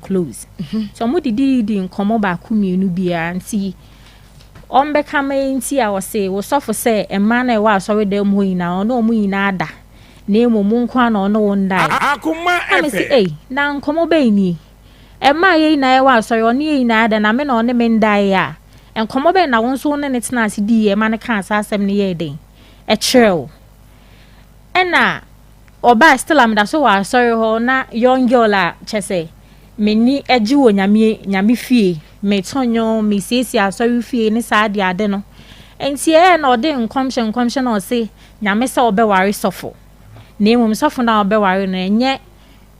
Close nti ɔmo dididi nkɔmɔ baako mmienu biara nti ɔmbɛka ma nti a ɔse wosɔfo sɛ mmaa na ɛwɔ asɔredan mu hɔ nyinaa, ɔne ɔmo nyinaa da, na emu mu nko a na ɔne wɔn da. Akoma Na me se FM. Ei, na nkɔmɔ bɛyi nie? Mmaa yɛ nyinaa ɛwɔ asɔre, ɔne yɛ nyinaa da, na me na ɔne me ndaeɛ a, nkɔmɔ bɛn na wɔn nso wo ne ne tena ase di yɛ ma ne kaa saa asɛm no yɛɛ den ɛkyerɛ wo? Ɛna ɔbaa still a meda so wɔ asɔre hɔ na young girl a kyɛ sɛ m'ani agye wɔ Nyame fie, meto nnwom, mesiesie asɔre fie ne saa ade ade no. Nti ɛyɛ na ɔde nkɔmhyɛ na ɔse Nyame sɛ ɔbɛware sɔfo, na mmom sɔfo no a ɔbɛware no, ɛnyɛ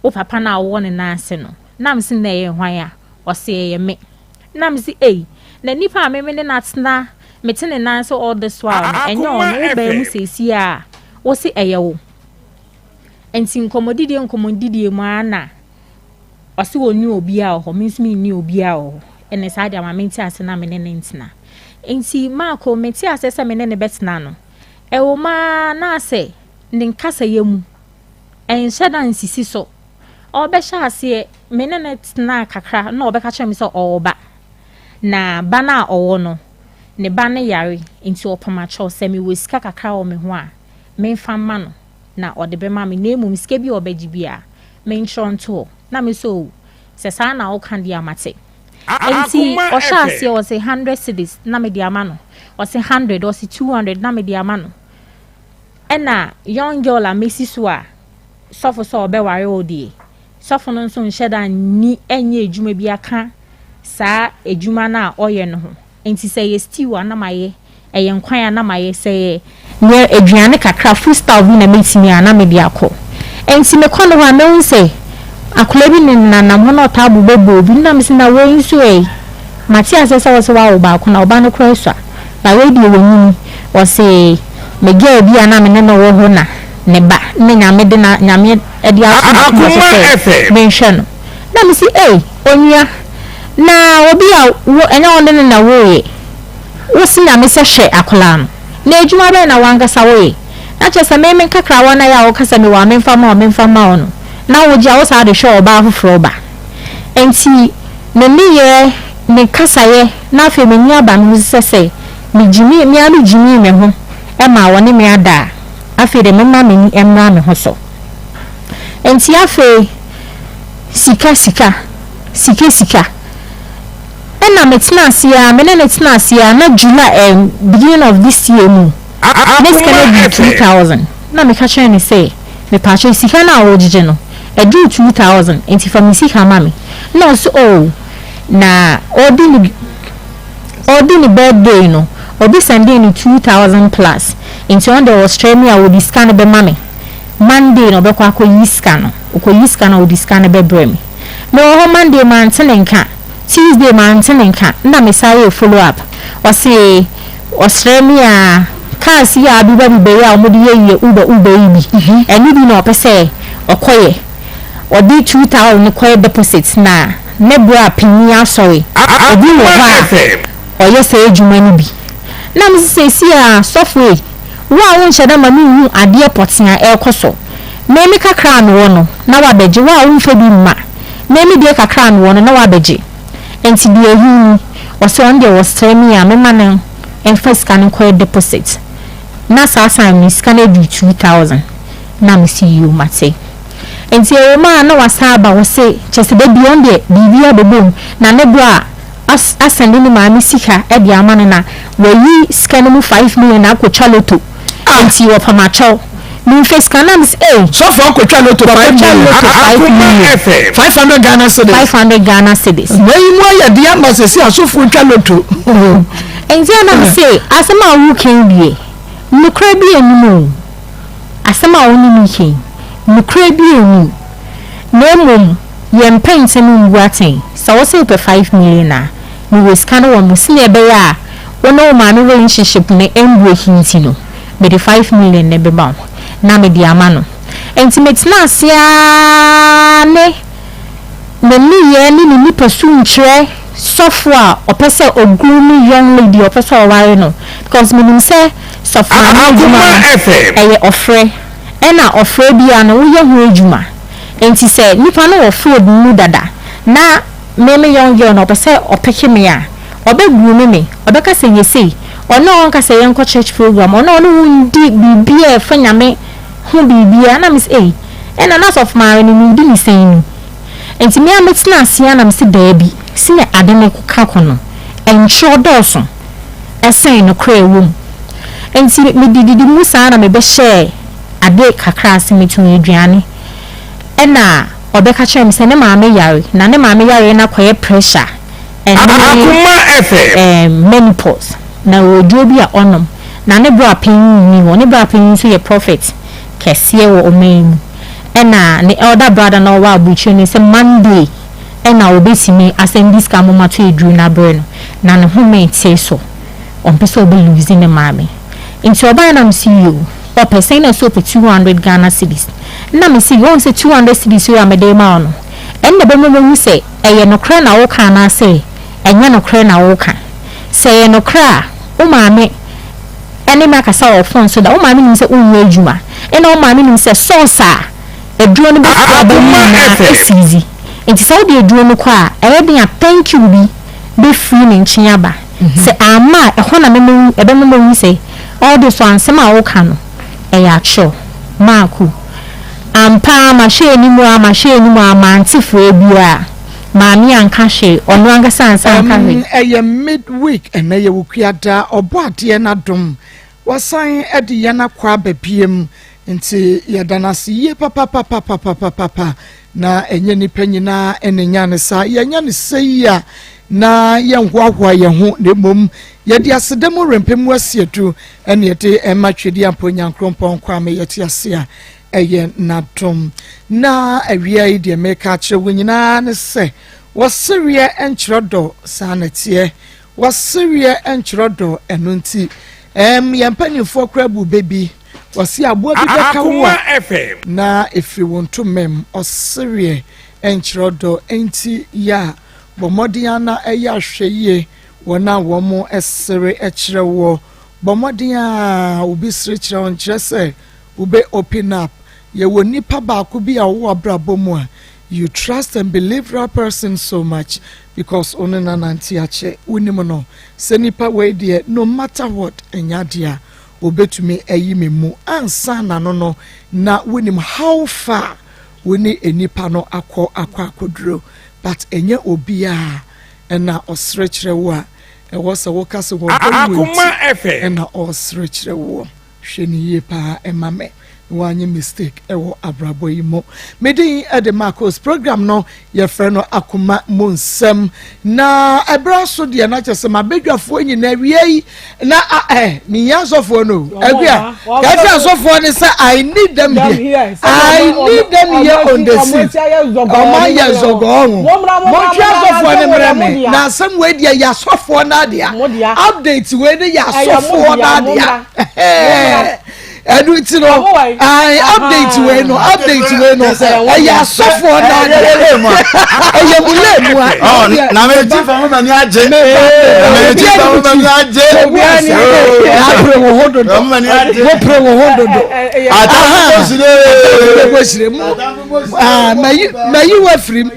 wo papa no a wɔwɔ ne nan ase no. Nam se na ɛyɛ hwan a? Ɔse ɛyɛ me. Nam se, ei, na nipa a meme ne natena mete ne nan so all this while no, ɛnyɛ ɔno? Wo baa mu seesie a wo se ɛyɛ wo. Nti nkɔmmɔdidie mu ara na ɔse wɔnni obiara wɔ hɔ, me nso menni obiara wɔ hɔ. Ɛne saa deɛ ama mente ase na me ne ne ntena. Nti maako mete ase sɛ me ne ne bɛtena no, ɛwɔ maa na asɛ ne nkasayɛ mu ɛnhyɛ da nsisi so. Ɔbɛhyɛ aseɛ me ne ne tena kakra na ɔbɛka kyerɛ me sɛ ɔwɔ ba, na ba no a ɔwɔ no, ne ba no yare, nti ɔpamakyɛw sɛ mewɔ sika kakra wɔ me ho a, memfa mma no na ɔde bɛma me, na mmom sika bi a ɔbɛgye bi a, mentwerɛ nto hɔ. Na me so sɛ saa na woka deɛ, amate. Nti Akoma ɔhyɛ FM. aseɛ ɔsɛ 100 cedis na mede ama no, ɔsɛ 100, ɔsɛ 200 na mede ama no. Ɛna young girl a mesi so a sɔfo sɛ ɔbɛware wo deɛ, sɔfo no nso nhyɛ da nni ɛnyɛ adwuma bi aka saa adwuma no a ɔyɛ no ho. Nti sɛ ɛyɛ stew a na mayɛ, ɛyɛ nkwan a na mayɛ, sɛ ɛyɛ neɛ aduane kakra, food style bi na mɛtumi a na mede akɔ. Nti mekɔ no hɔ a, mehu sɛ akwadaa bi ne nanam hɔ na ɔtaa bobɔ obi na mesi na wei nso ɛ mate ase sɛ wɔsɛ wawo baako na ɔba no koraa sua ba, wei deɛ wɔnyini. Ɔse me girl bi a na me ne no wɔ hɔ na ne ba ne Nyame de na Nyame de ato n'akoma so Akoma sɛ FM. menhwɛ no. Na mesi, ei, onua, na obi a wo ɛnyɛ wɔn de ne na woyɛ, wosi Nyame sɛ hwɛ akwadaa no, na adwuma bɛn na wankasa woyɛ? Na kyerɛ sɛ meme nkakrawa na yɛ a wɔka sɛ mewɔ a memfa ma wo, memfa ma wo no, na wogye a wo saa de hwɛ ɔbaa foforɔ ba. Nti me nneyɛɛ, me kasayɛ, na afei m'ani aba me ho sɛ megyimi me a megyimii me ho ma wɔne me ada a, afei de mema m'ani mmra me ho so. Nti afei sika sika sika sika, ɛna metena ase a me ne ne tena ase a na July beginning of this year mu ne sika no Akoma adu two FM. thousand na meka kyerɛ ne sɛ mepaakyɛ, sika no a wɔgyegye no ɛduru 2,000, nti fa me sika ma me. Na ɔso, oh, na ɔdi ne birthday no, obi sending no 2,000 plus, nti ɔno deɛ ɔsrɛ me a wɔde sika no bɛma me Monday na ɔbɛkɔ akɔyi sika no. Ɔkɔyi sika no a, ɔde sika no bɛbrɛ me. Mewɔ hɔ Monday, mante ne nka. Tuesday, mante ne nka. Na mesan yɛ follow up. Ɔse ɔsrɛ me a cars yi a abiba biba yi a wɔde yɛ yɛ Uber Uber yi bi, ɛno bi na ɔpɛ sɛ ɔkɔyɛ. Ɔde 2,000 kɔyɛ deposit na ne berɛ a panyin asɔre obi wɔ Akoma hɔ a FM. ɔyɛ saa adwuma no bi. Na me sɛ seesei a sɔfo yi, wo a wonhyɛ da ma menhu adeɛ pɔtee a ɛrekɔ so, me kakra a mewɔ no na wabɛgye, wo a womfa bi mma me deɛ kakra a mewɔ no na wabɛgye, nti deɛ ɛhi ni? Ɔsɛ ɔno deɛ wɔsrɛ me a mema no mfa sika no nkɔyɛ deposit, na saa time no sika no aduru 2,000. Na mesi yio, mate. Nti ɛwɔ mu a na wasan aba wɔ se kyɛ sɛ da bi ɔno deɛ biribi abɛbɔ mu na ne bro a asɛnde ne maame sika de ama no na wayi sika no mu 5 million na akɔtwa lotto, nti wɔpamakyɛw memfa sika. Na mese, ei. Sɔfo akɔtwa lotto five Wakɔtwa million. lotto five Akoma million. FM. 500 Ghana cedis. 500 Ghana cedis. Wei mu ayɛ de ama sɛ si asɔfo twa lotto. Nti ɛna me se asɛm a woka yi deɛ, nokorɛ bi anim o. Asɛm a wo ne me ka yi, nokorɛ bi anim, na mmom yɛmpɛ ntɛm ngu atɛn. Sɛ wo sɛ wopɛ 5 million a, mewɔ sika no wɔ mo sɛnea ɛbɛyɛ a wo ne wo maame relationship no ɛmbreak nti no, mede 5 million no bɛma wo. Na mede ama no. Nti metena ase ara ne ne nneyɛɛ ne ne nipa su nkyerɛ sɔfo a ɔpɛ sɛ ɔguru ne young lady a ɔpɛ sɛ ɔware no, because menim sɛ sɔfo maame adwuma Akoma no FM. ɛyɛ ɔfrɛ, ɛna ɔfrɛ bia no woyɛ ho adwuma. Nti sɛ nipa no wɔ field mu dada. Na me me young girl no, ɔpɛ sɛ ɔpick me a, ɔbɛgroom me, ɔbɛka sɛ yɛ sei. Ɔno a ɔnka sɛ yɛnkɔ church program, ɔno a ɔne wo ndi biribi a ɛfa Nyame ho biribiara, na me sɛ, ei, ɛna na Asɔfo Maame no medi ne sɛn ni? Nti me a metena ase a na me sɛ daabi, sɛnea ade no ka kɔ no, ɛntwerɛ dɔɔso ɛsen nokorɛ ɛwɔ mu. Nti medididi mu saa na mebɛhyɛɛ ade kakra ase, metɔn aduane. Ɛna ɔbɛka kyerɛ me sɛ ne maame yare, na ne maame yare no akɔyɛ pressure ɛne Akoma FM. Menopause, na ɔwɔ aduro bi a ɔnom, na ne bra panyin nni hɔ. Ne bra panyin nso yɛ prophet kɛseɛ wɔ ɔman yi mu, ɛna ne elder brother na ɔwɔ aburokyire no sɛ Monday ɛna ɔbɛtumi asɛn di sika moma to aduro no abrɛ no, na ne ho mɛnte so, ɔmpɛ sɛ ɔbɛ lose ne maame. Nti ɔbaa na mesi yi o, ɔpɛ sɛn? Na sɛ ɔpɛ 200 Ghana cedis. Na mesi wɔn sɛ 200 cedis yi a mede ma wo no, ɛnna bɛma mahu sɛ ɛyɛ nokorɛ na woka anaasɛ ɛnyɛ nokorɛ na woka. Sɛ ɛyɛ nokorɛ a, wo maame ɛne me akasa wɔ phone so da, wo maame nim sɛ wonyɛ adwuma, ɛna wo maame nim sɛ source a aduro no bɛfiri aba mu nyinaa esizi. Nti sɛ wode aduro no kɔ a, ɛyɛ den a thank you bi bɛfiri ne nkyɛn aba. Sɛ ama a, ɛhɔ na mɛma ɛbɛma mahu sɛ ɔde so ansɛm a woka no ɛyɛ atwerɛ. Maako ampa, mahwɛ anim a, mahwɛ anim a, mante frɛ biara, maame anka hwee, ɔno ankasa ansa anka hwee. Ɛyɛ midweek, ɛnɛ yɛ Wukuada. Ɔbɔ adeɛ n'adom, wasan de yɛn akɔ aba biem, nti yɛda no ase yie papapapapapapa. Na ɛnyɛ nipa nyinaa ɛna nya ne saa. Yɛnya ne sɛ yi a, na yɛnhoahoa yɛn ho, na mmom yɛde aseda mu rempɛ mu asi adu, ɛne yɛde ɛma Twɛdi Ampa Onyankrompɔn Kwame. Yɛte ase a, ɛyɛ n'adom. Na awia yi deɛ, meka akyerɛ wo nyinaa ne sɛ wɔsereɛ nkyerɛ dɔ. Saa na teɛ, wɔsereɛ nkyerɛ dɔ. Ɛno nti yɛn mpanimfoɔ koraa bu bɛ bi, wɔsi aboa bi bɛka wo a Akoma FM. na efiri wɔn ntoma mu. Ɔsereɛ nkyerɛ dɔ, nti yɛ a bɔ mmɔden ana ɛyɛ ahwɛ yie wɔn a wɔn sere kyerɛ wɔ. Bɔ mmɔden a obi sere kyerɛ wɔn nkyerɛ sɛ wobɛ open up. Yɛwɔ nipa baako bi a ɔwɔ abrabɔ mu a you trust and believe that person so much because ɔno nanante akyɛ, wonim no sɛ nipa wei deɛ, no matter what, ɛnya adeɛ a obetumi ayi me mu ansa na no na wonim how far wo ne nipa no akɔ akɔduro. But ɛnyɛ obiara ɛna ɔsere kyerɛ wo a ɛwɔ sɛ woka sɛ wɔdɔ wo. Akoma nti FM. Ɛna ɔsere kyerɛ woɔ. Hwɛ ne yie paa, ɛma mɛ na wanyɛ mistake ɛwɔ abrabɔ yi mu. Medin ɛde Marcos. Program no yɛfrɛ no Akoma Mu Nsɛm. Na ɛberɛ so deɛ, na kyerɛ sɛ mabadwafoɔ nyinaa wie yi na mehia asɔfoɔ no awia kɛsɛ asɔfoɔ ne sɛ I need them here, I need them here on the seat. Ɔmo ayɛ zɔgɔɔ ho. Montwe asɔfoɔ ne mmerɛ me na asɛm wei deɛ, yɛ asɔfoɔ no adea. Update wei ne yɛ asɔfoɔ no adea. Ɛnu ti no, ayi update wei no, update wei no ɛyɛ asɔfoɔ no adea. Ɛyɛ mu lɛ mu a. Na me ti fa mo ma ni agye, na me ti fa mo ma ni agye. Apere wo ho dodo, wopere wo ho dodo. Atamfo sire. Bosire mu mayi mayi wa firim.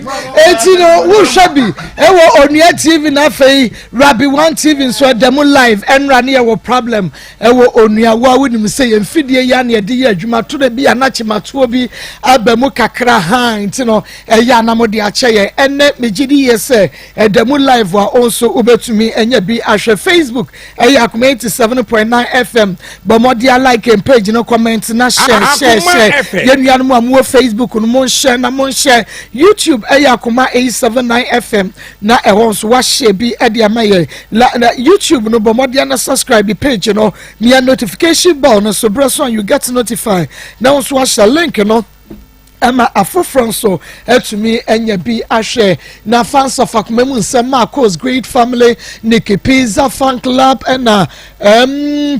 Eti no, wohwɛ bi ɛwɔ Onua TV, na afei Rabi One TV nso ɛda mu live. Ɛnra ne yɛwɔ problem ɛwɔ Onua. Wo a wonim sɛ yɛn fidie yi a na yɛde yɛ adwuma to de bi anakyematoɔ bi aba mu kakra han, nti no ɛyɛ anam de akyɛ yɛn. Ɛnɛ megye di yie sɛ ɛda mu live a, wo nso wobɛtumi anya bi ahwɛ. Facebook ɛyɛ Akoma 87.9 FM. Bɔ mmɔden a like and page no, comment na share, share, share. Yɛn nuanom a mowɔ Facebook no, monhyɛ na monhyɛ. YouTube ɛyɛ Akoma 879 FM, na ɛhɔ nso wahyɛ bi ɛde ama yɛn. La na YouTube no, bɔ mmɔden na subscribe page no, mia notification bell no so berɛ so a you get notified, na wo nso wahyɛ link no ɛma afoforɔ nso atumi anya bi ahwɛ. Na fans of Akoma Mu Nsɛm, Marcos Great Family, Nikki Pizza Fan Club, ɛna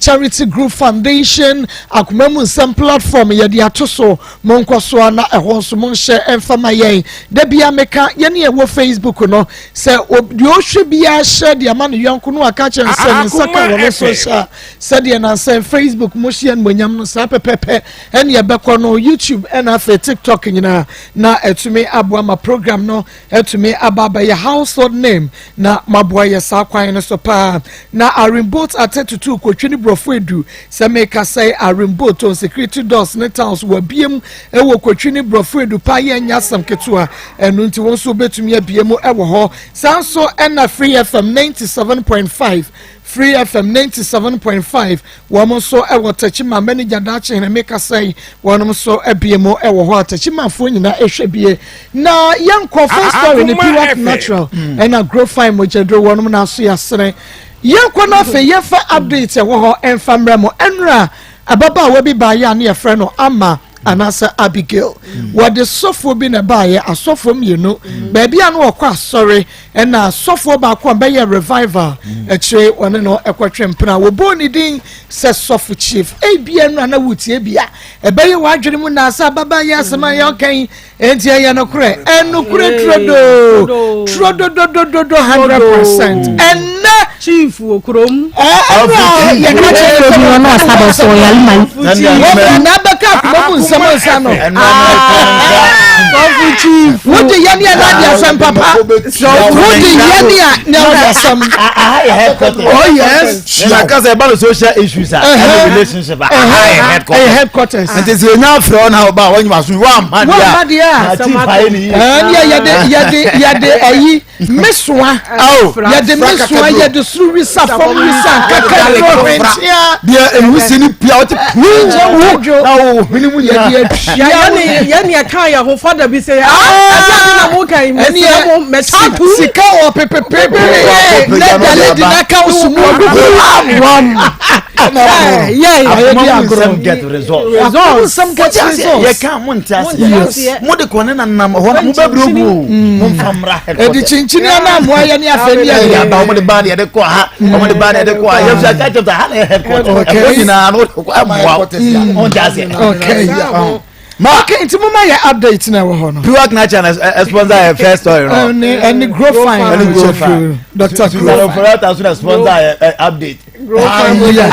Charity Group Foundation, Akoma Mu Nsɛm platform yɛde ato so, monkɔ so a na ɛhɔ nso monhyɛ ɛmfa ma yɛn. Da bia meka yɛne ɛwɔ Facebook no sɛ deɛ ɔhwɛ biara hyɛ deɛ ama ne yɔnko no aka kyerɛ no sɛ ne nsa ka wɔ no so hyɛ a, sɛdeɛ nansɛn Facebook mo hyɛ no monyam no saa pɛpɛpɛ ɛne ɛbɛkɔ no YouTube ɛna afei TikTok. TikTok nyinaa na atumi aboa ma program no atumi aba abɛyɛ household name na moaboa yɛ saa kwan no so paa. Na Arimboat atɛtutu kotwi ne borɔfo edu sɛ meka sɛ Arimboat on security doors ne towns wabiem wɔ kotwi ne borɔfo edu paa yɛ nyɛ asɛm ketewa, ɛno nti wɔn nso wobɛtumi abie mu wɔ hɔ. Saa nso ɛna Free FM 97.5, Free FM 97.5, wɔn nso wɔ Tachima manager daakye hene meka sɛ wɔn nso abie mu wɔ hɔ a Tachimafoɔ nyinaa ɛhwɛ bie. Na yɛnkɔ first story ne Piwak Natural ɛna Grow Fine mogyaduro wɔn na aso yɛasene. Yɛnkɔ no afei yɛmfa update ɛwɔ hɔ ɛmfa mmerɛ mo. Ɛnora ababaawa bi baayɛ a ne yɛfrɛ no Ama anaasɛ Abigail. Wɔde sɔfoɔ bi na ɛbaayɛ, asɔfoɔ mmienu baabi a no wɔkɔ asɔre, ɛna sɔfoɔ baako a bɛyɛ revival akyire wɔne no ɛkɔtwe mpena, wɔbɔɔ ne din sɛ sɔfo Chief. Ebia no ana wotie bi a ɛbɛyɛ w'adwene mu na sɛ ababaa yɛ asɛm a yɛɔka yi enti ɛyɛ nokorɛ, ɛnokorɛ turodoo turododododo 100%. Ɛnɛ Chief wɔ kurom. Ɛnɛ yɛka kyerɛ Obi wɔ na ɔsa bɔ so ɔyare ma wɔbɛ na bɛka akoma mu nsɛm nsa no. Sɔfo Chief. Wode yɛne a na ade asɛm papa, wode yɛne a na ade asɛm. Aha yɛ headquarters. Oh yes. Na kasa ɛba no social issues a ɛne relationship a, aha yɛ ɛyɛ headquarters. Headquarters. Nti sɛ enya afrɛ wo na ɔba a wɔnyima so wɔamma deɛ Wɔamma deɛ a. Na chief ayɛ ne yie. Ɛne yɛde ayi mesoa. Awo. Yɛde mesoa, yɛde soro wisa, fam wisa, nkaka duro hwentia. Deɛ ehusi ni pia ɔte puu Wodwo. na wo hwene mu nyinaa. Yɛde atua. Yɛne ɛka yɛ ho fada bi sɛ ɛsɛ ade na mo kan mesrɛ mo mɛkyɛ ato. Sika wɔ pepepepe na dale di n'aka so mu wam. Yɛ Ayɛ di Akoma mu agorɔ. nsɛm get result. Akoma mu nsɛm get results. Yɛka mo nte Mo nte aseɛ. aseɛ. Mo de kɔ ne nanam hɔ na mo bɛbrɛ ogu o. Mo nfa mmra ɛdi headquarters. kyinkyini anamoa yɛ ne afɛ ne Ɛde yɛ aba, wɔn de ba ne yɛde kɔ ha, wɔn de ba ne yɛde kɔ ha. Yɛn fi aka kyerɛ sɛ ha na yɛ headquarters. Ɛhɔ nyinaa no ɛmoa wo. Wɔn nte aseɛ. Okay. Ma okay, nti mo ma yɛ update na ɛwɔ hɔ no. Piwak Natural na ɛ sponsor yɛ first story no. Ɛne Grow Fine. Ɛne Grow Fine. Dr. Susan Grow Fine. Oforata so na sponsor yɛ ɛ update. Ah, yeah.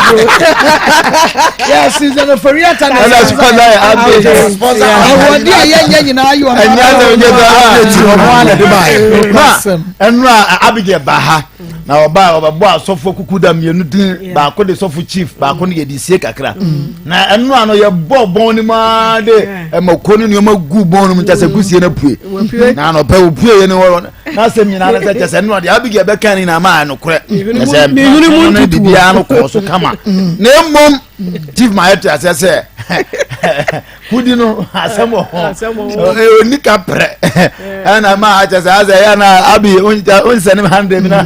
Yeah, Susan Oforiata na Ɛna sponsor yɛ update. Awɔde a yɛnyɛ nyinaa yɛ ɔmo. Ɛnyɛ sɛ ɔnyɛ sɛ update ɔmo ana de ba yɛ. Ma ɛnura Abigail ba ha na ɔba a ɔbɛbɔ asɔfo kuku da mmienu din, baako de sɔfo Chief, baako no yɛde sie kakra. Na ɛnura no yɛbɔ bɔn no mu aa de ɛmɔko ne nneɛma gu bɔn no mu kyɛ sɛ kusie no apue na anɔpɛ opue yɛ ne wɔ n'asɛm nyinaa no sɛ kyɛ sɛ ɛnura deɛ Abigail bɛka ne nyinaa maa ɛnokorɛ kyɛ sɛ mehwene mu no ntutuo. biribiara no kɔɔ so kama, na mmom Chief ma yɛte aseɛ sɛ kudi no asɛm wɔ ho. Asɛm wɔ ho. Oni ka prɛ ɛna ma akyɛ sɛ asɛ ɛyɛ na abi onsɛne me 100 bi na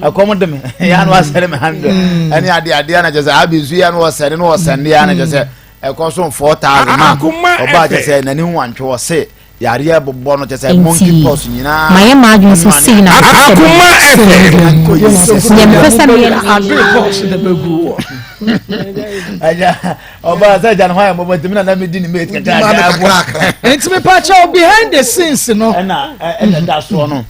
ɛkɔm de me yɛ na wasɛne me 100 ɛne adeɛ adeɛ na kyɛ sɛ abi nso yɛ na wɔsɛne na wɔsɛne yɛ na kyɛ sɛ ɛkɔ so 4,000 ma Akoma ɔba kyɛ FM. sɛ n'ani ho antwe wɔ se yareɛ bobɔ no kyɛ sɛ monkey Nti pox nyinaa. mayɛ m'adwene sɛ sei na mepɛ sɛ Akoma FM. meyɛ. Deɛ mepɛ sɛ meyɛ no Ade box na bɛgu wɔ. Ɛgya ɔba sɛ agya ne ho ayɛ mmɔbɔ ntimi na na medi ne mate kakra kakra. Nti mepa kyɛw, behind the scenes no. Ɛna ɛda soɔ no,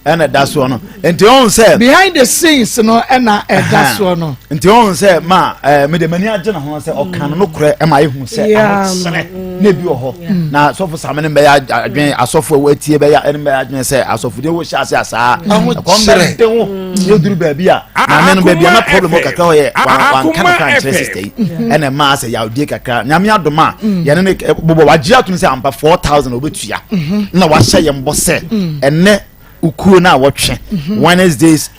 ɛna ɛda soɔ no, nti ɔn sɛ behind the scenes no ɛna ɛda soɔ no. Nti ɔn sɛ ma mede m'ani agye ne ho sɛ ɔka no nokorɛ ɛma ehu sɛ ahokyerɛ na ebi wɔ hɔ na sɔfo same no bɛyɛ adwene, asɔfo a wɔatie bɛyɛ ɛne bɛyɛ adwene sɛ asɔfo deɛ wɔhyɛ ase asaa ɛkɔm bɛ de wo yɛ duru baabi a maame no baabi a na problem wɔ kakra hɔ yɛ wanka no kora nkyerɛ sister yi, ɛna ɛmaa sɛ yawdie kakra. Nyame adom a yɛne ne bobɔ wagye atom sɛ ampa 4,000 wɔbɛtua na wahyɛ yɛn bɔ sɛ ɛnɛ ukuo no a wɔtwe Wednesdays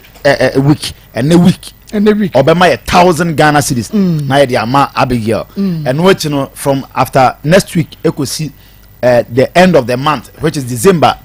week, ɛnɛ week ɛnɛ week ɔbɛma yɛ 1,000 Ghana cedis na yɛde ama Abigail. Ɛno akyi no, from after next week ekosi the end of the month, which is December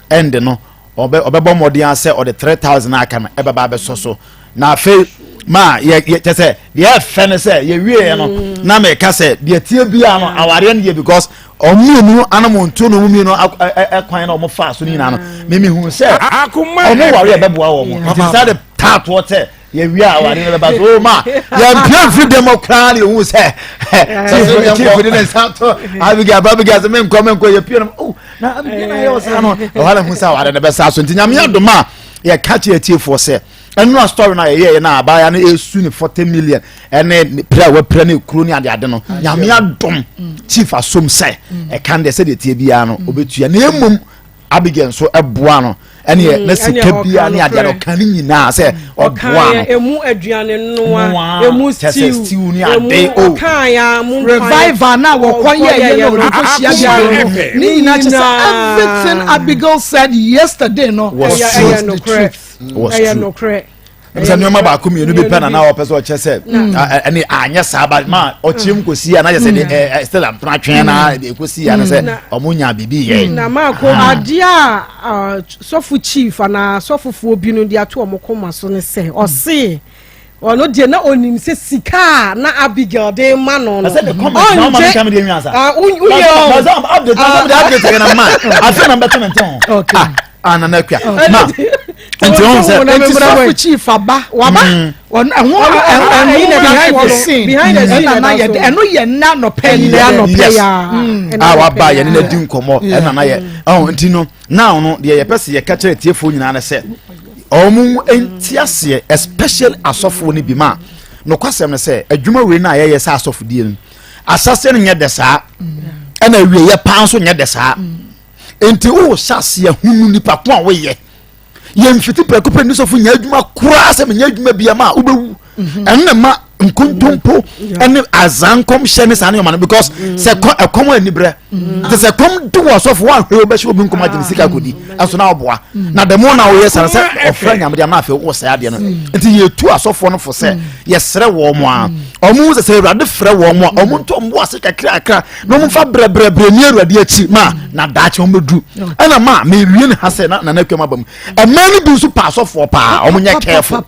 end no, ɔbɛbɔ mmɔden asɛ ɔde 3,000 aka no ɛbɛba abɛsɔ so. Na afei ma yɛ yɛ kyɛ sɛ deɛ ɛfɛ no sɛ yɛwie yɛ no na mɛka sɛ deɛ tie biara no awareɛ no yɛ because ɔmo mmienu anamontuo na ɔmo mmienu ɛkwan na ɔmo fa so no nyinaa no mímí hu sɛ Akoma ɔmo ware FM. ɛbɛboa wɔn, nti saa de taatoɔ sɛ yɛwie a aware no bɛba so o ma yɛmpia mfiri dɛm hɔ koraa ne yɛhu sɛ chief de ne nsa to Abigail ba Abigail sɛ menkɔ menkɔ, yɛpie no, oh, na Abigail na yɛ wɔ saa no ɛhɔ na hu sɛ aware no bɛsa so. Nti Nyame adom a yɛka kyerɛ atiefoɔ sɛ Ɛno a story no a yɛyɛɛ na abaayewa no ɛsu ne 40 million ɛne pira a wapira ne kuro ne adeade no, Nyame adom chief asom sɛ ɛka no deɛ sɛdeɛ ɛteɛ biara no ɔbɛtua, na mmom Abigail nso ɛboa no ɛne mm, ne sika biara ne adeɛ no ɔka ne nyinaa sɛ ɔboa no. Emu aduane noa, emu stew ne ade o. Ɔka mu revival na wɔkɔ yɛ yɛ na ɔde kɔ hyia hyia no ne nyinaa kyɛ sɛ everything Abigail said yesterday no was the truth. Was true. Sɛ nneɛma baako mmienu bi pɛ na na ɔpɛ sɛ ɔkyɛ sɛ ɛne anyɛ saa ba ma ɔkyerɛ mu kɔsi a na yɛ sɛ de ɛ still ampena twɛn na ɛkɔsi a na sɛ ɔmo nya biribi yɛ. Na maako adeɛ a sɔfo chief anaa sɔfofoɔ bi no de ato ɔmo kɔma so ne sɛ ɔse ɔno deɛ na onim sɛ sika a na Abigail de ma no no ɔngye woyɛ update update yɛ na ma afei na mbɛto ne ntɛn ho ah nana akua ma nti wɔn sɛ nti sɔfo chief aba waba ɛho ɛho behind the scene behind the scene ɛna na yɛ ɛno yɛ nna nɔpɛ yi yɛ anɔpɛ yes ya a waba yɛne no di nkɔmmɔ ɛna na yɛ ɔho nti no now no deɛ yɛpɛ sɛ yɛka kyerɛ tiefoɔ nyinaa ne sɛ ɔmo nti aseɛ, especially asɔfoɔ no bi ma nokwasɛm no sɛ adwuma wei no a yɛyɛ sɛ asɔfodie no ahyɛseɛ no nyɛ dɛ saa, ɛna awieyɛ paa nso nyɛ dɛ saa. Nti wowɔ hyɛ aseɛ hunu nipa ko a woyɛ. Yɛmfiti prɛko pɛ ni sɔfo nyɛ adwuma koraa sɛ menyɛ adwuma bia ma a wobɛwu. Ɛno na ma nkontompo ɛne azan nkɔmhyɛ ne saa nneɛma no, because sɛ kɔ ɛkɔm ani brɛ nti sɛ kɔm de wɔ sɔfo woahwɛ wobɛhyɛ obi nkɔm agye ne sika kɔdi ɛso na woboa na dɛm na woyɛ sane sɛ ɔfrɛ Nyame de ama afei wosɛe adeɛ no. Nti yɛtu asɔfoɔ no fo sɛ yɛsrɛ wɔ mo a ɔmo sɛ sɛ Awurade frɛ wɔ mo a ɔmo nto ɔmo ase kakrakra na ɔmo fa brɛbrɛbrɛ ni Awurade akyi ma na daakye ɔmo bɛduru. Ɛna ma mewie ne ha sɛ na Nana Akuam aba mu ɛmɛ no bi nso pa asɔfoɔ paa ɔmo nyɛ careful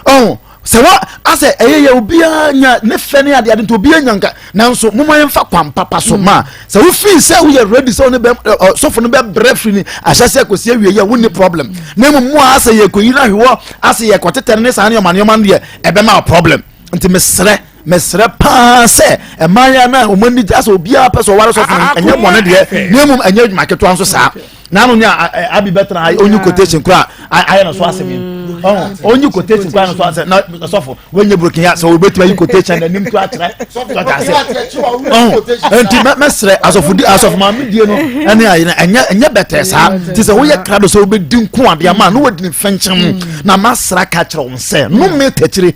ɔho sɛ wa asɛ ɛyɛ yɛ obiara nya ne fɛ ne adeade nti obiara nya nka, nanso moma yɛmfa kwan papa so ma sɛ wofii sɛ woyɛ ready sɛ wone bɛ sɔfo no bɛbrɛ firi ne ahyɛ sɛ kɔsi awie yɛ wonni problem, na mmom mu a asɛ yɛkɔyi no ahwewɔ asɛ yɛkɔtetɛ no ne saa nneɛma nneɛma no deɛ ɛbɛma wo problem. Nti mesrɛ mesrɛ paa sɛ ɛmaayɛ no a ɔmo ani gye asɛ obiara pɛ sɛ ɔware sɔfo no ɛnyɛ bɔne deɛ, na mmom ɛnyɛ adwuma ketewa nso saa. Nanu ní abi bɛtena ha onyi quotation kura ayɛ na so asɛm yi ɔhun onyi quotation kura na so asɛm na sɔfo wɔnyɛ broken ya sɛ obetuma yi quotation na nim kura kyerɛ sɔfo ase ɔhun. Nti mɛsrɛ asɔfo di asɔfo maame die no ɛne ayi na ɛnyɛ ɛnyɛ bɛtɛ saa ti sɛ woyɛ krado sɛ wobɛdi nko adeɛ ama na wɔdi ne fɛnkyɛn na masra ka kyerɛ wɔn sɛ nnome tɛkyire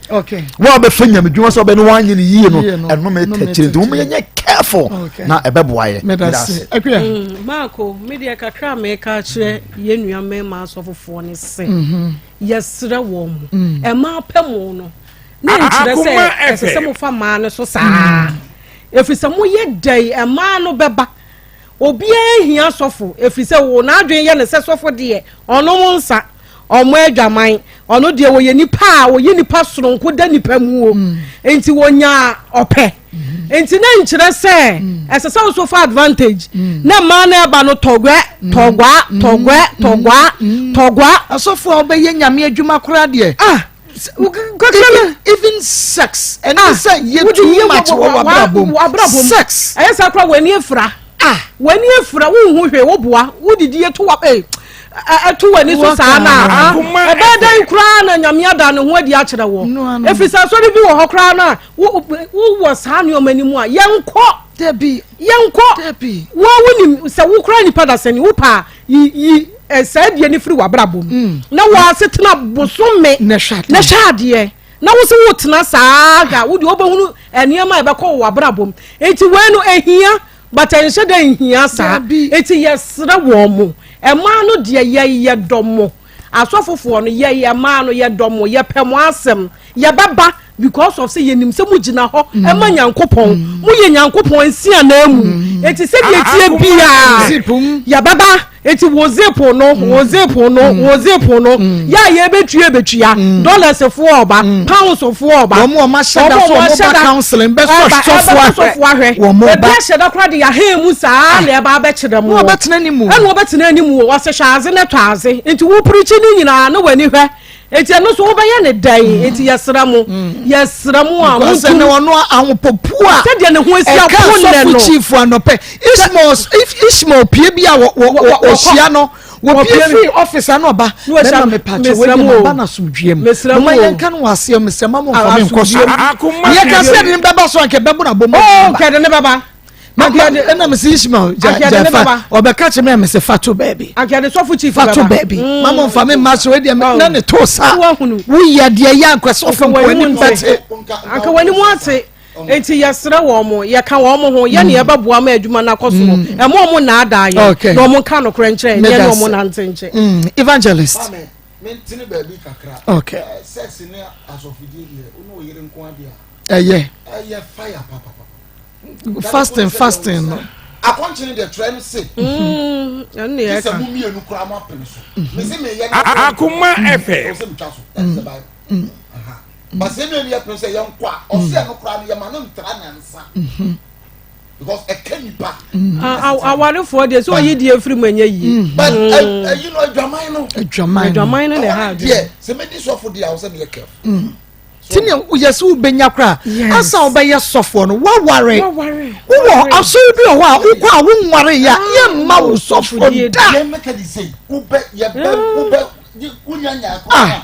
wɔn a bɛfɛ nyame dwuma sɛ ɔbɛ ne wɔn anyɛ ne yie no ɛnome tɛkyire nti wɔn yɛ careful na ɛbɛboa yɛ. Medase Akua. Maako, me deɛ kakra a meka akyerɛ yɛn nua mmarima asɔfofoɔ ne sɛ yɛsrɛ wɔn mo ɛmaa pɛ mo no ne nkyerɛ sɛ ɛsɛ sɛ mofa mmaa no so saa, ɛfiri sɛ moyɛ dɛn ɛmaa no bɛba. Obiara hia sɔfo, ɛfiri sɛ wo n'adwene yɛ ne sɛ sɔfo deɛ ɔnom nsa, ɔmmɔ adwaman, ɔno deɛ wɔyɛ nipa a wɔyɛ nipa soronko da nipa mu o, nti wɔnya ɔpɛ. Nti na nkyerɛ sɛ ɛsɛ sɛ nso fa advantage na mmaa no ɛba no tɔgwɛ tɔgwa tɔgwɛ tɔgwa tɔgwa. Asɔfo a wɔbɛyɛ Nyame adwuma koraa deɛ ah even even sex ɛne sɛ yɛ too much wɔ w'abrabɔ mu sex. Ɛyɛ saa koraa w'ani afira. Ah. W'ani afira, wonhu hwee, woboa wodidi eto wa ee ɛto w'ani so saa na ɛbɛyɛ dɛn koraa na Nyame ada ne ho adi akyerɛ wɔ, ɛfiri sɛ asɔre bi wɔ hɔ koraa no a wowɔ saa nneɛma no mu a yɛnkɔ. Dabi. Yɛnkɔ. Dabi. Wo wonim sɛ wo koraa nipa dasani wo paa yi yi saa die no firi w'abrabɔ mu na w'asetena bosome na hwɛ na hwɛ adeɛ na wo sɛ wotena saa hwɛ a wo deɛ wobɛhunu nneɛma a ɛbɛkɔ wɔ w'abrabɔ mu. Nti wei no ehia but ɛnhyɛ dɛ nhia saa. Nti yɛsrɛ wɔn mo mmaa no deɛ yɛyɛ dɔ mo asɔfofoɔ no yɛyɛ mmaa no yɛdɔ mo, yɛpɛ mo asɛm, yɛbɛba because of sɛ yɛnim sɛ mo gyina hɔ ɛma Nyankopɔn, mo yɛ Nyankopɔn nsianaa mu. Eti sɛdeɛ tie biara yɛbɛba. Eti wo zip no, wo zip no, wo zip no yɛ a yɛbɛtua bɛtua dollars foɔ ɔba, pounds foɔ ɔba. Wɔn a wɔn ahyɛ da so wɔn ba counseling bɛ sɔ sɔfo ahwɛ wɔn ba ebi ahyɛ da koraa de yɛahɛn mu saa na ɛba abɛkyerɛ mu wɔn bɛtena anim ɛna wɔbɛtena anim wɔ wɔsɛ hwɛ adze ne tɔ adze nti wo pirikyi ne nyinaa ne w'ani hwɛ nti ɛno nso wobɛyɛ ne dɛn? Nti yɛsrɛ mo, yɛsrɛ mo a montum sɛ ne ɔno ahopopo a sɛdeɛ ne ho asi ɛka apo nnɛ sɔfo no chief anɔpɛ Ishmael, if Ishmael pie bi a wɔhyia no. Wɔpie firi office ano ɔba. Mɛma me pakyɛ wei deɛ maba no asomdwoeɛ mu. Moma yɛnka no wɔ aseɛ mesrɛ ma momfa me nkɔ so. Yɛka sɛ yɛde no bɛba so anka ɛbɛbo no abɔ mu. Oh, nka yɛde no bɛba. Ɛna mese Ishmael gyafa ɔbɛka kyerɛ me a mese fa to baabi. Fa to baabi. Mm. Ma momfa me mma so wei deɛ na ne to sa. Woyɛ deɛ yɛ anka sɔfo nka w'anim bɛte. Anka w'anim ate. Enti yɛsrɛ wɔn mo, yɛka wɔn mo ho, yɛne mm. yɛbɛboa ma adwuma no akɔ so. Mm. Ɛmo wɔn nnaadaa yɛn, na wɔn nka nokorɛ nkyerɛ yɛn, yɛne wɔn nante nkyɛ. Mm. Evangelist. Mentene baabi kakra. Okay. Eh, sex ne asɔfodie deɛ, wo ne wo yere nko adeɛ a. Ɛyɛ. Ɛyɛ fire papapapa. Fasting fasting no. Akɔnkyene deɛ twerɛ no se. Ɛno ne yɛka. Sɛ mo mmienu koraa mo apene so. Mese meyɛ na. Akoma FM. Ɛwɔ sɛ metwa so. That's the Bible. But sɛ mmienu yɛ pene sɛ yɛnkɔ a, ɔsɛ ɛno koraa no yɛma no ntra nansa. Because ɛka nipa. Awarefoɔ deɛ sɛ ɔyi deɛ firi mu ɛnyɛ yie. But ɛyi no adwaman no. Adwaman no. Adwaman no na ɛha adwene. Deɛ sɛ medi sɔfo deɛ a ɔsɛ meyɛ careful. Ti ne yɛ sɛ wobɛnya koraa ansa wobɛyɛ sɔfoɔ no woaware wowɔ asɔre bi wɔ hɔ a wokɔ a wonware yɛ a yɛmma wo sɔfoɔ da. Yɛn mɛka de sɛ wobɛ yɛbɛ wobɛ wonya nya koraa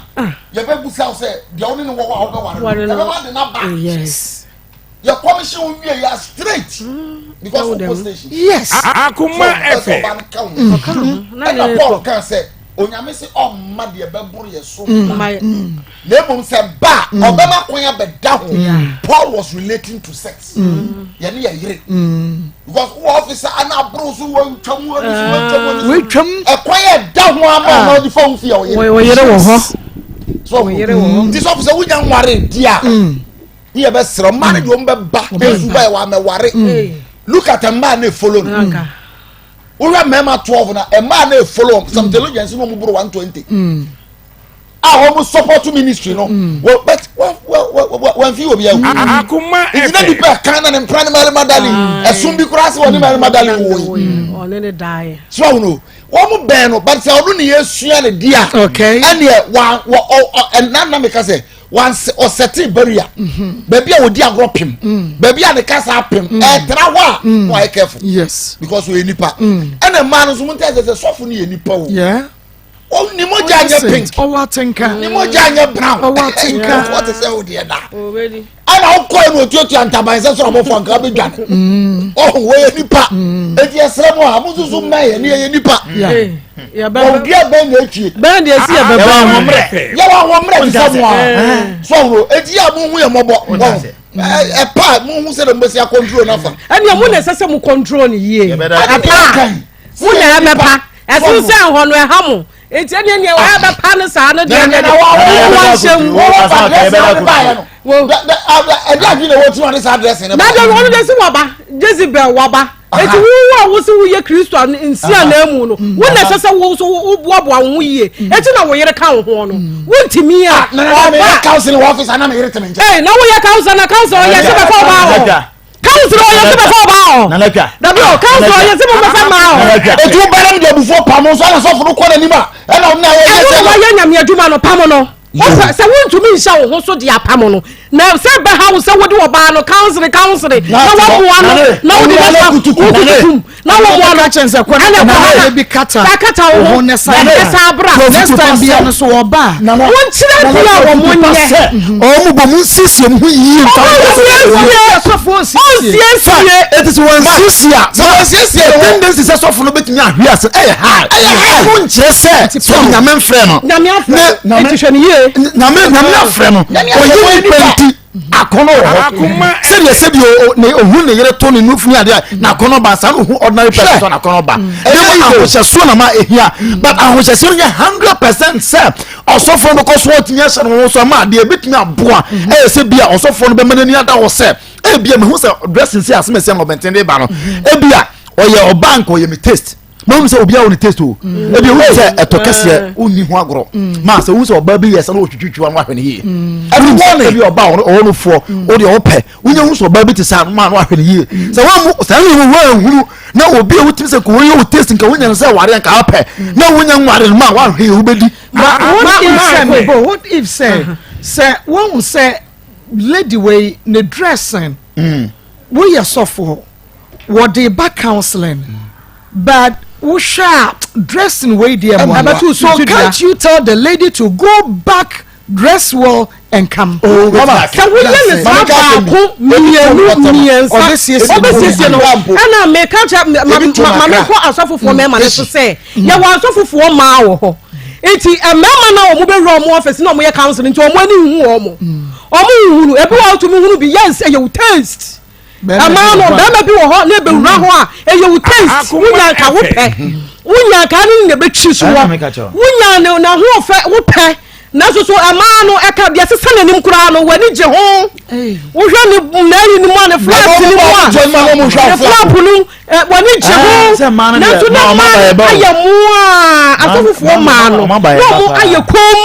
yɛbɛbusa wo sɛ deɛ wo ne no wɔ hɔ a wobɛware no yɛbɛma de no aba. Yes. Yɛ commission wo wie yɛ straight because wo kɔ station. Yes. Akoma ɛfɛ. Ɔka ho. Ɛna Paul kan sɛ onyame sɛ ɔmma deɛ bɛboro yɛ so mma na mmom sɛ ba a ɔbɛma kwan abɛda ho. Paul was relating to sex. Yɛne yɛ yere. Because wo officer ana aboro so wɔntwam wɔn so wɔntwam wɔn so. Wɔntwam. Ɛkwan yɛ da ho ama ɔma ɔde fa wo fie a ɔyere. Ɔyere wɔ hɔ. So nti sɔfo sɛ wonya nware di a. Ne yɛ bɛ srɛ mmaa no deɛ wɔn bɛ ba esu ba yɛ wɔn amɛware look at mmaa na efolo no wúwɛ mmarima 12 na mmaa na efolo wɔn some theologians na wɔn boro 120 a wɔn support ministry no wɔ but wɔ wɔ wɔ wɔn fi obi awu Akoma nti na FM. nipa kan na ne mpra ne mmarima dali ɛsum bi koraa sɛ wɔne mmarima dali wɔ yi Ɔne ne daeɛ. so ahun o wɔn bɛn no but sɛ ɔno ne yɛ sua ne di a ɛneɛ wa wɔ ɔ ɔ ɛnna na mi ka sɛ. Wanse ɔsɛte barrier. Mhm. Baabi a wɔdi agorɔ pem. Mm. Baabi a ne kasa apem. Mm. Ɛtra hɔ a mm. na wayɛ careful. Yes. Because ɔyɛ nipa. Ɛna mmaa no nso mo ntɛ sɛ sɛ sɔfo no yɛ nipa o. Yeah. Ne mogya nyɛ pink. Ɔwɔ atenka. Ne mogya nyɛ brown. Ɔwɔ atenka. Ɔte sɛ o deɛ da. Ɛna ɔkɔ yɛ no otuatua ntaban sɛ sɔrɔ abɔfo anka bɛ dwane. Ɔho wɔyɛ nipa. Eti ɛsrɛ mu a mo nso so mma yɛ ne yɛ nipa. Ɔdua bɛn na etwie. Bɛn deɛ esi yɛ bɛbɛn. Yɛwɔ ahommerɛ. Yɛwɔ ahommerɛ ti sɛ mo a. So ɔhoro eti a mo hu yɛ mɔbɔ. Ɛpa mo hu sɛ de mo bɛ si akɔntro nafa. Ɛnna mo na ɛsɛ sɛ mo kɔntro ne yie. Ɛpa mo na ɛbɛpa ɛsensɛn hɔ no ɛha mo eti ɛnna nea ɛbɛpa no saa no deɛ ɛnna wɔn nhyɛ mu. Wɔwɔ fa dressing ɔde ba yɛ no. Ɛdi adwene na wɔn ti wɔn de saa dressing ne ba. Na de wɔn de si waba Jezebel waba. Enti wo a wose woyɛ Kristo a nsi ananmu no, wo na ɛsɛ sɛ wo nso woboaboa wo ho yie. Enti na wo yere ka wo ho no. Wontumi a, ɔba. Meyɛ counseling wɔ office ana me yere te me nkyɛn. Ee, na woyɛ counselor na counselor ɔyɛ sɛ bɛfa ɔbaa hɔ. Counselor ɔyɛ sɛ bɛfa ɔbaa hɔ. Dabi o, counselor ɔyɛ sɛ mo bɛfa mmaa hɔ. Eti wo ba na mede abufuo pam nso ana sɔfo no kɔ n'anim a ɛna ɔno na yɛ sɛ. Ɛno na wayɛ nyame adwuma no pam no. Wopɛ sɛ wontumi nhyɛ wo ho so de apam no, na sɛ ɛbɛha wo sɛ wode ɔbaa no kansere kansere na woaboa no na wode no fa wokutukum na woboa no kyɛn sɛ kɔ na na bi kata kata wo ho ne sa ne sa abra next time bia no so ɔba wonkyerɛ bi a wɔn nyɛ wɔn bɔ mu nsiesie mu ho yie nfa ɔnsiesie ɔnsiesie eti sɛ wɔn nsiesie a sɛ wɔn nsiesie a tendency sɛ sɔfo no betumi ahwe ase ɛyɛ high ɛyɛ high ɛno nkyerɛ sɛ sɛ nyame nfrɛ no nyame afrɛ no eti hwɛ no yie nyame nyame afrɛ no ɔyɛ nipa nti akɔnɔ wɔ hɔ sɛdeɛ sɛdeɛ ne ohun ne yere to ne nufu ne adeɛ na akɔnɔ ba saa na ohun ordinary person so na akɔnɔ ba ne mu ahohyɛsoɔ na ma ehia but ahohyɛsoɔ no yɛ 100% sɛ ɔsɔfoɔ no bɛkɔ so ɔtumi ahyɛ ne ho so ama adeɛ ebitumi aboa ɛyɛ sɛ bi a ɔsɔfoɔ no bɛma n'ani ada hɔ sɛ ebi a mehu sɛ dressing sɛ asɛm ɛsɛ ɔbɛnten de ba no ebi a ɔyɛ ɔbaa nka ɔyɛ me taste mahu sɛ obiara wɔ ne taste o mm. ebi ehu sɛ ɛtɔ kɛseɛ wonni ho agorɔ mm. maa sɛ wohu sɛ ɔbaa bi yɛ sɛ na ɔtwitwitwi wa no ahwɛ no yie mm. ɛne wɔne ebi ɔbaa ɔwɔ no foɔ o deɛ ɔpɛ wonya hu sɛ ɔbaa bi te saa no maa no ahwɛ no yie sɛ wɔn mu saa ne wɔn ahunu na obi a wotumi sɛ kò wɔyɛ wo taste nka wonya no sɛ ware nka apɛ na wonya nware no maa wahwɛ yie wobɛdi. what if sɛ mebo what if sɛ sɛ wɔn sɛ lady wei ne dressing woyɛ sɔfoɔ wɔde ba counseling. But. Wohwɛ a dressing wei deɛ mmoa. Ɛbɛto So suntidua. can't you tell the lady to go back dress well and come? Oh, mama. Sɛ woyɛ ne saa baako mmienu mmiɛnsa Ɔbɛsiesie ne ho. ɔbɛsiesie ne ho. Mpo. Ɛna meka kyerɛ Ebi to ma kakra. mekɔ asɔfofoɔ mmarima no so sɛ yɛwɔ asɔfofoɔ mmaa wɔ hɔ, nti mmarima no a wɔn bɛwura wɔn office na wɔn yɛ council, nti wɔn ani nhu wɔn, wɔn nhunu. Ebi wɔ hɔ tumi hunu bi, yes, ɛyɛ wo taste. Ɛmaa no bɛrima bi wɔ hɔ na ebɛwura hɔ a, ɛyɛ wo taste. Wonya nka wo pɛ, wonya nka ne na ebɛtwi so wɔ wonya ne n'ahoɔfɛ wo pɛ, nanso so ɛmaa no ɛka deɛ sesa n'anim koraa no, w'ani gye ho. Wohwɛ ne n'ayi no mu a, ne flat no mu a, ne flap no, w'ani gye ho. Nanso na mmaa no ayɛ mmoa, asɔfofoɔ mmaa no na wɔn ayɛ komm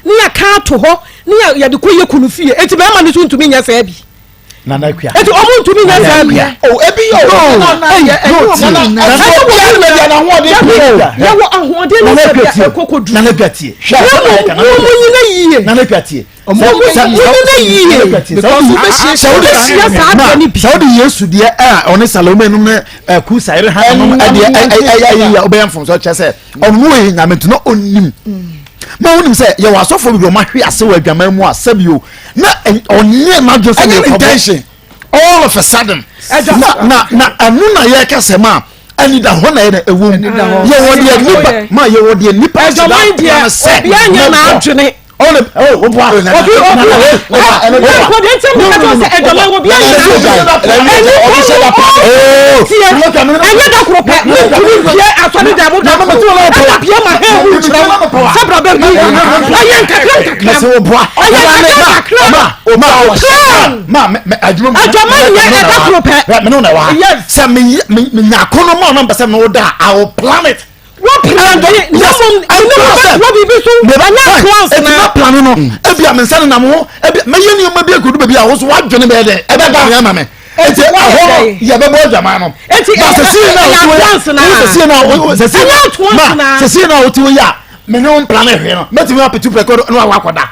ne yɛka ato hɔ ne yɛde kɔ yɛ kunu fie, eti bɛrima no so ntumi nyɛ saa bi. Nana Akua. Eti ɔmo ntumi nyɛ saa bi. O ebi yɛ o. Nana yɛ ɛyɛ ɔmo nyinaa. Ɛsɛ wɔ Obiara baabi a n'ahoɔden dabi pii. yɛwɔ ahoɔden ne Nana sɛ Akua bia tie. ɛkɔkɔ du. Nana Akua tie. Hwɛ Na asɛm a yɛka, mo mo nyina yie. Nana Akua tie. Ɔmo Sɛ- nyina sɛ- yie. sɛ- Mo nyina yie. Nana Akua tie. Sɛ Because wode- wobɛhyia sɛ wode- wobɛhyia saa adeɛ no bi. Sɛ wode Yesu deɛ a ɔne Salome nom ne Kusa yere ha nom ɛdeɛ ɛyɛ ɛyɛ a wobɛyɛ mfomso, kyerɛ sɛ ɔno no ɔyɛ nyame nti na ɔnnim. Ma wonim sɛ yɛwɔ asɔfoɔ bebree ɔmo ahwe ase wɔ adwaman mu a, sɛbio, na ɔnyɛ n'adwene sɛ Ɛnyɛ mekɔbɔ. intention. All of a sudden na ɛno na yɛka sɛ ma ɛnida hɔ na yɛ na ɛwɔ mu. Yɛwɔ deɛ nipa ma yɛwɔ deɛ nipa Adwaman deɛ, obiara nyɛ n'adwene. Ɔne oh oboa. Obi obi ɛkɔ deɛ nti mi ka kyerɛ sɛ adwaman obiara nyɛ n'adwene. Ɛnipa no ɔtie ɛnyɛ da koro pɛ ne ntumi mpie asɔre da mo da koro ɛna pie ma hɛn mu nkyerɛ wo sɛ bra bɛ bi ɛyɛ nkakra nkakra. Mɛsɛ oboa. Ɛyɛ nkakra nkakra. Ma ma Plan. ma mɛ mɛ adwuma mu. Adwaman nyɛ ɛda koro pɛ. Mɛ ne wo na ɛwɔ ha. Yes. Sɛ me me me nya akɔnɔ ma ɔnam pɛ sɛ me wo da, I will plan it. Wọ́n plan de na mo ne mo bɛ wɔ biribi so ɛnyɛ plans na. Eti na plan no, ebi a me nsa nenam ho, ebi mɛyɛ nneɛma bi ekodu baabi a woso wadwene bɛyɛ dɛ ɛbɛba mi ama mi. Eti ɛhɔ no yɛ bɛbɔ adwaman no. Eti na sɛsie na ɛyɛ wote advance na. sɛsie na sɛsie Ɛnyɛ advance ma na. sɛsie na wote wo yɛ a me ne wo mplan hwee no, mɛtumi apetu prɛko no akɔ akɔda.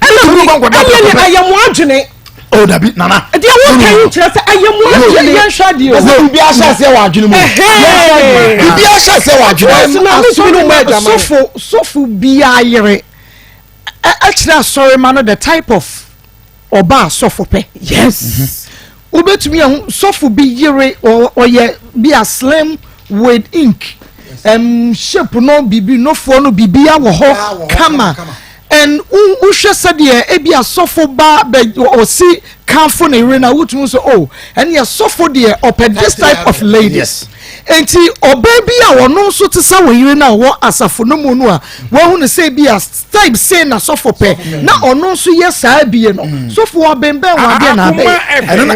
Ɛna Mɛtumi mi akɔ akɔda ɛnyɛ prɛko ni pɛ. ɛyɛ mo adwene. O dabi, Nana. Deɛ wɔn ka yi kyerɛ sɛ ɛyɛ mo adwene. Yɛnhwɛ adeɛ o. Ɛsɛ biribi ahyɛ aseɛ wɔ adwene mu. Biribi ahyɛ aseɛ wɔ adwene mu. Advance na mi tumi no mo adwaman. Sɔfo sɔfo biara yere ɛkyerɛ asɔre ma no the type of ɔba asɔfo pɛ. Wobɛtumi ahu sɔfo bi yere, ɔyɛ bi a slim with ink shape no, biribi nofoɔ no, biribi awɔ hɔ kama, and wohwɛ sɛdeɛ ebi asɔfo ba bɛ ɔsi kanfo ne yere na wotumi sɛ, oh, ɛne asɔfo deɛ ɔpɛ this type of ladies. Nti ɔbaa bi a ɔno nso te sɛ wɔ yere no a ɔwɔ asafo no mu no a wɔahu no sɛ bi a type sei na sɔfo pɛ, na ɔno nso yɛ saa bie no, sɔfo wabɛnbɛn wɔ adeɛ na abɛyɛ.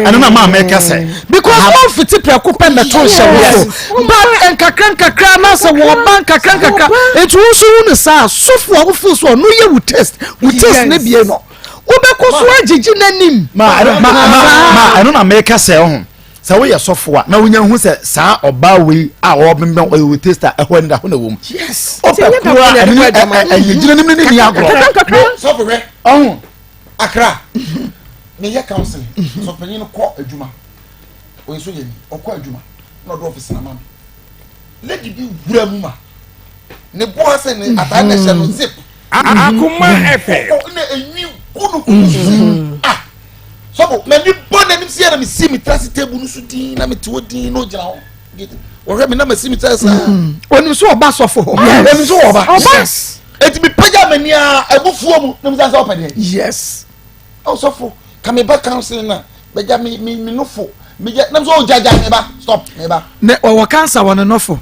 Ɛno na maa mɛka sɛ because wɔn fiti prɛko pɛ mɛto nhyɛ wɔ so, but nkakra nkakra na sɛ wɔba nkakra nkakra, nti wɔn nso hu no saa sɔfo a wofo so ɔno yɛ wo taste, wo taste ne bie no, wobɛkɔ so agyegye n'anim. Ma ɛno ma ma ma ɛno na mɛka sɛ ɔho sɛ woyɛ sɔfo a na wonya hu sɛ saa ɔbaa wei a ɔbɛnbɛn ɔyɛ wo taste a, ɛhɔ ɛnda hɔ na ɛwɔ mu. Ɔpɛ kura ɛne ɛyɛ gyina nim ne ne ni agorɔ. Sɔfo, hwɛ. Ɔho. Akra meyɛ counseling, sɔfo no kɔ adwuma, ɔyɛ so yɛ ni, ɔkɔ adwuma na ɔde ɔfisi na ma mi lady bi wura mu ma ne bo ase ne ataade na ɛhyɛ no zip. Akoma FM. Ɔkɔ na enwi gu no kuku so. Ah, sɔfo, m'ani bɔ n'anim si yɛ na mi si mi tena se table no so din na mi te hɔ din na ogyina hɔ wɔhwɛ mi na ma si mi tena saa. Onim so ɔba sɔfo hɔ. Onim so ɔba. Eti mi pagya m'ani a ebufuo mu na mi san sɛ ɔpɛ deɛ. Ɔsɔfo ka mi ba counseling na bɛgya mi mi mi nofo mi gya na mi sɛ ɔgya gya mi ba, stop, mi ba. Ne ɔwɔ cancer wɔ ne nɔfo.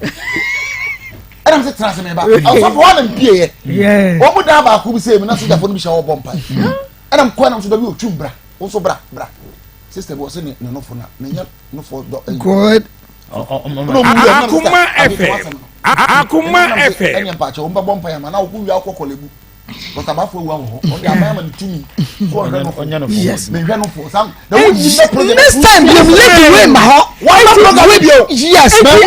Ɛna mi sɛ tena ase, mi ba. Ɔsɔfo wa na mi pie yɛ. Wɔn mu dan baako bi sɛ mi na sojafoɔ no bi hyɛ hɔ bɔ mpa yi, ɛna mi kɔ ɛna mi sɛ dabi otwi bra, wɔn nso bra bra, sister bi wɔ sɛ ne ne nofo na ne nyɛ nofo dɔ ɛyi. Good. Akoma FM. Akoma FM. Ɛnyɛ mpakyɛ wɔn bɛ bɔ mpa yɛ ma na wɔkɔ wia akɔ kɔlɛbu dɔkta bafo ewu awɔ hɔ, ɔde aban ama ne tumi so ɔhwɛ no fo. Mehwɛ no fo sam na wo nyi bɛ program. Next time bi lady wey ma hɔ. Wɔn bɛ program bi o. Yes, but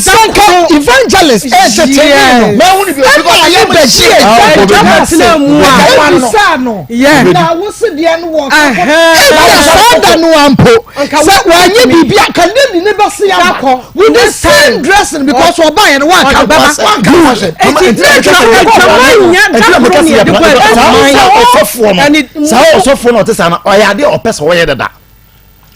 sanka evangelist ɛ tètè ní no. Mɛ hu ni bi o. Ɛna ayé bɛ gye ɛdwama se ɛbisa no na awosi deɛ no wɔ. Ɛna saa da no ampo. Sɛ wanyɛ biribi a nka lady ne bɛse aba with the same dressing because ɔba yɛ no wanka ho asɛm. Wanka ho asɛm. Eti adwaman nya dakoro ne yɛde kɔ adwaman. Ɔsɔfoɔ no saa ɔsɔfoɔ no ɔte saa no ɔyɛ adeɛ ɔpɛ sɛ ɔyɛ dada.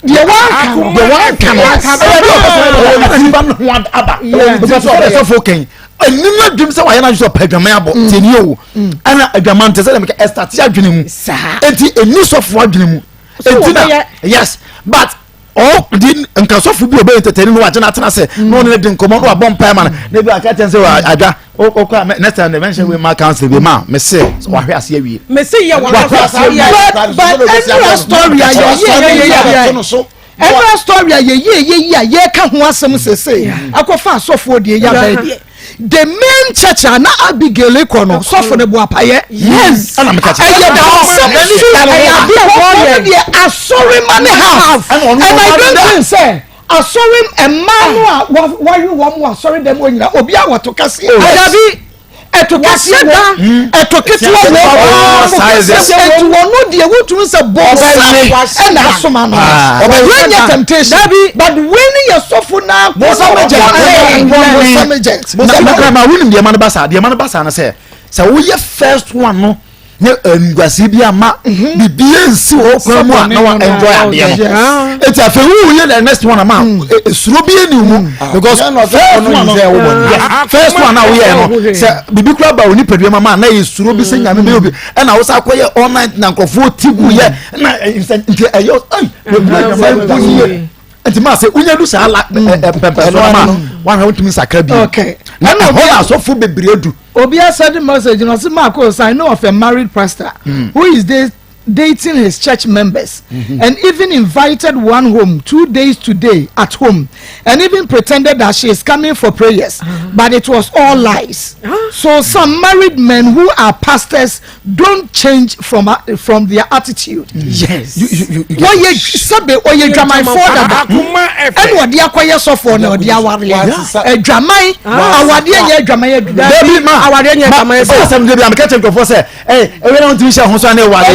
Deɛ wanka no deɛ wanka no ɛyɛ adeɛ ɔpɛ sɛ ɔyɛ dada. Ɔwɔ nipa no ho aba because ɔyɛ sɔfoɔ kɛn ɛnim na dwom sɛ wayɛ n'adwene sɛ ɔpɛ adwaman abɔ tiɛ ni o ɛna adwaman te sɛ dɛm ɛstate adwene mu eti ɛni sɔfoɔ adwene mu. Eti na yes but ɔ di nka sɔfo bi ɔbɛyɛ tɛtɛni na wagye n'atena ase na ɔne ne di nkɔmɔ na wabɔ mpae ma no na ebi aka kyɛn sɛ adwa ɔkɔ a next time mɛnhyɛ wei ma council bi ma mese wahwɛ ase awie. Mese yɛ wahwɛ ase awie. But but ɛnura story a yɛ yɛ yɛ yɛ yɛ ɛnura story a yɛ yɛ yɛ yɛ a yɛka ho asɛm sese akɔfa asɔfoɔ deɛ yɛ abɛɛ deɛ. The main church a na Abigail kɔ no sɔfo no bu apayɛ. Yes. Ɛna meka kyerɛ. Ɛyɛ the same su ɛyɛ ade a wɔyɛ deɛ asɔre ma ne half. And I don't think sɛ asɔre mmaa no a wɔawe wɔn wɔ asɔre dɛm wɔ nyina obi a wɔto kaseɛ. Adabi. Ɛto kɛseɛ wɔ ɛto ketewa wɔ kɛseɛ wɔ wɔn no deɛ wotumi sɛ bɔnsam ɛna asoma no wei nyɛ temptation but wei ne yɛ sɔfo na bɔnsam agent bɔnsam agent. Na ma wonim deɛ ma no ba saa deɛ ma no ba saa no sɛ sɛ woyɛ first one no ne nguase bi ama mhm. biribi nsi wɔ kwan mu a na wa enjoy adeɛ no eti afei wo yɛ the next one ama mm. e, esuro bi eni mu mm. because first one no yes first one a woyɛ no sɛ biribi kura ba onipadua ma ma na yɛ suro bi sɛ nyame bɛyɛ obi ɛna wosa akɔyɛ all night na nkurɔfoɔ ti gu yɛ na nti ɛyɛ ɛy ebu adwuma mpo yie nti maa sɛ wonya du saa la pɛmpɛ so ma wahwɛ wontumi nsakra bi na ɛhɔ na asɔfo bebree du. Obi asɛde message na ɔsi Mark Osa I know of a married pastor mm. who is dating his church members mm -hmm. and even invited one home 2 days today at home and even pretended that she is coming for prayers uh -huh. but it was all lies. Uh -huh. So some married men who are pastors don't change from their attitude. Yes. Wɔyɛ sɛbe ɔyɛ dwamanfoɔ dada ɛna ɔde akɔyɛ sɔfoɔ na ɔde awareɛ adwaman awadeɛ nyɛ adwaman adwuma. Dabi ma awadeɛ nyɛ adwaman adwuma. Sɛ asɛm de bi a meka kyerɛ nkurɔfoɔ sɛ ɛy ɛwɛ na wontumi nhyɛ ho so a na ɛwareɛ.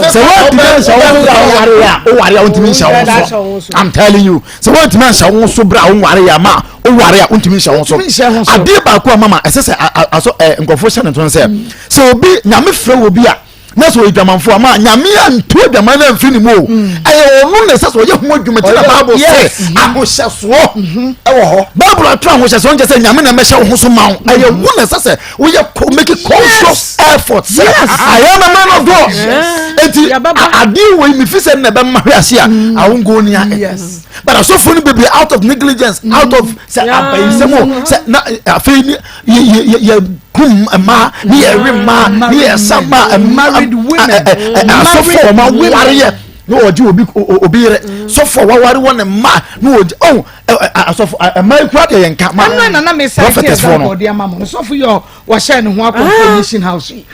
Sɛ wontumi nhyɛ ho so a wowareɛ a wowareɛ a wontumi nhyɛ ho so. I'm telling you sɛ wontumi anhyɛ wo so berɛ a wonwareɛ a ma woware a wontumi nhyɛ wo so adeɛ baako a mama ɛsɛ sɛ asɔ ɛ nkurɔfoɔ hyɛ ne ntono sɛ mm. sɛ obi nyame frɛ wɔ bi a na sɛ ɔyɛ dwamanfoɔ ama nyame anto adwaman no amfiri ne mu o mm. ɛyɛ ɔno na ɛsɛ sɛ ɔyɛ ho adwuma nti na bible sɛ ahohyɛsoɔ mm-hmm. ɛwɔ hɔ bible ato ahohyɛsoɔ nkyɛ sɛ nyame na ɛmɛhyɛ wo ho so ma wo ɛyɛ mm. wo na ɛsɛ sɛ woyɛ make conscious effort sɛ I am a man of God enti adeɛ wei mefi sɛ na ɛbɛma hwɛ ase a awongo ni a but asɔfo no bebree out of negligence mm. out of sɛ abayisɛm o sɛ na afei ni yɛ yɛ yɛ kum mmaa ne yɛ we mmaa ne yɛ sa mmaa married women asɔfo wɔn aware yɛ na ɔgye obi obi yɛrɛ sɔfo waware wɔ ne mma na ɔgye ɔn asɔfo mmaa ekura deɛ yɛn nka ma ɛnna nana mi sa prophetess fo no sɔfo yɛ wɔhyɛ ne ho akɔ mission house yi.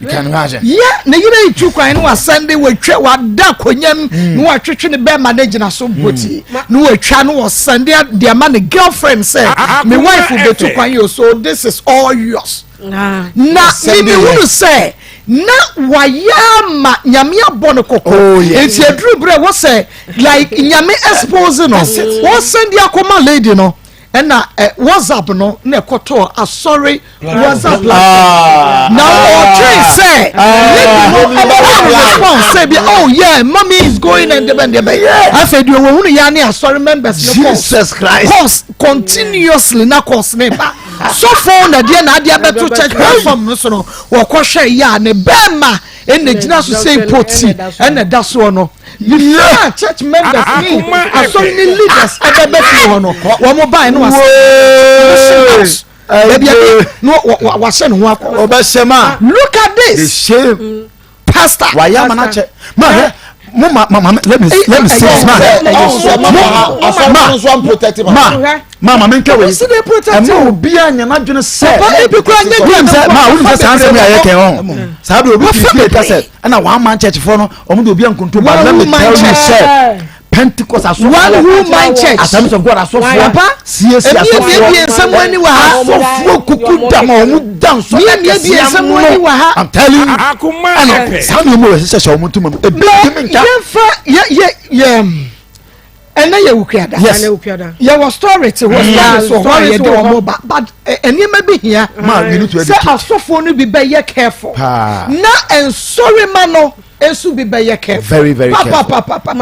You can imagine. Yɛ ne yere yi tu kwan ne wasɛnde watwa wada akonnwa mu hmm. ne watwetwe ne bɛrima ne gyina so mpoti hmm. ne watwa ne wɔsɛnde de ama ne girlfriend sɛ me wife betu kwan yi o so this is all yours. Na mimi hunu sɛ na wayɛ ama nyame abɔ no kɔkɔ oh, nti aduru berɛ wɔ sɛ like nyame expose no wɔsɛnde akɔma lady no. Ɛna ɛ WhatsApp no na ɛkɔtɔɔ asɔre WhatsApp platform ah. na ɔtwɛn sɛ lady no ɛbɛma no response sɛ bi oh yeah mommy is going and debɛn debɛn afei deɛ wɔhunu ya ne asɔre members no calls Jesus Christ calls continuously na calls ne ba sɔfo na deɛ na adeɛ abɛto church platform no so no wɔkɔhwɛ yɛ a ne bɛɛma ɛna gyina so sɛ poti ɛna ɛda soɔ no. Before church members ne asɔre ne leaders ɛbɛbɛ fie hɔ no, wɔn bae no wasɛ house. Baabi a no wahyɛ ne ho akɔ. Ɔbɛhyɛ ma. Look at this. The shame. Pastor. Wayɛ ama n'akyɛ. Ma hɛ mo ma ma ma let me let me say this ma ma ma ma ma mi nka wei ɛma obiara nyɛ n'adwene sɛ wonim sɛ ma wonim sɛ saa nsɛm yɛ ayɛ kɛn ɔn saa de obi fi fie ka sɛ ɛna one man church foɔ no ɔmo de obi ankonto but let me tell you sɛ. Pentecost asɔfoɔ. One woman church. Assemblies of God asɔfoɔ. Papa, CAC asɔfoɔ. Ebie ebie nsɛm ani wɔ ha. Asɔfoɔ kuku dam a wɔn da nsɔ akɛseɛ ano. I'm telling you. Ɛna saa nneɛma wɔ ɛsɛ sɛ wɔn ntoma mu. Ebi ntumi nka. Yɛnfa yɛ yɛ yɛ ɛnɛ yɛ wukuada. Yes. Yɛwɔ story te hɔ story so hɔ a yɛde wɔn ba but nneɛma bi hia. Sɛ asɔfoɔ no bi bɛyɛ careful. Na nsɔrima no. Nso bi bɛyɛ careful. Very very careful. Papapapa.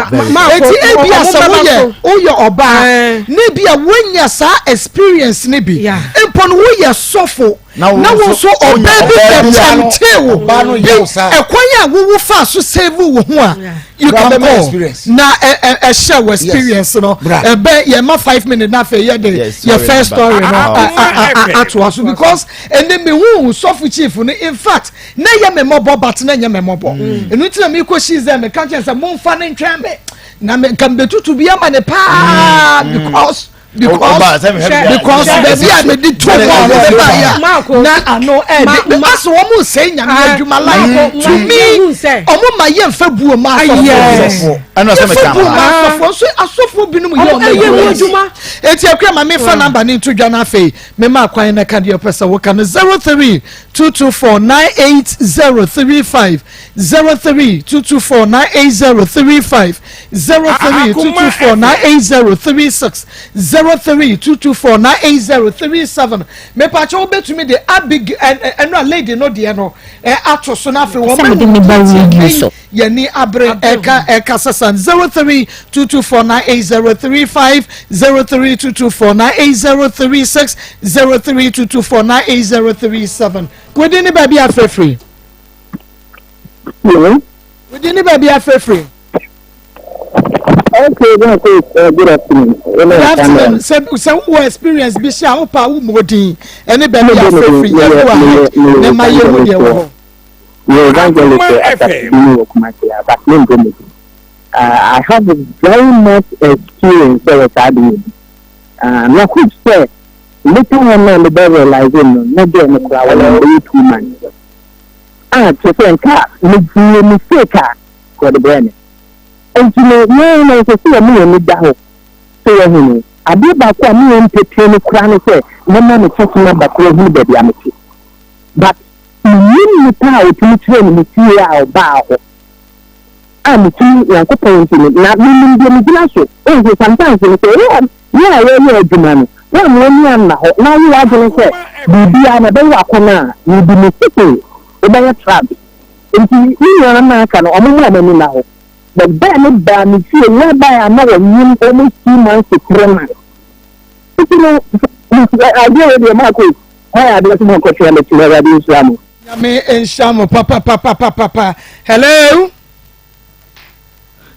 Eti ebi a sɛ woyɛ woyɛ ɔbaa na ebi a wonya saa experience ne bi. Mpo no woyɛ sɔfo na wo nso ɔbaa bi bɛ tɛmtee wo bi ɛkwan a wowo fa so save wo ho a you can call na ɛhyɛ wo experience no ɛbɛ yɛ ma 5 minutes na afei yɛ de yɛ first story no atoa so because ɛnɛ mi hu sɔfo chief no, in fact, na ɛyɛ me mmɔbɔ, but na ɛnyɛ me mmɔbɔ. Ɛno nti na mekɔ hyii sɛ meka kyɛn sɛ momfa ne ntwɛn me na nka mebɛtutu bi ama ne paa because baabi a mede to bɔɔl no bɛba yɛ a na ano ɛde because wɔn mo sɛ Nyame adwuma. Like, to me, ɔmo ma yɛ nfa buo ma asɔfoɔ, yɛfa buo ma asɔfoɔ nso, asɔfoɔ binom yɛ ɔmo adwuma. Eti akura ma mefa number ne nto dwa no, afei mema akwan na ka deɛ ɔpɛ sɛ woka no: 0322498035, 0322498035, 0322498036, 0322498037. Mepatwa wobɛtumi de abig ɛno a lady no deɛ no ato so no, afei wɔn mɛ yɛni abere ɛka sasa: 0322498035, 0322498036, 0322498037. Wodi ne baabi afɛfiri. Wodi ne baabi afɛfiri. Okay, then, good afternoon. Good afternoon. Sɛ wowɔ experience bi hyɛ a wopa wo mu odin ɛne baabi afɛfiri, yɛ go ahead ne ma yɛ hu deɛ wɔ hɔ. Yeah, evangelist Asafo wɔ Kumasi, but me mbɔ mu. I have very much experience wɔ saa de yi. Na hope sɛ later on na me bɛ realize no na girl no koraa wɔyɛ bɛyɛ 2 months. Ah, kyerɛ sɛ nka me gyee mistake a wɔde brɛ me. Nti no yɛn na nso sɛ wɔn yɛn ani da hɔ sɛ wɔhu no. Adeɛ baako a me yɛn mpɛpɛ no koraa ne sɛ mɛma me kyɛse number koraa hunu baabi a mete. But menim nipa a otumi kyerɛ no me fie a ɔbaa hɔ a metumi Nyankopɔn nti no na menim deɛ megyina so. Nso sometimes no sɛ yɛ yɛ a yɛyɛ adwuma no wɔn ani anna hɔ na ayɛ w'adwene sɛ biribiara na ɛbɛyɛ akɔnɔ a, you be mistaken, wobɛyɛ trap. Nti ne nuanom na aka no, ɔmo mu a ɔmo ani na hɔ, but bɛɛ ne baa me fie whereby a na wɔnyim almost 2 months to 3 months. Nti no adeɛ wei deɛ maako hɔ adeɛ so mɔkɔtwea mɛtumi. Awurade nhyira mo. Nyame nhyira mo papapapapapa. Hello,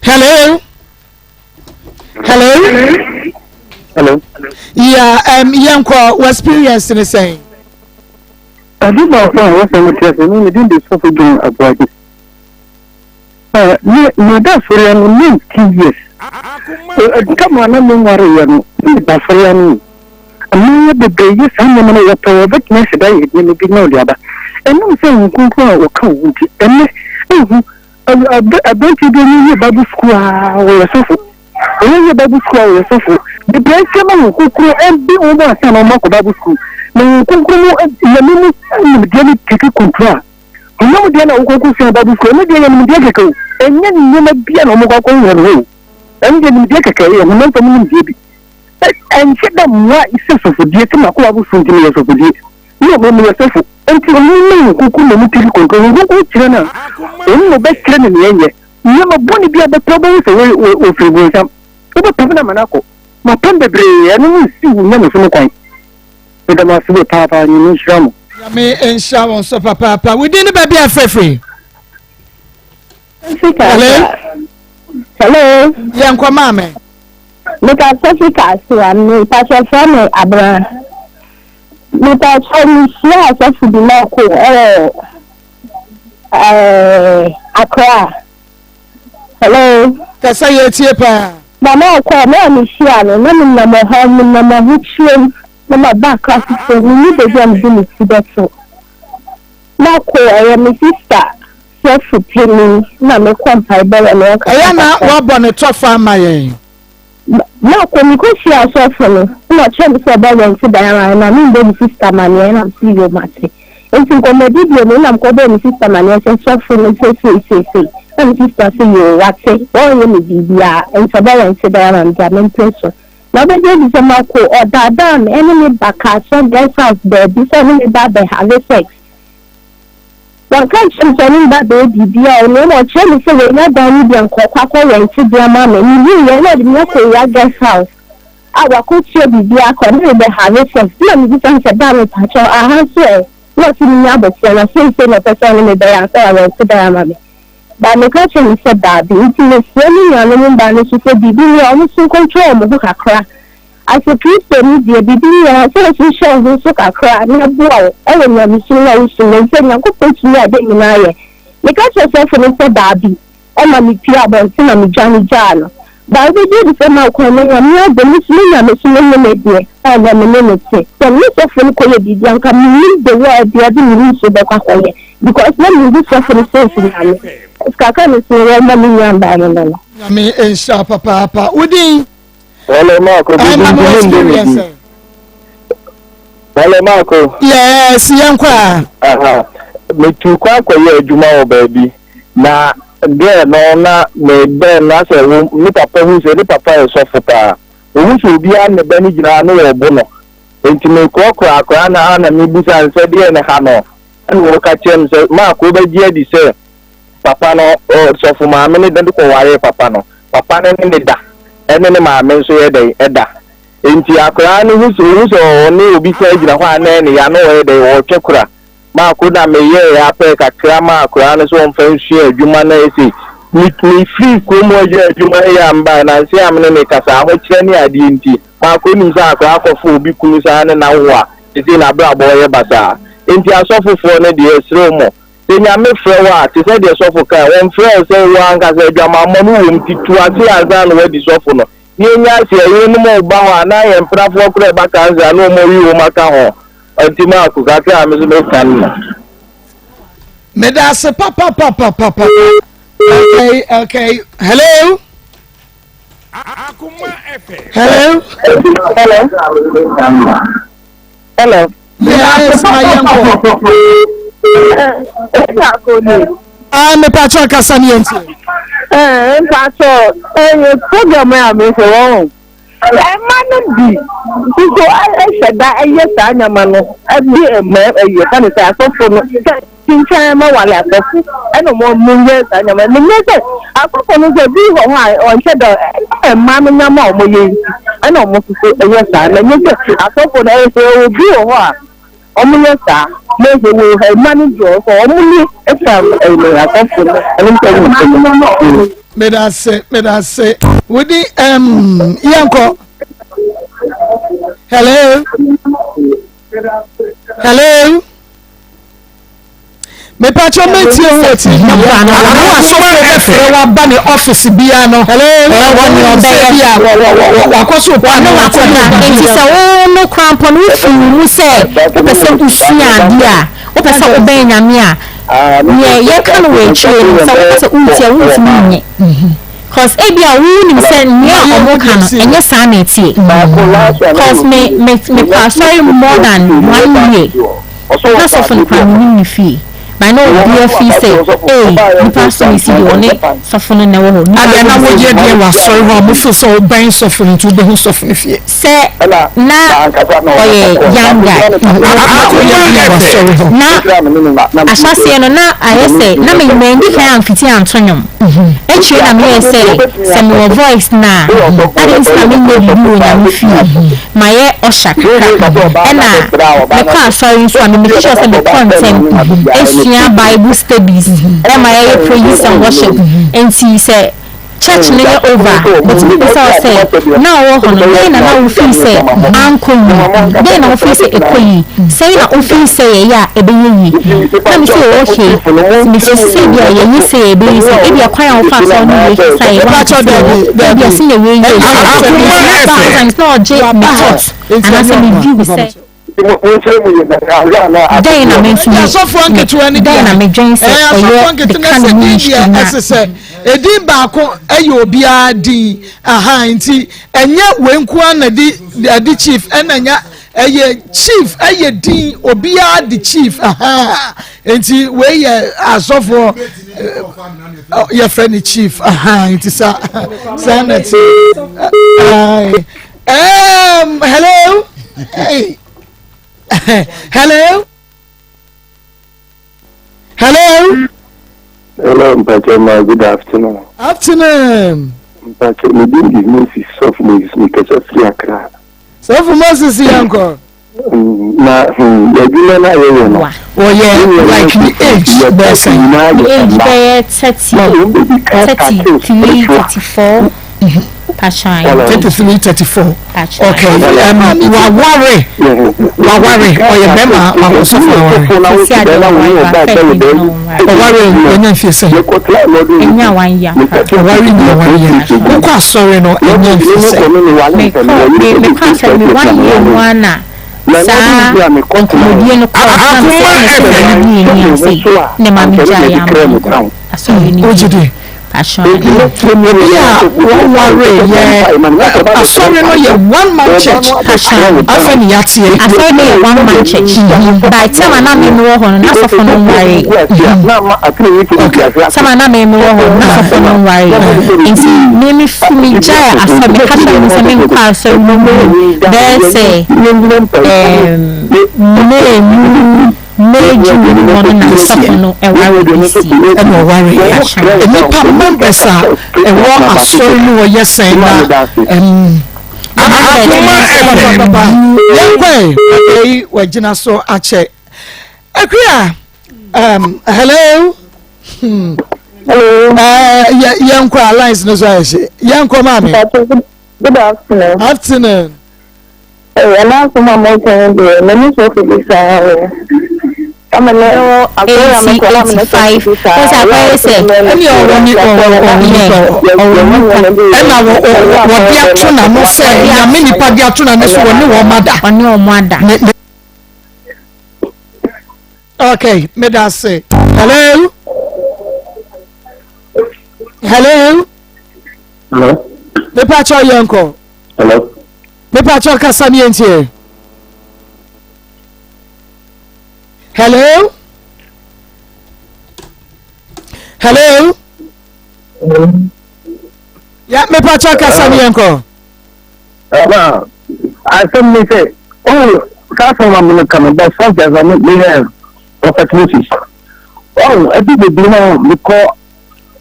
hello, hello. Hello. Yeah, yɛnkɔ wɔ experience ne sɛn? Ade baako a wɔsɛ mo kyerɛ sɛ me din de Sɔfo John Aboagye. Me meda asɔre ano 19 years. Kama na me nwareyɛ no, meda asɔre ano. Mmaa bebree yɛ saa nneɛma no, wɔpɛ wɔbɛtumi ahyɛ da yɛ nneɛma bi na ɔde aba. Ɛnam sɛ Honhom Kronkron a wɔka wo ho nti, ɛnnɛ ehu aberanteɛ bi ɔnyɛ Bible school a wɔyɛ sɔfo. Ɔnyɛ Bible school a wɔyɛ sɔfo. Bebree nhyɛ ma Honhom Kronkron ɛbi wɔn ansa na wɔn akɔ Bible school. Na Honhom Kronkron mu Nyame mu nimdeɛ no take control a. Honam deɛ na wokɔkɔ sua Bible school, ɛno deɛ yɛ nimdeɛ kɛkɛ o. Ɛnyɛ nneɛma bia na wɔn kɔ akɔ wɔ no hɔ o. Ɛno deɛ nimdeɛ kɛkɛ, ɛyɛ honam fam nimdeɛ bi. Ɛnhyɛ da mmoa sɛ sɔfodie sɛ mako Bible school nti meyɛ sɔfodie. Ne ɔmo meyɛ sɔfo. Nti ɔmo ne Honhom Kronkron na ɔmo take control. Honhom Kronkron kyerɛ no a, ɔno na ɔbɛkyerɛ no nea ɛnyɛ. Nneɛma bɔne bi a bɛtɔ wobɛhu sɛ wɔfiri bonsam. Wobɛpam no ama no akɔ. Mapam bebree, ɛno no nsi wo nyamesom kwan. Meda mo ase paapaa, Nyame nhyira mo. Nyame nhyira wɔn so papaapa. Wodin ne baabi a frɛfrɛ? Hello. Hello. Yɛnkɔ, maame. Mekasa fi Kasoa, mepatwa frɛ me Abena. Mepatwa mehyia asɔfo bi na ɔko ɛwɔ Accra. Hello. Kasa, yɛtie paa. Mama ɔkɔ na mehyia no na menam ɔhaw menam ahokyerɛ mu na maba Accra foforɔ, menni baabi a mede me ti bɛto. Na kɔ ɛyɛ me sister sɛ sɔfo panin na mekɔ mpaebɔ wɔ ne hɔ kakra Ɛyɛ na kakra. woabɔ ne tɔfa ama yɛn. Na kɔ mekɔhyia sɔfo no na ɔkyerɛ me sɛ ɔbɛ rent dan ama me na membɔ me sister amaneɛ na mese yoo mate. Nti nkɔmmɔdidie mu na mekɔbɔɔ me sister amaneɛ sɛ sɔfo no sɛ sei sei sei na me sister se yoo wate ɔnyɛ me biribiaa nti ɔbɛ rent dan ama me deɛ mempere so. Na ɔbɛgye adi sɛ mako ɔdaadaa me ɛne me ba Kasoa guest house baabi sɛ ɔne me ba abɛ have sex. Wanka ankyerɛ me sɛ ɔne me ba abɛyɛ biribiara o, na mmom ɔkyerɛɛ me sɛ wanya dan no bi a nka ɔkɔ akɔ rɛnte de ama me. Mewieɛ na ɔde me akɔwura guest house a wakɔtua biribiara aka, ɔne me bɛ have sex. Ɛna mebisa no sɛ, Ba mepakyɛw aha nso ɛ? Na ɔse menya abɔfra na seisei na ɔpɛ sɛ ɔne me bɛyɛ ansa warɛnte dan ama me. But meka kyerɛɛ no sɛ daabi. Nti mesrɛ me nuanom mbaa no nso sɛ biribi ni a wɔn nso ncontrol wɔn ho kakra. As a Kristoni deɛ biribi ni a ɛsɛ sɛ wohyɛ wo ho so kakra na ɛboa wo wɔ nyamesom no a wosom no efisɛ Nyankopɔn tumi ade nyinaa yɛ. Meka kyerɛɛ sɔfo no sɛ daabi. Ɛma mepue abɔnten na medwane gyaa no. But wobɛgye adi sɛ makɔ no Nyame adom me nso me nyamesom nye me deɛ a ɛnnɛ me ne no te. Sɛ me ne sɔfo no kɔyɛ biribi a nka mennim the way a ɛde ɔde me nsuo bɛkɔ akɔyɛ because na menhu sɔfo no sɛ ɔfiri Nyame. Nti kakra me nso mewɔ ma me nua mbaa no no no. Nyame nhyira wo papaapa. Wo din? Hello, Marco. Ɛɛ ma me experience ɛ. Hello, Marco. Yes, yɛn kɔ a. Aha. Metu kwan kɔyɛ adwuma wɔ baabi na girl no na me bɛn no asɛ wo ne papa hu sɛ ne papa yɛ sɔfo paa. Ohu sɛ obiara ne ba no gyina no wɔ bo no. Nti mekorɔkorɔ akwaraa no a na mebusa no sɛ deɛ ne ha no. Ɛna ɔka kyerɛ me sɛ Marco wobɛgye adi sɛ papa no sɔfo maame no de kɔwaree papa no. Papa no ne ne da ɛne ne maame nso yɛ dɛn ɛda. Enti akwadaa no hu sɛ ohu sɛ ɔne obi san gyina hɔ a na ɛne ya na ɔyɛ dɛn ɔretwe kora. Maako na meyɛɛ apɛ kakra maa akwadaa no sɛ ɔmfa nsua adwuma na ɛsɛ me mefiri kurom hɔ yɛ adwuma no yɛ a mebaeɛ nanse a me ne ne kasa ahokyerɛ ne adeɛ nti maako nim sɛ akwadaa akɔfa obi kunu saa ne n'awo a seesei n'abrabɔ yɛ basaa. Enti asɔfofoɔ no deɛ yɛsrɛ mo Sɛ Nyame frɛ wo a, te sɛ deɛ sɔfo kae, wɔmfrɛɛ wo sɛ wo ankasa adwamammɔ no wom nti tu ase ansa na woadi sɔfo no. Ne yɛnya ase a, yerenom a wɔba hɔ anaa yɛn mpenafoɔ koraa ɛba kansa a na wɔn awi wɔn aka ho. Nti Marko, kakra a me nso meka no no. Meda ase papapapapapa. Okay, okay. Hello. Hello. Hello. Hello. Yes, ma yɛn kɔ. Ah, me pacho kasa ni yɛn ti. Eh, mpacho, eh, program a me hwɛ wɔn. Ɛma no bi nso ɛhyɛ da ɛyɛ saa nneɛma no ɛde ɛmɛ ɛyɛ ka ne sɛ asɔfo no sɛ kyinkyan ma wale asɔfo ɛna wɔn mo yɛ saa nneɛma no nyɛ sɛ asɔfo no sɛ bi wɔ hɔ a ɔnhyɛ da ɛma no nneɛma a wɔn yɛ nti ɛna wɔn nso so ɛyɛ saa na nyɛ sɛ asɔfo no ɛyɛ sɛ obi wɔ hɔ a wɔn yɛ saa na ɛsɛ wɔ ɛma no bi wɔ hɔ wɔn ne ɛfa ɛyɛ asɔfo no ɛne sɛ ɛma no. Medase, medase. Wodi um, yɛnkɔ. Hello. Hello. mepatwa mɛtie wo wɔ tv ɔno asɔfo bɛfrɛ waba ne ɔfisi bia no sɛ bi a wakɔ so pa ne wakɔda nti sɛ wo no kora mpo no wofiri wo mu sɛ wopɛ sɛ wosua adeɛ a wopɛ sɛ wobɛn nyame a neɛ yɛka no wɔ akyire no sɛ wopɛ sɛ wotie a wontumi nyɛ cause ebi a wonim sɛ nea ɔmo ka no ɛnyɛ saa na ɛteɛ cause me me mekɔ asɔre more than one year na sɔfo no koraa menim ne fie but na obiara feel sɛ ei nipa asɔre si deɛ ɔne sɔfo no na ɛwɔ hɔ nipa Adeɛ na asɔre si woyɛ deɛ wɔ asɔre hɔ a mo feel sɛ wobɛn sɔfo no nti wobɛhu sɔfo no fie. Sɛ na ɔyɛ young guy Woyɛ deɛ wɔ asɔre hɔ. Na ahyɛaseɛ no na ayɛ sɛ na me mandi kan amfiti anto nnwom akyire na meyɛɛ sɛ sɛ mewɔ voice no a adɛn nti na menyɛ biribi wɔ Nyame fie mayɛ usher kakra ɛna mekɔ asɔre nso a me make sure sɛ mekɔ ntɛm sua bible studies ɛma yɛyɛ praise and worship nti sɛ church no yɛ over a metumi bisa wo sɛ na ɔwɔ hɔ no dɛn na na wo feel sɛ ankɔ yie dɛn na wo feel sɛ ɛkɔ yie sɛn na wo feel sɛ yɛyɛ a ɛbɛyɛ yie na me sɛ okay mesusu sɛ ebia yɛyɛ sei a ɛbɛyɛ sei ebia kwan a wofaa so a wo ne wei kasaeɛ woankasa wɔ ebia sɛnea wei yɛɛ sei nti na sometimes na ɔgye me thought anaasɛ me view sɛ. Dɛn na me nso me asɔfoɔ nketewa no dɛn na medwen sɛ ɛɛ asɔfoɔ ɛyɛ nketewa de no ka sɛ ne ho din deɛ nhyira ɛsɛ sɛ edin baako ɛyɛ obiara din aha nti ɛnyɛ wei nko na di ɛdi chief ɛna nya ɛyɛ chief ɛyɛ din obiara di chief aha nti wei yɛ asɔfoɔ yɛfrɛ no chief aha nti sa saa na ti ɛɛ hello hey hello hello. Hello, Mpachema. Good afternoon. Afternoon. Mpacho, me din di Moses, Sɔfo Moses, me kasa firi Accra. Sɔfo Moses yɛnkɔ. Na adwuma no a yɛyɛ no. Wɔyɛ like ne age bɛyɛ sɛn? Ne age bɛyɛ 30, 33, 34. Patran. 33, 34. Okay. Waware. Waware. Ɔyɛ bɛrima ɔsɔfo aware. Sisi ade ɔware ba fɛ bi na ɔware. Ɔware ɛnyɛ mfie sɛn? Ɛnya one year. Ɔware nya one year. Wokɔ asɔre no ɛnyɛ mfie sɛn? Mekɔ mekɔ asɔre mi one year mu ana saa nkɔmmɔdie no kɔɔ so na mesɛ ɛna sɛ ɛna bi yɛ ni ase ne ma me gya yɛ ama nkɔ asɔre no Wogye di? Obi a wɔware yɛ asɔre no yɛ one man church. Afɛ ne yateɛ. Asɔre no yɛ one man church. By time a na me wɔ hɔ no na asɔfo no nware. Time a na me wɔ hɔ no na asɔfo no nware. Nti me me fi me gyae asɔre me ka kyerɛ me sɛ me nkɔ asɔre no mu bɛyɛ sɛ May mu May June mu hɔ no na asɔfo no ɛware this year. Ɛna ɔware yɛ. Nnipa members a ɛwɔ asɔre no wɔ yɛ sɛn na ɛm. Akoma FM. Yɛnkɔ ɛ eyi wɔgyina so akyɛ. Akuya hello. Hello. Ɛɛ yɛnkɔ a lines no so ayɛ hye. Yɛnkɔ maame. Good afternoon. Afternoon. Ɛna asɛm a mo kan deɛ m'ani sɔ fi saa o. Ama ne ho akɔyɛ a mekɔ na mene sɔ fi saa. Wɔsɛ akɔyɛ sɛ. Ɛne ɔwɔ ne ɔwɔ ɔwɔ nipa ɔwɔ nipa ɛna wɔ wɔde ato n'ano sɛ nyame nipa de ato n'ano so wɔne wɔn ada. Ɔne wɔn ada. Okay, meda ase. Hello. Hello. Hello. Mepa kyɛw yɛn kɔ. Hello. Mepa kyɛw kasa ni yɛn tie. Hello. Hello. Ya mepa kyɛw kasa ni yɛn kɔ. Ɛna asɛm ni sɛ ɔwɔ saa asɛm a mene ka no bɛ sɔgya sɛ me meyɛ Prophet Moses. Ɔwɔ ɛbi bebree na mekɔ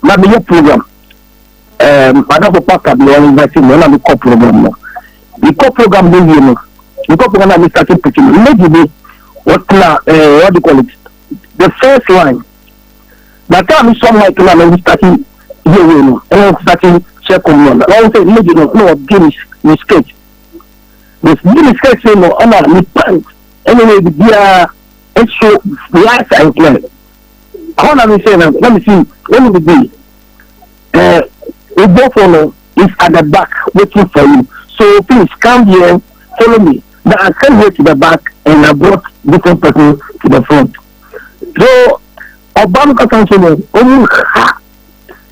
na meyɛ program. Ɛɛ madamfo pastor bi ɔn invite me na mekɔ program no. Mekɔ program no wie no mekɔ program na me start preaching no lady bi ɔtena ɛɛ what do you call it the first line. Na time me sɔ mic na me start yɛ wei no ɛna me start share communion na wɔn sɛ lady no na ɔbie ne ne skirt. Ne ne skirt no ɛna ne pant ɛna ne bibiara ɛso light and clear. Ɛhɔ na me sɛ na na me si wɔn bibi ɛɛ obɔfo no is at the back waiting for you so please come here follow me. Now I came here to the back and I brought different person to the front. So ɔba no kasa nso no ɔmu ha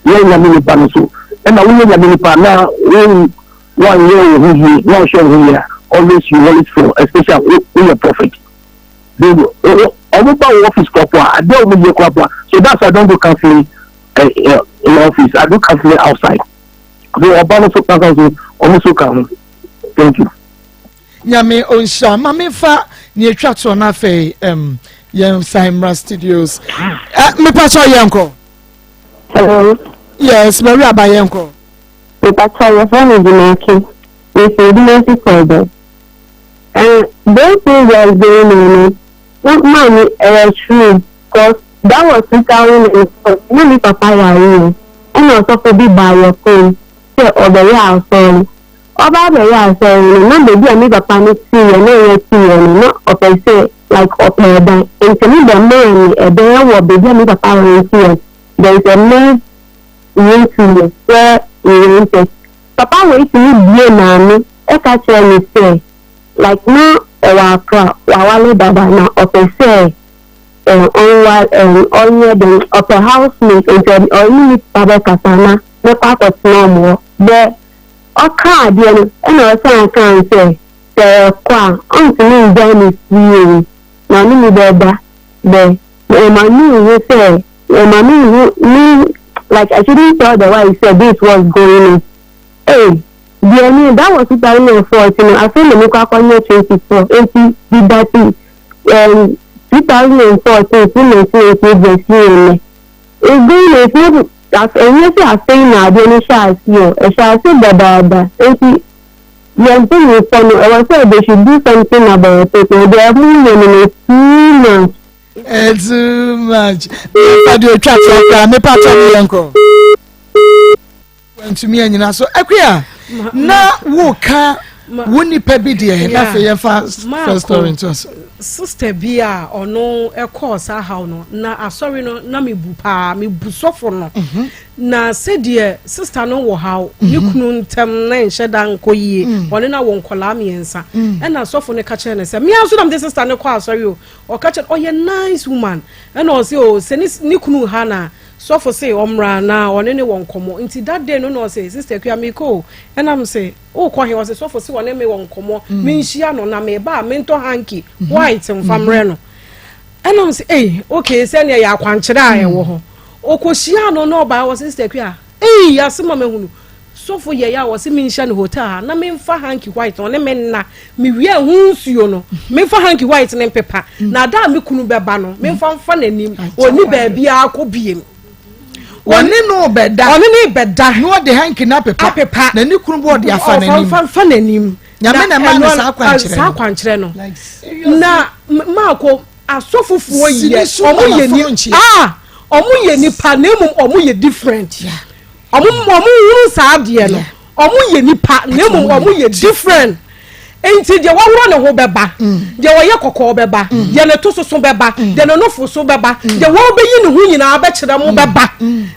yɛ nyame nipa no so ɛna woyɛ nyame nipa na wɔn wɔanyɛ wo ho yie na ɔhyɛ wo ho yie a always you always fail especially woyɛ prophet. Ɔmo ba wɔ office kɔkɔ a adeɛ a ɔmo yɛ kɔ so that's why I don't do counseling in office. I do counseling outside. So ɔba no so kasa so ɔmo so ka ho. Thank you. Nyame onhyira ma memfa nea etwa toɔ no afei yɛn san mmra studios. Mepa kyɛw yɛnkɔ. Hello. Yes, Mary aba yɛnkɔ. Mepa kyɛw yɛfrɛ me Jumaki. Mefiri Dumasi Kɔɔbɔ. Those things that is going on no, maame ɛyɛ true cause that was 2004 na me papa yare o ɛna ɔsɔfo bi baa yɛ kurom sɛ ɔbɛyɛ asɔre. Ɔba abɛyɛ asɔre no na baabi a me papa no teeɛ na ɛyɛ teeɛ no na ɔpɛ sɛ like ɔpɛ ɛdan nti ne bɛ maa me ɛdan wɔ baabi a me papa rent yɛ. There is a nice room to me where we rented. Papa wei tumi bue n'ano ɛka kyerɛ me sɛ Like na ɔwɔ Accra, wawale dada na ɔpɛ sɛ eh, ɔnwa eh, ɔnyɛ dɛn, ɔpɛ housemate nti ɔne ne papa bɛkasa na mɛkɔ akɔtena ɔmo hɔ. Bɛ ɔkaa adeɛ no ɛna ɔsan kaa sɛ sɛ ɛkɔ a ɔntumi ngyae me fie o na ɔne me bɛda bɛ ɛma me nhu sɛ ɛma me nhu me like I shouldn't tell the wife sɛ this was going on. Ei deɛ ni that was 2014 no afei na mekɔ akɔnyɛ 24 enti deda ti um, 2014 to 1988 bɛsi nnɛ. It's going on, it's not ɛnyɛ sɛ afei na adeɛ no hyɛ ase o, ɛhyɛ ase dadaada enti yɛn mpanyinfoɔ no ɛwɔ sɛ they should do something about it na deɛ ɔmo yɛ no no too much. It's too much. Mepa deɛ otwa toɔ koraa mepa kyɛ ne yɛn kɔ. Wantumi anyina so. Akuya na woka wo nipa bi deɛ na afei yɛmfa first story nto so. Sister bi a ɔno ɛkɔɔ saa haw no na asɔre no na mebu paa mebu sɔfo no mhm. na sɛdeɛ sister no wɔ haw ne mhm. kunu ntɛm na nhyɛ da nkɔ yie mm. ɔne na wɔ nkɔlaa mmiɛnsa mm. ɛna sɔfo no ka kyerɛ no sɛ mmea nso na mede sister no kɔ asɔre o ɔka kyerɛ ɔyɛ nice woman ɛna ɔse o sɛ ne kunu ha na Sɔfo se ɔmmra na ɔne no wɔ nkɔmmɔ. Nti that day no na ɔse, Sister Akua meekɔ o. Ɛna mese, wokɔ he? Ɔse, sɔfo se ɔne me wɔ nkɔmmɔ, menhyia no na meba a mentɔ hanky white mfa mmerɛ no. Ɛna mese, ei, okay, sɛdeɛ yɛ akwankyerɛ a ɛwɔ hɔ. Ɔkɔhyiaa no na ɔbaa, ɔse, Sister Akua, ei, asem a mahunu. Sɔfo yɛe a ɔse menhyia no hotel ha na memfa hanky white no ɔne me nna. Mewie a ɛho nsuo no, memfa hanky white no mpepa. Na da a me kunu bɛba no, memfa mfa n'anim. Ɔnni baabiara kɔ biem. Ɔne no bɛda. Ɔne no bɛda. Na ɔde hanky no apepa. Apepa. Na ne kunu bɔ ɔde afa n'anim. Ɔfa mfa n'anim. Nyame na ɛma no saa akwankyerɛ no. Saa akwankyerɛ no. Na maako asɔfofoɔ yɛ ɔmo yɛ ni ah ɔmo yɛ nipa na mmom ɔmo yɛ different. Yeah. Ɔmo ɔmo nhunu saa adeɛ no. Ɔmo yɛ nipa na mmom ɔmo yɛ different. Nti deɛ waworɔ ne ho bɛba, mm. deɛ ɔyɛ kɔkɔɔ bɛba, mm. deɛ ne to soso bɛba, mm. deɛ ne nofo so bɛba, deɛ wɔbɛyi ne ho nyinaa bɛkyerɛ mo bɛba.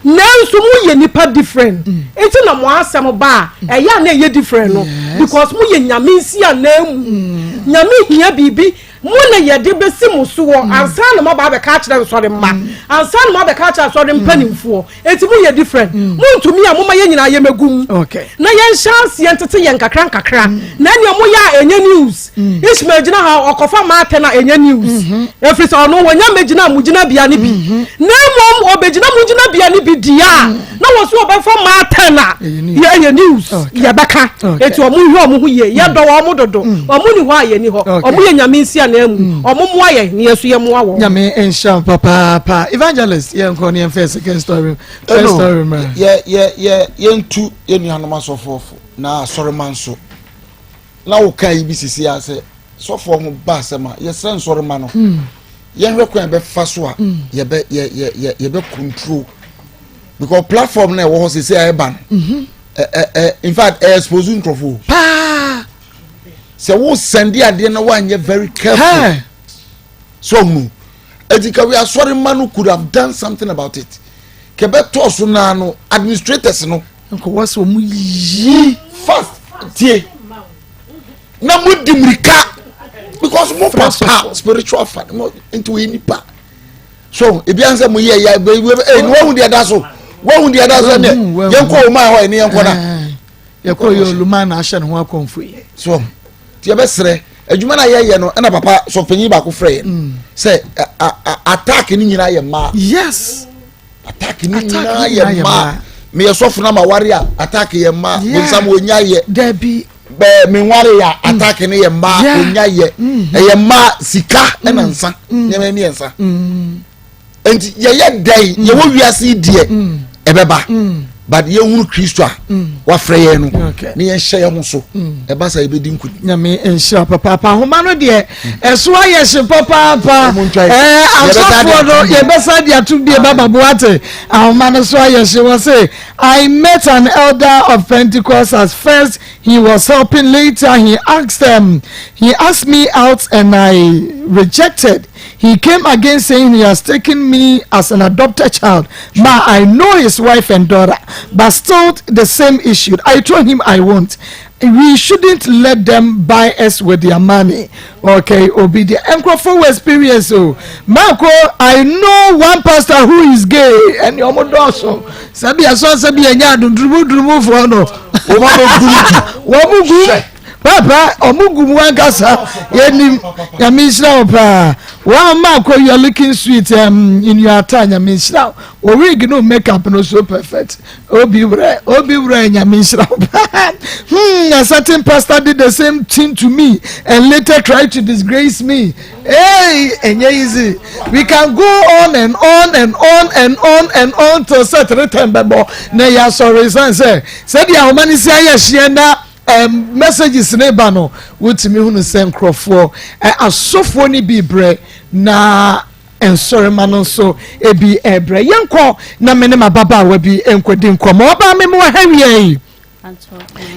Nanso mo yɛ nipa different. Nti na mo asɛm ba a ɛyɛ a na ɛyɛ different no because mo yɛ nyame nsi anan mu. Nyame hia biribi Mo na yɛde bɛsi mo soɔ ansa na moaba abɛka akyerɛ nsɔre mma, ansa na moabɛka akyerɛ asɔre mpanimfoɔ. Enti moyɛ different. Montumi a, momma yɛn nyinaa yɛmmɛgu mu na yɛnhyɛ aseɛ ntete yɛn nkakra nkakra. Na ɛnneɛ moyɛ a ɛnyɛ news. Ishmael gyina ha, ɔkɔfa mmaa atɛn a ɛnyɛ news. Ɛfiri sɛ ɔno wɔnya mmɛgyina mo gyinabea no bi. Na mmom ɔbɛgyina mo gyinabea no bi deɛ a, na wɔ so ɔbɛfa mmaa atɛn a, ɛyɛ news. Yɛbɛka. Eti ɔmo nhwɛ ɔmo ho yie. Yɛdɔ wɔn dodo. Ɔmo ni hɔ a yɛni hɔ. Ɔmo yɛ Nyame nsi ananmu. Ɔmo mmoa yɛn na yɛn nso yɛmmoa wɔn. Nyame nhyira wo papaapa. Evangelist yɛnkɔ ne yɛmfa yɛ second story first story mmra. Yɛ yɛ yɛ yɛntu yɛn nuanom asɔfoɔ fo na asɔrema nso. Na wo kaa yi bi sisi a sɛ sɔfoɔ ho ba asɛm a yɛsrɛ nsɔrema no. Yɛnhwɛ kwan yɛbɛfa so a yɛbɛ yɛ yɛ yɛ yɛbɛ control because platform na ɛwɔ hɔ sisi a ɛba no. Ɛ ɛ in fact ɛ expose nkurɔfoɔ. Paa. Sɛ wo sɛnde adeɛ na woanyɛ very careful. So ɔhunu eti kawi asɔre ma no could have done something about it. Kɛbɛ tɔɔ so naa no administrators no. Nkɔwɔ sɛ ɔmo yi. Fast tie na mo di mirika because mo papa spiritual father mo nti wɔyɛ nipa so ebi ansɛ mo yɛ ya ebe ebe ee wɔn deɛ da so wɔn deɛ da so ɛnɛ yɛn kɔ wɔn a hɔ ɛne yɛn kɔ na. Yɛkɔ yɛ oluma na ahyɛ ne ho akɔnfo yi. So ti yɛ bɛ srɛ adwuma na yɛyɛ no ɛna papa sɔfpanyin baako frɛ yɛ mm. sɛ attack ni nyinaa yɛ mmaa. Yes. Attack ni nyinaa yɛ mmaa. Meyɛ sɔfo na ma ware a attack yɛ mmaa. Bonsam onya yɛ. Dabi. Bɛɛ mi nware yɛ a mm. attack ni yɛ mmaa onya yɛ. Mm-hmm. Ɛyɛ mmaa sika ɛna mm. nsa nneɛma mmiɛnsa. Nti yɛyɛ dɛn mm. yɛwɔ wiase yi deɛ mm. ɛbɛba mm. but yɛhunu Kristo a wafrɛ yɛn no ne yɛnhyɛ yɛn ho so ɛba sa yɛbɛdi nkonim. Nyame nhyira papaapa ahoma no deɛ ɛso ayɛ hye papaapa ɛɛ asɔfoɔ no yɛbɛsa de ato bie ba baboate ahoma no so ayɛ hye wɔ se I met an elder of Pentecost as first he was helping later he asked them he asked me out and I rejected. He came again saying he has taken me as an adopted child. Ma, I know his wife and daughter, but still the same issue. I told him I won't. We shouldn't let them buy us with their money. Okay, obi deɛ nkurɔfoɔ wɔ experience o. Marco, I know one pastor who is gay. Ɛne ɔmo dɔɔso. Sɛbi ɛsɔ sɛbi ɛnyɛ adundrumu durumufoɔ no. Wɔn mu gu. Papa, ɔmo gu mu ankasa. Yɛnim nyame nhyira wo paa. Wow, Marco, you are looking sweet in your attire. Nyame nhyira wo. Wig no makeup no so perfect. Obi wura, obi wura nyame nhyira wo paa. A certain pastor did the same thing to me and later tried to disgrace me. Hey, ɛnyɛ easy. We can go on and on and on and on and on till sɛ 3:10 bɛbɔ na yɛ asɔre san sɛ sɛdeɛ ahoma no si ayɛ hyeɛ na messages ne ba no wotumi hunu sɛ nkurɔfoɔ asɔfoɔ no bi brɛ na nsɔrima no nso ebi ɛbrɛ. Yɛnkɔ na me ne ma babaawa bi nkɔdi nkɔmmɔ. Ɔbaa me mu wɔ ha wie yi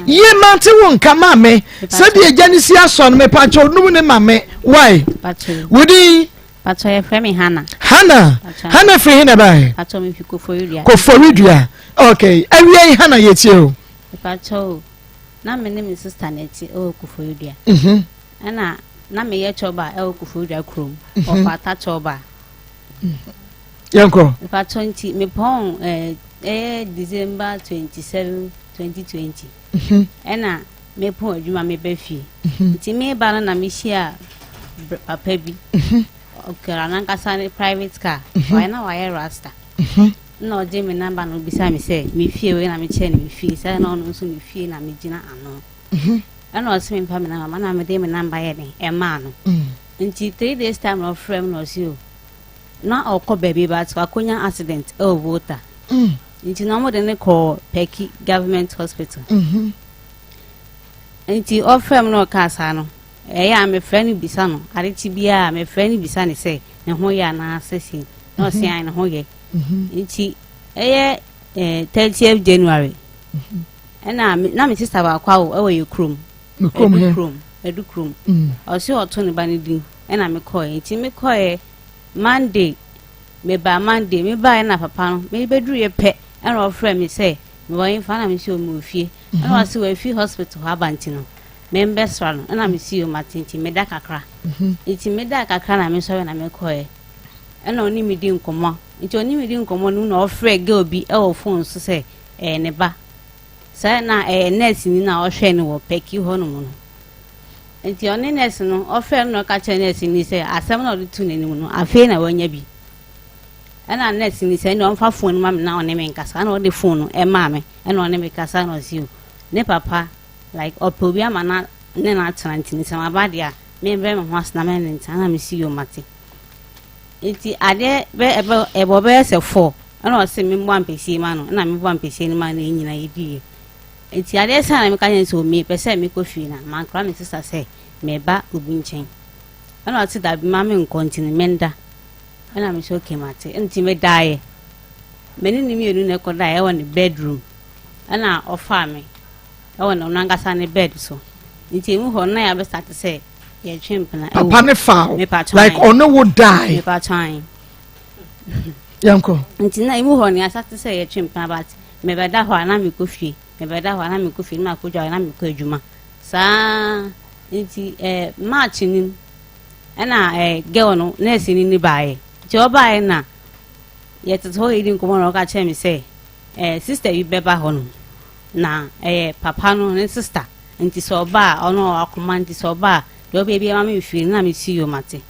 yie mante wo nka maame sɛdeɛ agya no si asɔ no mepakyɛ onum ne maame wae wodin. Patɔ yɛfrɛ me Hana. Hana, Hana firi he na bae? Patɔ me fi Koforidua. Koforidua, okay. Awia yi Hana yɛtie o. Patɔ o, na me ne me sister na ɛte ɛwɔ Koforidua. Ɛna na meyɛ chɔba ɛwɔ Koforidua kurom. Ɔfata chɔba. Yɛnkɔ. Patɔ nti mepɔn ɛyɛ December 27 2020. Ɛna mepɔn adwuma meba fie. Nti meba no na mehyia papa bi. Ɔkura n'ankasa ne private car. Ɔyɛ na wayɛ rasta. Na ɔgye me number na obisa me sɛ me fie wei na mekyerɛ no me fie sɛ na ɔno nso ne fie na megyina ano. Ɛna ɔse memfa me number ma na mede me number yɛ den ɛmaa no. Nti 3 days time na ɔfrɛ me na ɔse o na ɔkɔ baabi but wakɔnya accident ɛwɔ Volta. Nti na ɔmode ne kɔɔ Peki government hospital. Nti ɔfrɛ me na ɔkaa saa no ɛyɛ a mefrɛ no bisa no adekye biara mefrɛ no bisa ne sɛ ne ho yɛ anaasɛ sei na ɔse an ne ho yɛ. Nti ɛyɛ 30th January ɛna na me sister baako awo ɛwɔ yɛ kurom. Ɛdu kurom, ɛdu kurom. Ɔse ɔto ne ba ne din ɛna mekɔɛ. Nti mekɔɛ Monday, mebaa Monday, mebaeɛ na papa no mebɛduruyɛ pɛ ɛna ɔfrɛ me sɛ mewɔ yɛmfa na mesi ɔmɔ fie. Ɛna ɔse wafi hospital hɔ aba nti no membɛsra no ɛna mesi ɔmɔ ate nti meda kakra. Nti meda kakra na mesɔre na mekɔɛ. Ɛna ɔne me di nkɔmmɔ. Nti ɔne me di nkɔmmɔ no na ɔfrɛ girl bi ɛwɔ phone so sɛ ɛyɛ ne ba. Saa na ɛyɛ nurse ni na ɔhwɛ no wɔ Pɛki hɔnom no. Nti ɔne nurse no ɔfrɛ no na ɔka kyerɛ nurse ni sɛ asɛm na ɔde to n'anim no afei na wanya bi. Ɛna nurse ni sɛ ɛna ɔmfa phone no ma me na ɔne me nkasa. Ɛna ɔde phone no ɛmaa me ɛna ɔne me kasa na ɔsi o ne papa like ɔpɛ obi ama na ne na atena nti ne sɛ maba deɛ a membrɛ me ho ase na me ne ntena na mesi yɛ ɔmate. Nti adeɛ bɛ ɛbɛ ɛbɔ bɛyɛ sɛ 4 ɛna ɔse memmɔ ampesie ma no ɛna mebɔ ampesie no ma no nyina yɛdiiɛ. Nti adeɛ san na meka kyerɛ no sɛ omi pɛ sɛ mekɔ fie na mankora me sister sɛ meba obi nkyɛn. Ɛna ɔse dabi ma menkɔ nti no menda. Ɛna me sɛ okay mate. Nti medaeɛ. Me ne ne mmienu na ɛkɔdaeɛ ɛwɔ ne bedroom. Ɛna ɔfaa me ɛwɔ ne ɔno ankasa ne bed so. Nti emu hɔ na yɛabɛstart sɛ yɛtwe mpena. Papa ne fa wo like ɔne wo die. Mepa twan. Yɛnkɔ. Nti na emu hɔ no yɛastart sɛ yɛtwe mpena but mebɛda hɔ a na mekɔ fie. Mebɛda hɔ a na mekɔ fie na makɔ dware na mekɔ adwuma. Saa nti March nim ɛna girl no nurse ni ne baeɛ. Nti ɔbaeɛ na yɛtete hɔ yɛdi nkɔmmɔ na ɔka kyerɛ me sɛ sister bi bɛba hɔ no na ɛyɛ papa no ne sister. Nti sɛ ɔba a ɔno ɔwɔ akoma nti sɛ ɔba a deɛ ɔbɛyɛ biara ma me mfiri na mesi yɛ mate.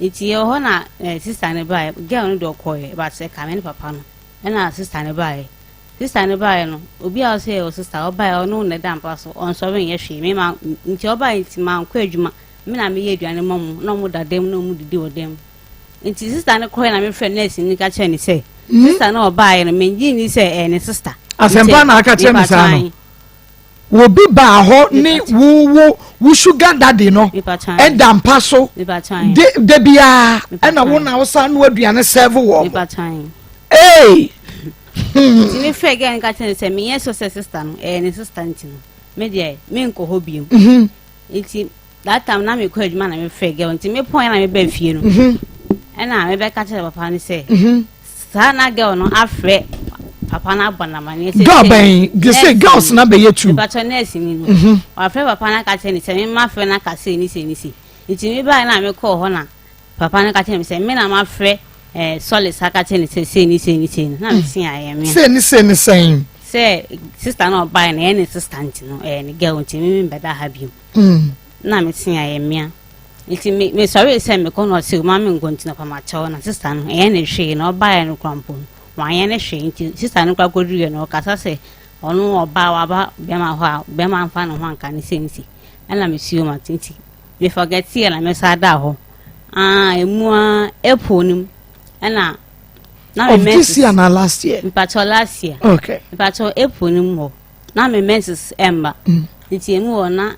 Nti yɛwɔ hɔ na sister no baeɛ. Girl no deɛ ɔkɔeɛ but ɛka me ne papa no ɛna sister no baeɛ. Sister no baeɛ no obi a ɔsɛ yɛ sister ɔbaeɛ ɔno na ɛda mpa so ɔnsɔre nyɛ hwee me ma nti ɔbaeɛ nti mankɔ adwuma me na meyɛ aduane ma mu na ɔmo da dɛm na ɔmo didi wɔ dɛm. Nti sister no kɔɛ na mefrɛ nurse no ka kyerɛ ne sɛ sister no ɔbaeɛ no mengye nni sɛ ɛyɛ ne sister. Asɛmpa na aka kyerɛ me saa no. Obi baa hɔ ne wo wo sugar daddy no ɛda mpa so de de biara ɛna wo na wosan no aduane serve wɔ. Ee. Nti me frɛ girl no ka kyerɛ ne sɛ menyɛ so sɛ sister no ɛyɛ ne sister nti no me deɛ menkɔ hɔ bio. Nti. That time na mekɔ adwuma na mefrɛ girl nti mepɔn na meba fie no ɛna mebɛka kyerɛ papa no sɛ saa na girl no afrɛ papa no abɔ no amaneɛ sɛ Girl bɛn de sɛ girls na bɛyɛ tu. Mepatɔ nurse ni no wafrɛ papa no aka kyerɛ ne sɛ mema frɛ no aka sei ne sei ne sei nti mebaeɛ na mekɔɔ hɔ na papa no ka kyerɛ me sɛ me na mafrɛ eh, Solace aka kyerɛ ne sɛ sei ne sei ne sei no na mese ayɛ me Sei ne sei ne sɛn. Sɛ sister na ɔbaeɛ no ɛyɛ ne sister nti no ɛyɛ ne girl nti me membɛda ha bio. Na me se ayɛ mmea. Nti me mesɔree sɛ mekɔ na ɔse ma menkɔ nti na ɔpam akyɛw na sister no ɛyɛ ne hwee na ɔbaeɛ no kora mpo no wanyɛ ne hwee nti sister no kora kɔduruiɛ no ɔkasa sɛ ɔno ɔbaa waba bɛrima hɔ a bɛrima mfa ne ho anka ne sɛ nti ɛna mesuo ma nti me forgetiɛ na mesa da hɔ ah emu a April no mu ɛna na me Of this year na last year. Mpakyɛw last year. Okay. Mpakyɛw April no mu hɔ. Na me menses ɛmba. Mm. Nti emu wɔ na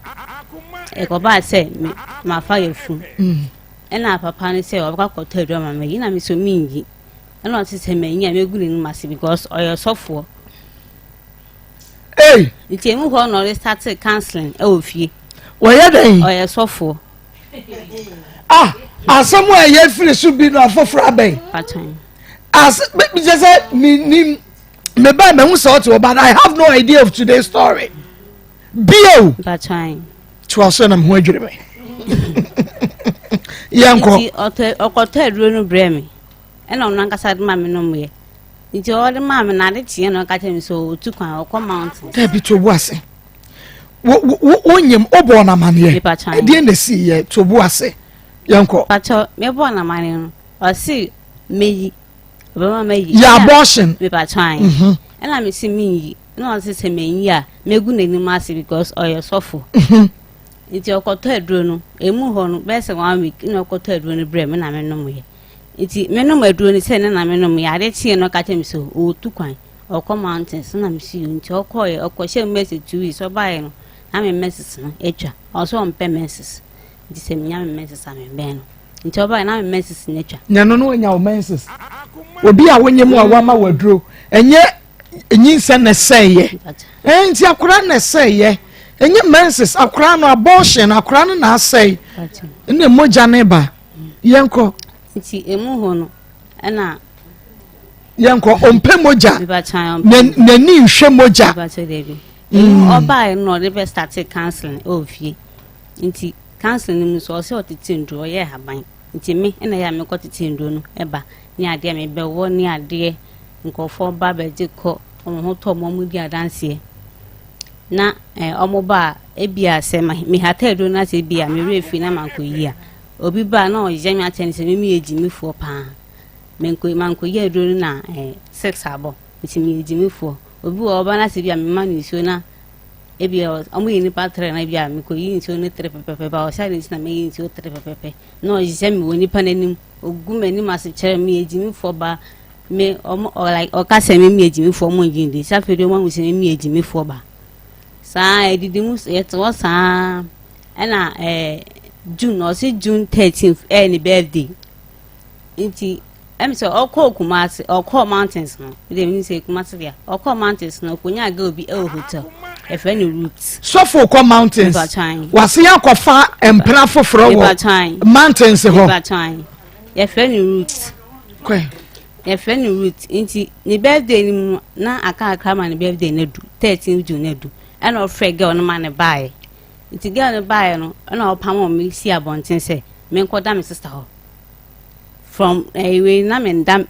ɛkɔbaa sɛ me mafa yafunu. Mm. Ɛna papa no sɛ ɔbɛkɔ akɔtɔ aduro ama me yi na me so menyi. Ɛna ɔte sɛ manyi a mɛgu n'anim ase because ɔyɛ ɔsɔfoɔ. Hey. Nti emu hɔ na ɔde start counseling ɛwɔ fie. Wɔyɛ dɛn? Ɔyɛ sɔfoɔ. Ah, asɛm a ɛyɛ firi so bi no afoforɔ abɛn. Patwɛn. As kyɛ sɛ menim meba mahu sɛ ɔte hɔ but I have no idea of today's story. Bio. Patwɛn. Toa so na me ho adwiri me. Yɛnkɔ. Nti ɔkɔtɔ aduro no brɛ me. Ɛna ɔno ankasa de ma me nom yɛ. Nti ɔde maa me na ade kyeɛ na ɔka kyerɛ me sɛ ɔtu kwan ɔkɔ mountain. Dabi to bo ase. Wonyim wobɔɔ no amaneɛ. Ɛdeɛ na ɛsii yɛ to bo ase. Yɛnkɔ. Pakyɛ mebɔɔ no amaneɛ no ɔse meyi ɔbɛma mayi. Yɛ abortion. Mepakyɛ an. Mhm. Ɛna mese menyi na ɔse sɛ menyi a megu n'anim ase because ɔyɛ sɔfo. Mhm. Nti ɔkɔtɔ aduro no emu hɔ no bɛyɛ sɛ one week na ɔkɔtɔ aduro no brɛ me na menom yɛ. Nti menom aduro no sɛ ne na menom yɛ ade kyeɛ no ɔka kyerɛ me sɛ ɔretu kwan ɔkɔ mountains na mesi yɛ nti ɔkɔɔyɛ ɔkɔhyɛ mu bɛsɛ 2 weeks ɔbaeɛ no na me menses no atwa ɔsɛ ɔmpɛ menses nti sɛ menya me menses a membɛn no nti ɔbaeɛ na me menses no atwa. Nyɛ no no wanya wo menses obi a wonye mu a wama waduro ɛnyɛ nyinsɛn na ɛsɛeɛ nti akora na ɛsɛeɛ ɛnyɛ menses akora no abortion akora no na asɛe ɛna mogya ne ba. Yɛnkɔ. Nti emu hɔ no ɛna. Yɛnkɔ ɔmpɛ mogya. N'ani nhwɛ mogya. Emu ɔbaa no na ɔde bɛ start counseling ɛwɔ fie. Nti counseling no mu nso ɔsɛ ɔtete nduro ɔyɛ haban. Nti me ɛna yɛ a mekɔ tete nduro no ɛba ne adeɛ mebɛwɔ ne adeɛ nkurɔfoɔ ba bɛgye kɔ wɔn ho tɔ wɔn wɔn di adanseɛ. Na ɛɛ wɔn ba a ebia sɛ mehata aduro no asɛ ebia me werɛ fi na mankɔ yi a. Obi ba a na ɔyɛ me atɛn sɛ me meyɛ gyimifoɔ paa. Menko mankɔyɛ aduro no na eh, sex abɔ nti meyɛ gyimifoɔ. Obi wɔ ɔba no ase bi a mema no nsuo na ebi a ɔmo yɛ nipa tere na ebi a mekɔyi nsuo no tere pɛpɛpɛ ba ɔhyɛ ade nti na meyi nsuo tere pɛpɛpɛ na ɔhyɛ me wɔ nipa n'anim ogu m'anim ase kyerɛ meyɛ gyimifoɔ ba me ɔmo ɔ like ɔka sɛ me meyɛ gyimifoɔ ɔmo ngye ndi sɛ afei deɛ ɔmo ahu sɛ me meyɛ gyimifoɔ ba saa edidi mu yɛte hɔ saa. Ɛna ɛɛ June ɔsi June 13th ɛyɛ ne birthday nti ɛmi sɛ ɔkɔɔ Kumasi ɔkɔɔ mountains no ɛdi ɛmi sɛ Kumasi deɛ ɔkɔɔ mountains no ɔkɔnya girl bi ɛwɔ hotel ɛfɛ ne root. Sɔfo kɔ mountains wasi akɔfa mpena foforɔ wɔ mountains hɔ. Yɛfrɛ no root. Yɛfrɛ no root nti ne birthday no mu na aka akra ma ne birthday no adu 13 June no adu ɛna ɔfrɛ girl no ma ne baeɛ. Nti girl no baeɛ no ɛna ɔpamoo me sii abɔnten sɛ menkɔda me sister hɔ. From ɛyi eh, wei na menda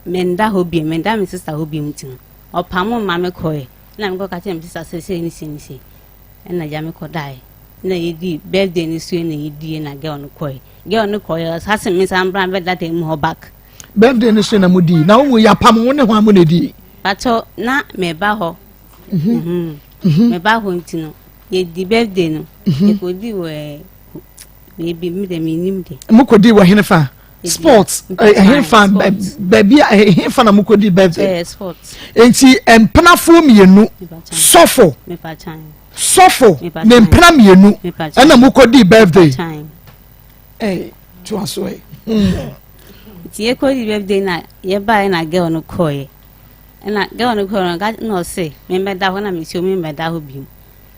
menda hɔ bio menda me sister hɔ bio nti no ɔpamoo ma me kɔɛ ɛna mekɔka kyerɛ me sister sɛ sei ne sei ne sei ɛna gya me kɔdaeɛ na yɛdi birthday no so na yɛdie na girl no kɔɛ girl no kɔɛ ɔsa se me nsa mbra bɛda dan mu hɔ back. Birthday no so na mo di na wo yɛ apam wo ne ho amu na di. Pato na meba hɔ. Mhm. Mhm. Meba hɔ nti no Yɛdi birthday no, mhm. yɛkɔdi wɔ eh, baabi mi dɛ menim de. Mokɔdi wɔ henefa? Sports henefa baabi a henefa na mokɔdi birthday? Nti mpenafoɔ mmienu sɔfo sɔfo ne mpena mmienu ɛna mokɔdi birthday. Ɛɛ to aso ɛ. Hmm. Nti yɛkɔdi birthday na yɛbaeɛ na girl no kɔɔeɛ. Ɛna girl no kɔɔ no na ɔse memmɛda hɔ na mesio memmɛda hɔ bio.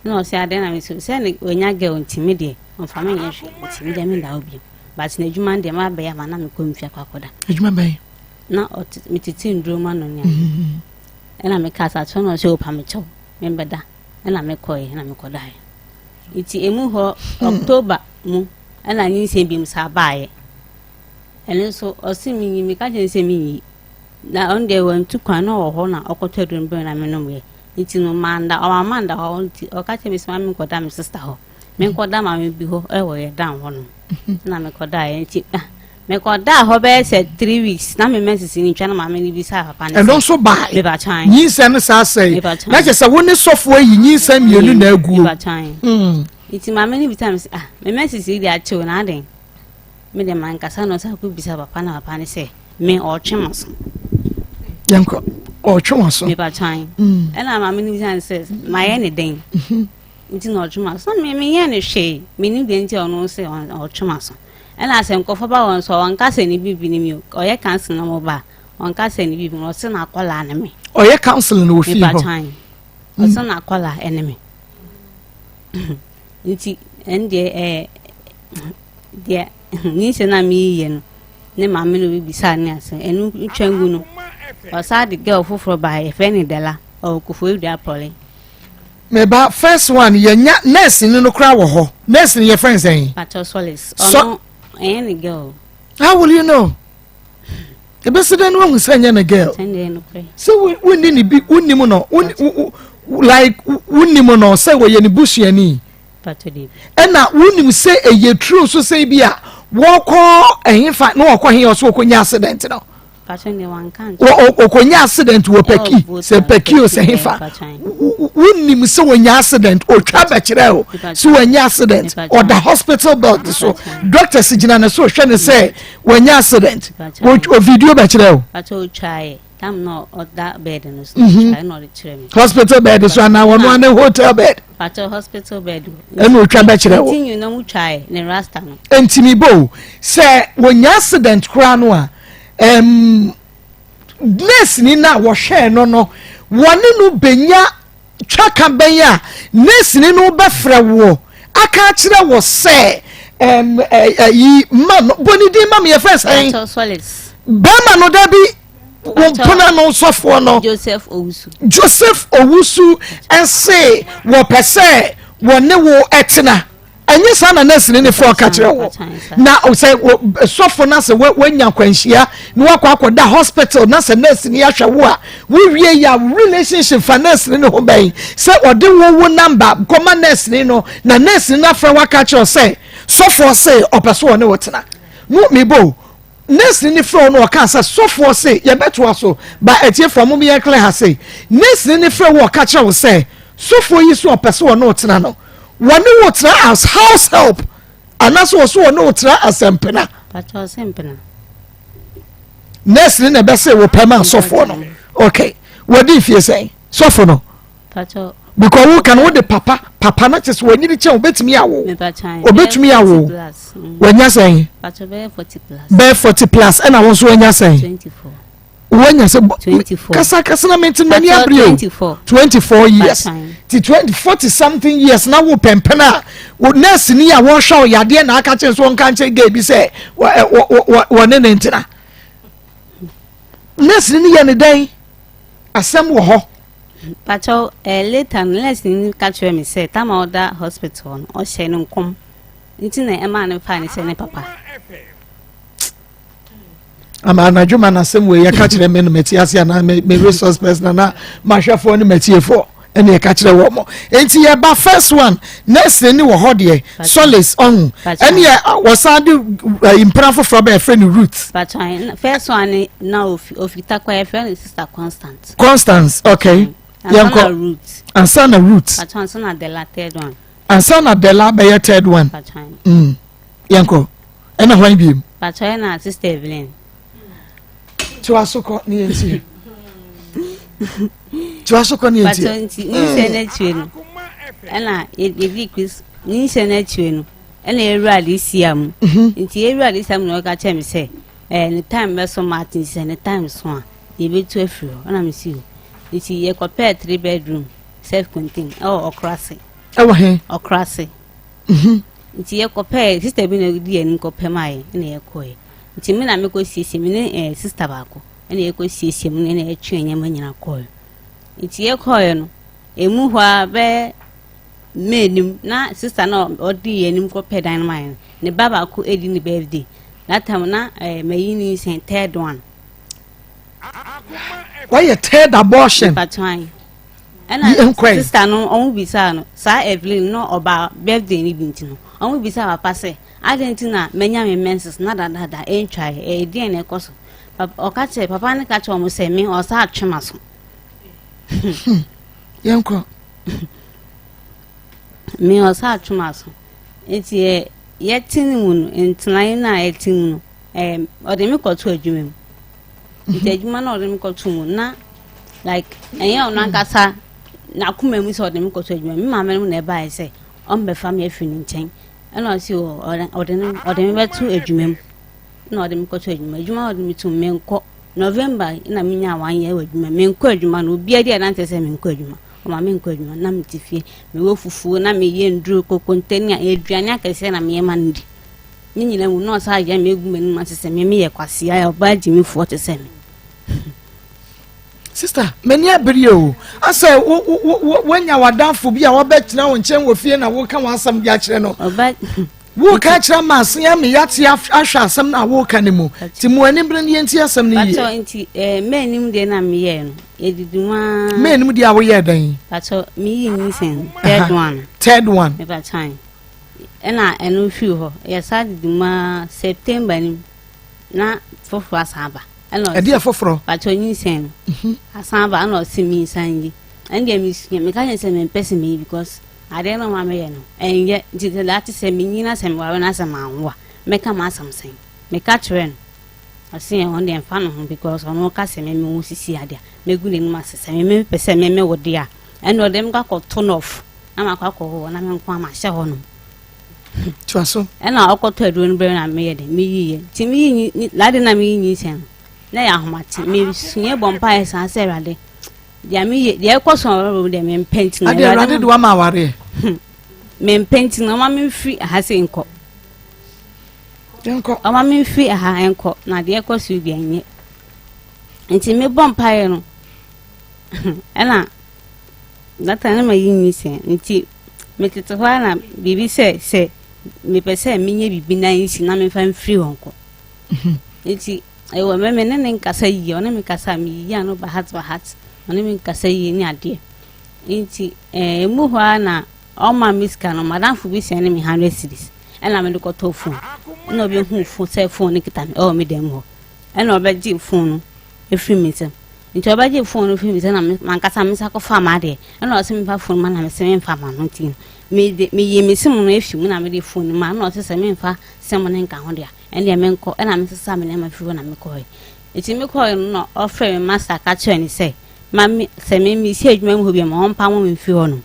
Ɛna ɔse adɛn na mesio sɛ ne wanya girl nti me deɛ. Ɔmfa me nyɛ hwee nti me deɛ menda hɔ bio. But n'adwuma no deɛ mabɛyɛ ama na mekɔ me fie akɔ akɔda. Adwuma bɛn? Na ɔte metete nnuro ma no nea. Ɛna mekaa sɛ akyerɛ no ɔsɛ opa me kyɛw membɛda. Ɛna mekɔe ɛna mekɔdaeɛ. Nti emu hɔ hmm. October mu ɛna nyinsɛn bi mu saa baeɛ. Ɛno nso ɔse menyi meka kyerɛ no sɛ menyi. Na ɔno deɛ wantu kwan na ɔwɔ hɔ na ɔkɔtɔ aduro no brɛ na menomyɛ. Nti no manda ɔma manda hɔ nti ɔka kyerɛ me sɛ ma menkɔda me sister hɔ. Menkɔda maame bi hɔ ɛwɔ yɛ dan hɔ nom. Na mekɔdaeɛ nti ah, mekɔdaa hɔ bɛyɛ sɛ 3 weeks na me menses no ntwa na maame no bisaa papa no ɛno sɛ nso bae mepatwan nyinsɛn no saa sɛe Mepatwan. na kyerɛ sɛ wo ne sɔfoɔ ayi nyinsɛn mmienu na aguo mepatwan nti maame no bisa me sɛ ah me menses yi de akyew na aden me de mankasa no sɛ akɔbisa papa na papa no sɛ me ɔtwe ma so yɛnkɔ ɔtwe wɔn so mepatwan ɛna maame no bisa no sɛ mayɛ ne dɛn nti na ɔtwe ma so na me menyɛ ne hwee menim deɛ nti a ɔno sɛ ɔtwe ma so ɛna sɛ nkɔfo ba wɔn so a ɔnka sɛ ne bibi ne mi o ɔyɛ council na mo ba a ɔnka sɛ ne bibi no ɔse n'akɔlaa ne me ɔyɛ counseling wɔ fie hɔ mepatwan ɔse n'akɔlaa ɛne me nti ɛn deɛ ɛɛ deɛ nyinsɛn a meyiyɛ no ne maame no bibisa ne ase ɛno ntwa ngu no ɔsan de girl foforɔ baa yɛfrɛ ne Dela ɔwɔ Koforidua Pɔle meba first one yɛnya nurse ni no koraa wɔ hɔ nurse ni yɛfrɛ no sɛn Pacho Solis ɔno ɛyɛ ne girl how will you know ebesi dɛ no wahu sɛ ɛnyɛ ne girl kyɛn deɛ nokorɛ sɛ wonni ne bi wonnim no like wonnim no sɛ wɔyɛ ne busuani Pacho deɛ ɛna wonim sɛ ɛyɛ true nso sɛ bi a wɔkɔ ɛhefa na wɔkɔ he ɔso wɔkɔnya accident no Pacho deɛ wanka nkyɛn ɔkɔnya accident wɔ pɛki sɛ pɛki o sɛ hefa wonim sɛ wɔnya accident ɔtwa bɛkyerɛ o sɛ wɔanya accident ɔda hospital bed so doctors gyina ne so hwɛ ne sɛ wɔanya accident o video bɛkyerɛ o Pacho otwaeɛ tam na ɔda bed no so otwaeɛ na ɔde kyerɛ me hospital bed so anaa wɔno ane hotel bed Pacho hospital bed ɛna otwa bɛkyerɛ wo nti nyina mu twaeɛ ne rasta no ntimi bo sɛ wɔnya accident koraa no a nurse ni no a wɔhwɛɛ no no wɔne no bɛnya twaka bɛn a nurse ni no bɛfrɛ woɔ aka akyerɛ wɔ sɛ ɛyi ma no bɔ ne din ma me yɛfrɛ sɛn Pacho Solis bɛrima no da bi wɔn mpona no sɔfoɔ no Joseph Owusu Joseph Owusu ɛse wɔpɛ sɛ wɔne wo ɛtena ɛnyɛ saa na nurse ne ne frɛ ɔka kyerɛ wo na sɛ sɔfo no sɛ woanya kwanhyia na woakɔ akɔda hospital na sɛ nurse ne ahwɛ wo a wowie yɛ a relationship fa nurse ne ne ho bɛn sɛ ɔde wo wo number kɔma nurse ne no na nurse ne no afrɛ wo aka kyerɛ sɛ sɔfoɔ se ɔpɛ so ɔne wo tena no mebo nurse ne frɛ wo no ɔka sɛ sɔfoɔ se yɛbɛtoa so ba atiefoɔ mo yɛn clear ha se nurse ne frɛ wo ɔka kyerɛ wo sɛ sɔfoɔ yi so ɔpɛ so ɔne wo tena no wɔne wo tena as house help anaasɛ wɔ so wɔne wo tena as mpena Pacho ɔse mpena nurse ne na ɛbɛsɛ wo pɛ ma sɔfoɔ no okay wɔde mfie sɛn sɔfo no Pacho because wo kan wo de papa papa no kyɛ sɛ wɔnyini kyɛn obetumi awo obetumi awo wɔnya sɛn Pacho bɛyɛ 40 plus bɛyɛ 40 plus ɛna wɔn nso wɔnya sɛn 24 wɔnya sɛ 24 kasa kasa na mente m'ani abere o 24 24 years ti 20 40 something years na wo pɛmpɛn a wo nurse ni a wɔhwɛ wo yadeɛ na aka kyerɛ so wɔnka nkyɛn gay bi sɛ wɔ wɔ wɔ wɔne ne ntena nurse ni yɛ ne dɛn asɛm wɔ hɔ. Pacho eh, later no nurse ni ka kyerɛ me sɛ tama ɔda hospital no ɔhyɛ no nkɔm nti na ɛmaa no faa ne sɛ ne papa. Ama anadwo ma n'asɛm wei yɛka kyerɛ me no mɛte ase anaa me me resource person anaa mahwɛfoɔ ne matiefoɔ ɛne yɛka kyerɛ wɔ mo nti yɛba first one nurse ni wɔ hɔ deɛ solace ɔho ɛne yɛ wɔsan de mpena foforɔ bɛyɛ frɛ no Ruth. Pacho first one na ofi ofi takwa yɛfrɛ no sister Constant. Constance okay yɛnkɔ Ruth. ansa na Ruth. Pacho ansa na Dela third one. Ansa na Dela bɛyɛ third one. Pacho yɛnkɔ ɛna hwan biem. Pacho ɛna sister Evelyn. Tiwa so kɔ ne yɛn tie. Tiwa so kɔ ne yɛn tie. Pacho nti nyinsɛn n'akyire no ɛna yɛdi Chris nyinsɛn n'akyire no ɛna yɛwura de mu nti yɛwura de mu na ɔka kyerɛ me sɛ ɛɛ ne time bɛso Martin sɛ ne time so a yɛbɛtu afiri hɔ ɛna me si o nti yɛkɔpɛɛ three bedroom self contained ɛwɔ Ɔkorase. Ɛwɔ he? Ɔkorase. Nti yɛkɔpɛɛ, sister bi na ɔdi yɛn anim kɔpɛ maa yɛn ɛna yɛkɔɛ. Nti me na mekɔ siesie, me ne eh, sister baako ɛna yɛkɔ siesie mu ɛna yɛtwe nneɛma nyinaa kɔɛ. Nti yɛkɔɛ no, emu hɔ a bɛyɛ May nim na sister na ɔdi yɛn anim kɔpɛ dan no maa yɛn no, ne ba baako edi ne birthday. That time na eh, mayi ne nsɛn third one. Wayɛ third abortion. Mpatwan. Ɛna sister no ɔmo bisaa no saa Evelyn no ɔba birthday no bi nti no ɔmo bisaa papa sɛ adɛn nti na manya me menses na dadada ɛntwae ɛyɛ deɛn na ɛkɔ so. Ɔka kyerɛ papa no ka kyerɛ ɔmo sɛ me ɔsa atwe ma so. Hmm. Yɛnkɔ. Me ɔsa atwe ma so. Nti yɛ yɛte ne mu no ntenae no a yɛte mu no ɛɛ ɔde me kɔto adwuma mu. Nti adwuma no a ɔde me kɔto mu na like ɛnyɛ ɔno ankasa n'akoma mu sɛ ɔde me kɔto adwuma me maame no na ɛbaeɛ sɛ ɔmbɛfa me afiri ne nkyɛn ɛna ɔsi ɔde ne ɔde me bɛto adwuma mu ɛna ɔde me kɔto adwuma adwuma a ɔde me to menkɔ November na menya one year wɔ adwuma menkɔ adwuma no obiara di adanse sɛ menkɔ adwuma ɔma menkɔ adwuma na mete fie mewɔ fufuo na meyɛ nduro kokonte ne aduane akɛseɛ na meyɛ ma no di Ne nyinaa mu na ɔsan yɛ me egu m'anim ase sɛ me meyɛ kwasea ɔbaa gyimifoɔ te sɛ me. Sista, m'ani abere o. Asɛ wo wo wo woanya w'adamfo bi a wabɛtena wo nkyɛn wɔ fie na woka w'asɛm de akyerɛ no. Ɔba Woka akyerɛ ama ase ama yɛate ahwɛ asɛm no a woka no mu. Nti mo ani bere no yɛnti asɛm no yie. Patɔ nti eh, m'anim deɛ na meyɛɛ no yɛdidi mu ara. M'anim deɛ a woyɛɛ dɛn? Patɔ meyi nyinsɛn third one. Third one. Mepatɔ Ɛna ɛno firi hɔ yɛsa didi mu ara September no mu na foforɔ asan aba. Ɛna ɔse Ɛdeɛ foforɔ? Pakyɛ nyinsɛn no mhm. asan aba ɛna ɔse mensan yi. Ɛno deɛ mesua meka kyerɛ sɛ mempɛ sɛ meyi because adeɛ no ɔma meyɛ no ɛnyɛ nti sɛ daakye sɛ menyina sɛ meware no asɛ manwo a mɛka m'asɛm sɛn meka kyerɛ no ɔse ɔno deɛ mfa no ho because ɔno ka sɛ me mewo sisi adeɛ a mɛgu n'anim ase sɛ me mepɛ sɛ me mewo deɛ a ɛna ɔde me kɔ akɔto nɔf na makɔ akɔwɔ na me nko ama hyɛ hɔ nom. Toa so. Ɛna ɔkɔtɔ aduro no bɛrɛ na meyɛ de meyiiɛ nti meyi nyi n'ade na meyi nyinsɛn no na yɛ ahomakye mesua bɔ mpaeɛ saa sɛ awurade deɛ meyɛ deɛ ɛkɔ so ɔrɔ mu deɛ mempɛ nti na awurade awurade de wama awareɛ hmm. mempɛ nti na ɔma memfiri aha sɛ nkɔ nkɔ ɔma memfiri aha nkɔ na deɛ ɛkɔ so deɛ nyɛ nti mebɔ mpaeɛ no ɛna That time na mayi nyinsɛn nti metete hɔ ara na biribi sɛ sɛ mepɛ sɛ menyɛ biribi na nsi na memfa mfiri hɔ nkɔ. Mhm. Nti ɛwɔ mɛ me ne ne nkasa yie ɔne me kasa a meyiyi ano bahat bahat ɔne me nkasa yie ne adeɛ nti ɛɛ emu hɔ ara na ɔma me sika no madamfo bi sɛn ne me hundred cedis ɛna mede kɔtɔ phone ɛna ɔbɛhu phone sɛ phone no kita me ɛwɔ me dan mu hɔ ɛna ɔbɛgye phone no efiri me nsam Nti ɔbɛgyee fon no firi me nsa na m'ankasa me nsa kɔfaa m'adeɛ. Ɛna ɔse memfa fon ma na mese memfa ma no nti no mede meyii me sim no efi mu na mede fon no ma na ɔse sɛ memfa sim no nka ho deɛ ɛndeɛ menkɔ ɛna mesesaa me nneɛma firi hɔ na mekɔɛ. Nti mekɔɛ no na ɔfrɛ me master ka kyerɛ ne sɛ ma me sɛ me mesi adwuma mu hɔ bio ma ɔmpamo me mfiri hɔ nom.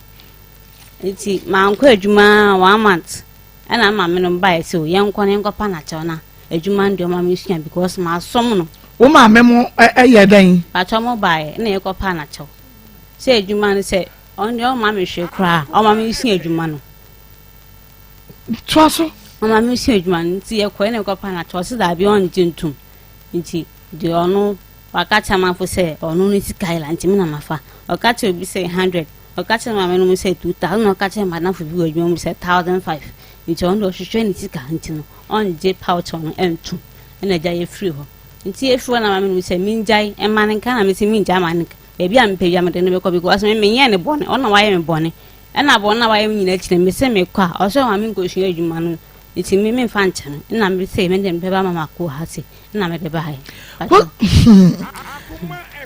Nti mankɔ adwuma one month ɛna maame no baeɛ sɛ o yɛnkɔ na yɛnkɔpa no akyɛw na adwuma no deɛ ɔma mesua because masom no. Wo maame mo yɛ dɛn? Pakyɛ mo baeɛ na yɛkɔ paa na kyɛw sɛ adwuma no sɛ ɔno deɛ ɔma me hwee koraa ɔma me sua adwuma no. Toa so. Ɔma me sua adwuma no nti yɛkɔɛ na yɛkɔ paa na kyɛw ɔse daabi ɔngye ntom nti deɛ ɔno waka kyerɛ amanfo sɛ ɔno ne sika yɛla nti me na mafa ɔka kyerɛ obi sɛ hundred ɔka kyerɛ maame no mu sɛ 2000 ɔka kyerɛ madamfo bi wɔ adwuma mu sɛ 1005 nti ɔno deɛ ɔhwehwɛ ne sika nti no ɔngye pouch no ntom ɛna agya yɛfiri hɔ nti yɛfiri hɔ na maame no sɛ mengyae ɛma no nka na mese mengyae ma no nka baabi a mepɛ bia mede no bɛkɔ because me menyɛ ne bɔne ɔna wayɛ me bɔne ɛna bɔne na wayɛ me nyina akyiri mese mekɔ a ɔsɛ ɔma menkɔsua adwuma no nti me memfa nkyɛ no ɛna mese mede mepɛ ba ma makɔ ha se ɛna mede baeɛ.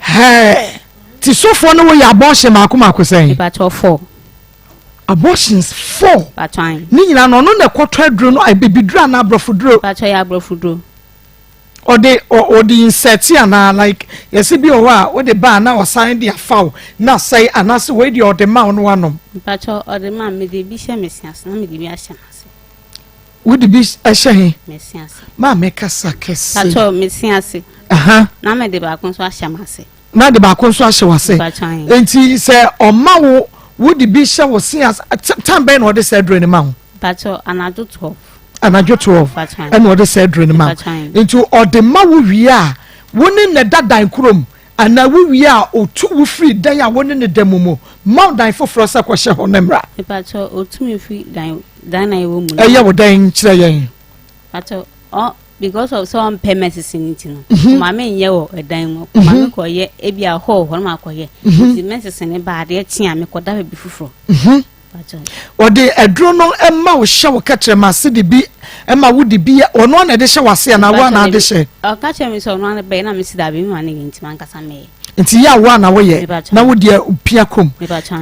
Hɛɛ ti sofoɔ no woyɛ abortion maako maako sɛn? Mepakyɛw four. Abortions four. Pakyɛw. Ne nyinaa no ɔno na ɛkɔtɔ aduro no abibiduro anaa aborɔfo duro? Pakyɛw yɛ aborɔfo duro. Ɔde ɔde insert anaa like yɛsi bi wɔ hɔ a wode ba a na ɔsan de afa wo na asɛe anaasɛ wei deɛ ɔde ma wo no wanom. Mpakyɛw ɔde ma mede bi hyɛ me se ase na mede bi ahyɛ m'ase. Wode bi hyɛ he? Me se ase. Maame kasa kɛse. Pakyɛw me se ase. Na mede baako nso ahyɛ m'ase. Na de baako nso ahyɛ w'ase. Nti sɛ ɔma wo wode bi hyɛ wo se ase time bɛn na ɔde saa aduro no ma wo? Mpakyɛw, anadwo 12. Anadwo 12 ɛna ɔde saa aduro no ma. Nti ɔde ma wo wie a, wo ne no da dan koro mu anaa wo wie a ɔtu wo firi dan a wo ne no da mu mu ma wo dan foforɔ sɛ kɔhyɛ hɔ no mmra. Mpakyɛw, ɔtu me firi dan dan na yɛwɔ mu no. Ɛyɛ wo dɛn kyerɛ yɛn? Mpakyɛw, ɔ because of sɛ ɔmpɛ mɛsese no nti no, mhm. ɔma me nyɛ wɔ ɛdan mu, ɔma me mhm. kɔyɛ ebi a hall hɔ no ma kɔyɛ. Mhm. Nti mɛsese no ba adeɛ kye a mekɔda baabi foforɔ. Ɔde aduro no ma wo hyɛ wo kɛtrɛma ase de bi ma wo de bi ɔno ana de hyɛ w'ase anaa wo ana de hyɛ. Ɔka kyerɛ mi sɛ ɔno ana bɛyɛ na mi si daabi mi ma ne yɛ nti mankasa mɛyɛ. Nti yɛ a wo ana woyɛ na wo deɛ pia kom.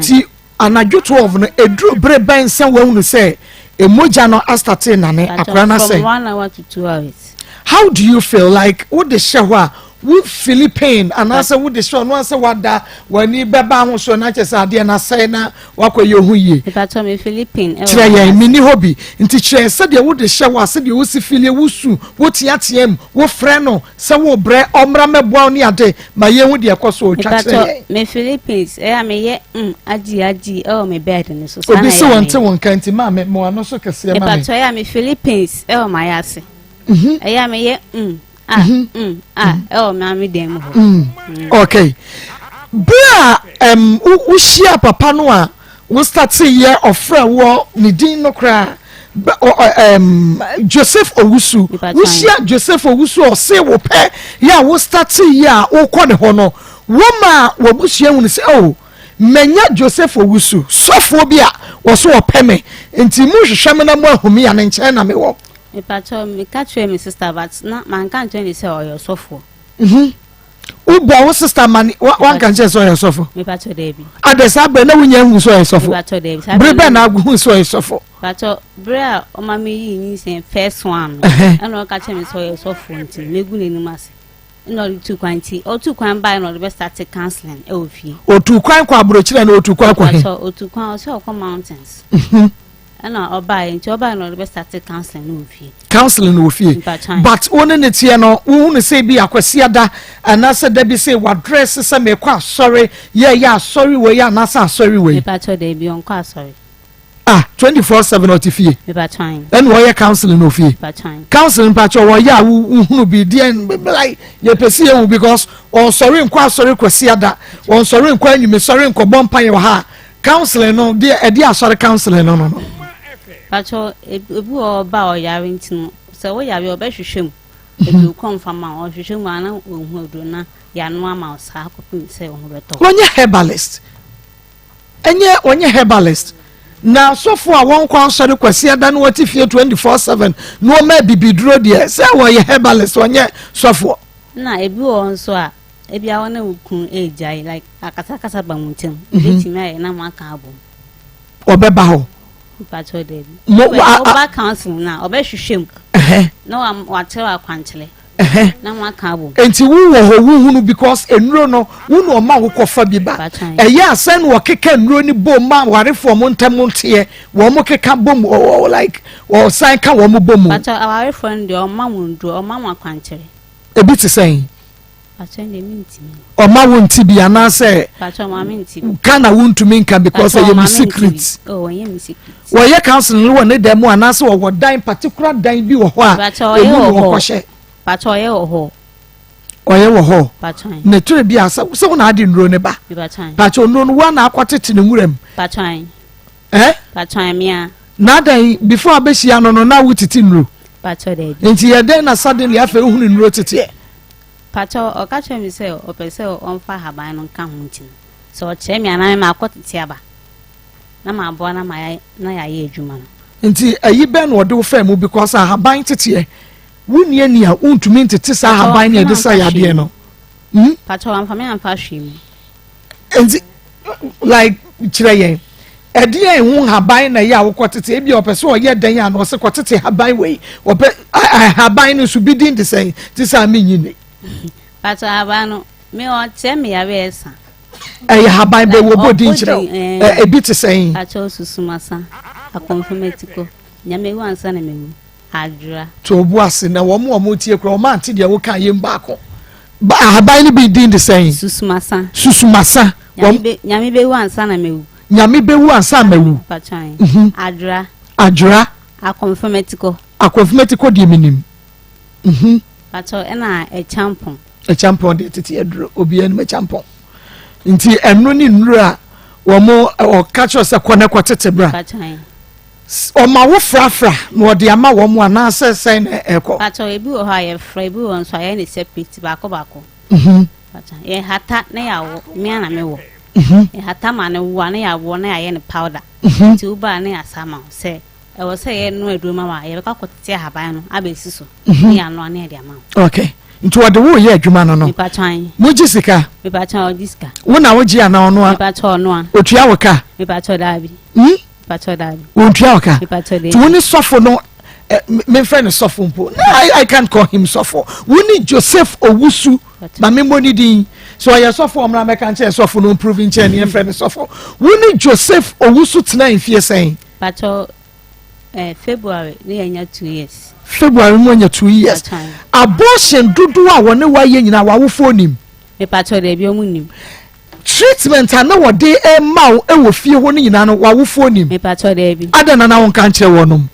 Ti anadwo 12 no eduru bere bɛn sɛ wahunu sɛ emogya no astate nane akora no asɛe. From one hour to 2 hours. How do you feel like wo de hyɛ hɔ a wo feel pain anaasɛ wo de hyɛ ɔno asɛ wada w'ani bɛba ho so na kyerɛ sɛ adeɛ no asɛe na wakɔ yɛ ho yie. Mepatɔ me feel pain. Kyerɛ yɛn menni hɔ bi nti kyerɛ sɛdeɛ wo de hyɛ hɔ a sɛdeɛ wosi feel wo su wo teateam wo frɛ no sɛ wo brɛ ɔmmra mɛboa wo ne ade ma yɛn hu deɛ ɛkɔ so ɔtwa kyerɛ yɛn. Me feel pains ɛyɛ a meyɛ mm agyi agyi ɛwɔ me bed no so. Obi se wɔn te wɔn nka nti maame mo ano so kɛseɛ ma me. Mepatɔ ɛyɛ a me feel pains ɛwɔ m'ayɛ ase. Ɛyɛ a meyɛ mm ah mm ah ɛwɔ maame dan mu hɔ. Okay. Bere a um, wohyia papa no a wo starte yɛ ɔfrɛ wɔ ne din no koraa um, Joseph Owusu. Wohyia Joseph Owusu ɔse wo pɛ yɛ a wo starte yɛ a wokɔ ne hɔ no woma w'abusua hunu sɛ oh manya Joseph Owusu sɔfoɔ bi a wɔso ɔpɛ me nti mohwehwɛ me na moahu me a ne nkyɛn na mewɔ. Mepakyɛw, meka kyerɛɛ me sister but na manka nkyerɛ no sɛ ɔyɛ ɔsɔfoɔ. Mhm. Wobɔ wo sister ma ne wanka nkyerɛ sɛ ɔyɛ ɔsɔfo? Mepakyɛw daabi. Adɛ saa berɛ na wonya hu sɛ ɔyɛ sɔfo? Mepakyɛw daabi. Saa berɛ bɛn na wohu sɛ ɔyɛ sɔfo? Mepakyɛw, berɛ a ɔma me yii nyinsɛn first one no, ɛna ɔka kyerɛ me sɛ ɔyɛ sɔfoɔ nti megu n'anim ase. Ɛna ɔde tu kwan nti ɔtu kwan baeɛ na ɔde bɛ start counseling ɛwɔ fie. Ɔtu kwan kɔ aburokyerɛ na ɔtu kwan kɔ he? Mepakyɛw, ɔtu kwan ɔsɛ ɔkɔ mountains. Mhm. Ɛna ɔbaeɛ nti ɔbaeɛ na ɔde bɛ starte counseling no wɔ fie. Counseling no wɔ fie. But wo ne ne teɛ no wohu no sɛ bi akwasiada anaasɛ da bi sɛ wadress sɛ mekɔ asɔre yɛyɛ asɔre wei anaasɛ asɔre wei. Mepakyɛw daabi ɔnkɔ asɔre. Ah 24/7 ɔte fie. Mepakyɛw. Ɛna ɔyɛ counseling wɔ fie. Mepakyɛw. Counseling mpakyɛw wɔyɛ a wohunu bi deɛ like yɛpɛ si yɛhu because ɔnsɔre nkɔ asɔre kwasiada ɔnsɔre nkɔ anwumesɔre nkɔbɔ mpaeɛ wɔ ha. Counseling no deɛ ɛde asɔre counseling no no no. Pakyɛ ebi wɔ ɔba a ɔyare nti no sɛ wo yare ɔbɛhwehwɛ mu mhm. aduro kɔ nfa ma ɔhwehwɛ mu a na ɔhu aduro na yano ama wo saa kɔpem sɛ wo ho bɛtɔ. Wɔnyɛ herbalist ɛnyɛ wɔnyɛ herbalist na asɔfo a wɔnkɔ asɔre kwasiada na wɔte fie 24/7 na wɔma abibiduro deɛ sɛ wɔyɛ herbalist wɔnyɛ sɔfoɔ. Na ebi wɔ hɔ nso a Ebia wo ne wo kunu regyae like akasakasa ba mo ntam. Mhm. Ebetumi ayɛ na mo aka abom. Ɔbɛba hɔ. Mpatsɔ dɛbi. Mo wa ɔba counseling na ɔbɛhwehwɛ mu. Na wa wakyerɛ akwankyerɛ. Na mo aka abom. Nti wo wɔ hɔ wo hunu because nnuro no wo na ɔma wo kɔfa bi ba. Ɛyɛ asɛn na wɔkeka nnuro ni bom ma awarefoɔ mo ntɛm nteɛ wɔn mo keka bom ɔ like ɔsan ka wɔn bom. Mpatsɔ awarefoɔ no deɛ ɔma mo nnuro ɔma mo akwankyerɛ. Ebi te sɛn. Ɔma wo nti bi anaasɛ ka na wontumi nka because ɛyɛ mu secret. Oh, Wɔyɛ counseling wɔ ne dan mu anaasɛ wɔwɔ dan particular dan bi wɔ hɔ a emu na wɔkɔhyɛ. Ɔyɛ wɔ hɔ. Na etire bi a sɛ wo na ade nnuro ne ba. Pakyɛ nnuro no wo na akɔtete ne nwura mu. Eh? Na adan before abɛhyia no no na wotete nnuro. Nti yɛ dɛn na suddenly afei wohunu nnuro teteɛ. Pakyɛw, ɔka kyerɛɛ me sɛ ɔpɛ sɛ ɔmfa ahaban no nka ho nti no, sɛ ɔkyerɛ me a na me makɔ tete aba na maboa na mayɛ na yɛayɛ adwuma no. Nti ayi bɛn na ɔde wo faa mu because ahaban teteɛ wo nni ani a wontumi ntete saa ahaban ne ɛde sa yadeɛ no. Hmm? Pakyɛw, wamfa me amfa hwee mu. Nti like kyerɛ yɛn ɛdeɛn ho haban na ɛyɛ a wokɔ tete ebi ɔpɛ sɛ ɔyɛ dɛn a na ɔsɛ kɔ tete haban wei ɔpɛ haban no nso bi din de sɛn te sɛ ame nyi ne. Pàtó haban no mi ɔkyerɛ mi yare ɛsa. Ɛyɛ haban bɛ wɔ bɔ din kyerɛ o ebi te sɛn. Pàtó susumasa akɔnfɛmɛtikɔ nyame wu ansa na mewu. Adwera. To wo bo ase na wɔn a wɔretie koraa wɔn ante deɛ woka yɛ mu baako. Ba ahaban no bi din de sɛn? Susumasa. Susumasa. Nyame bɛ nyame bɛwu ansa na mawu. Nyame bɛwu ansa mawu. Patwan. Mhm. Adwera. Adwera. Akɔnfɛmɛtikɔ. Akɔnfɛmɛtikɔ deɛ menim. Mhm. Pakyɛw ɛna ɛkyampɔn. Ɛkyampɔn deɛ tete aduro obiara nim ɛkyampɔn. Nti ɛno ne nnuro a wɔn ɔka kyerɛ sɛ kɔ ne kɔ tete bra. Ɔma wo frafra na ɔde ama wɔn anaasɛ sɛn na ɛkɔ. Pakyɛw ebi wɔ hɔ a yɛfra ebi wɔ nso a yɛyɛ ne separate baako baako. Mhm. Pakyɛw yɛhata na yɛawo mmea na mewɔ. Mhm. Yɛhata ma no wo a na yɛawo na yɛayɛ no powder. Mhm. Nti wo ba a na yɛasa ama wo sɛ ɛwɔ sɛ yɛnoa aduro ma wo a yɛbɛkɔ akɔtete ahaban no abɛsi so mhm. ne yɛanoa ne yɛde ama wo. Okay. Nti wɔde wo yɛ adwuma no no. Mepatwan. Mogye sika? Mepatwan ɔgye sika. Wo na wogye anaa ɔno a? Mepatwan ɔno a. Otua wo ka? Mepatwan daabi. Hmm? Mepatwan daabi. Wɔntua wo ka? Mepatwan daabi. Nti wo ne sɔfo no eh, memfrɛ no sɔfo mpo. No, I, I can't call him sɔfo. Wo ne Joseph Owusu ma memmɔ ne din. Sɛ ɔyɛ sɔfo ɔmmra mɛka nkyɛn sɔfo no mprove nkyɛn ne yɛmfrɛ no sɔfo. Wo ne Joseph Owusu tena mfie sɛn? Patɔ eh, February ne yɛnya 2 years. February mu anya 2 years. Abortion dodoɔ a wɔne wayɛ nyinaa w'awofoɔ nim? Mepatɔ daabi, ɔmo nim. Treatment a na wɔde ma wo wɔ fie hɔ no nyinaa no w'awofoɔ nim? Mepatɔ daabi. Adɛn na na wonka nkyerɛ wɔnom?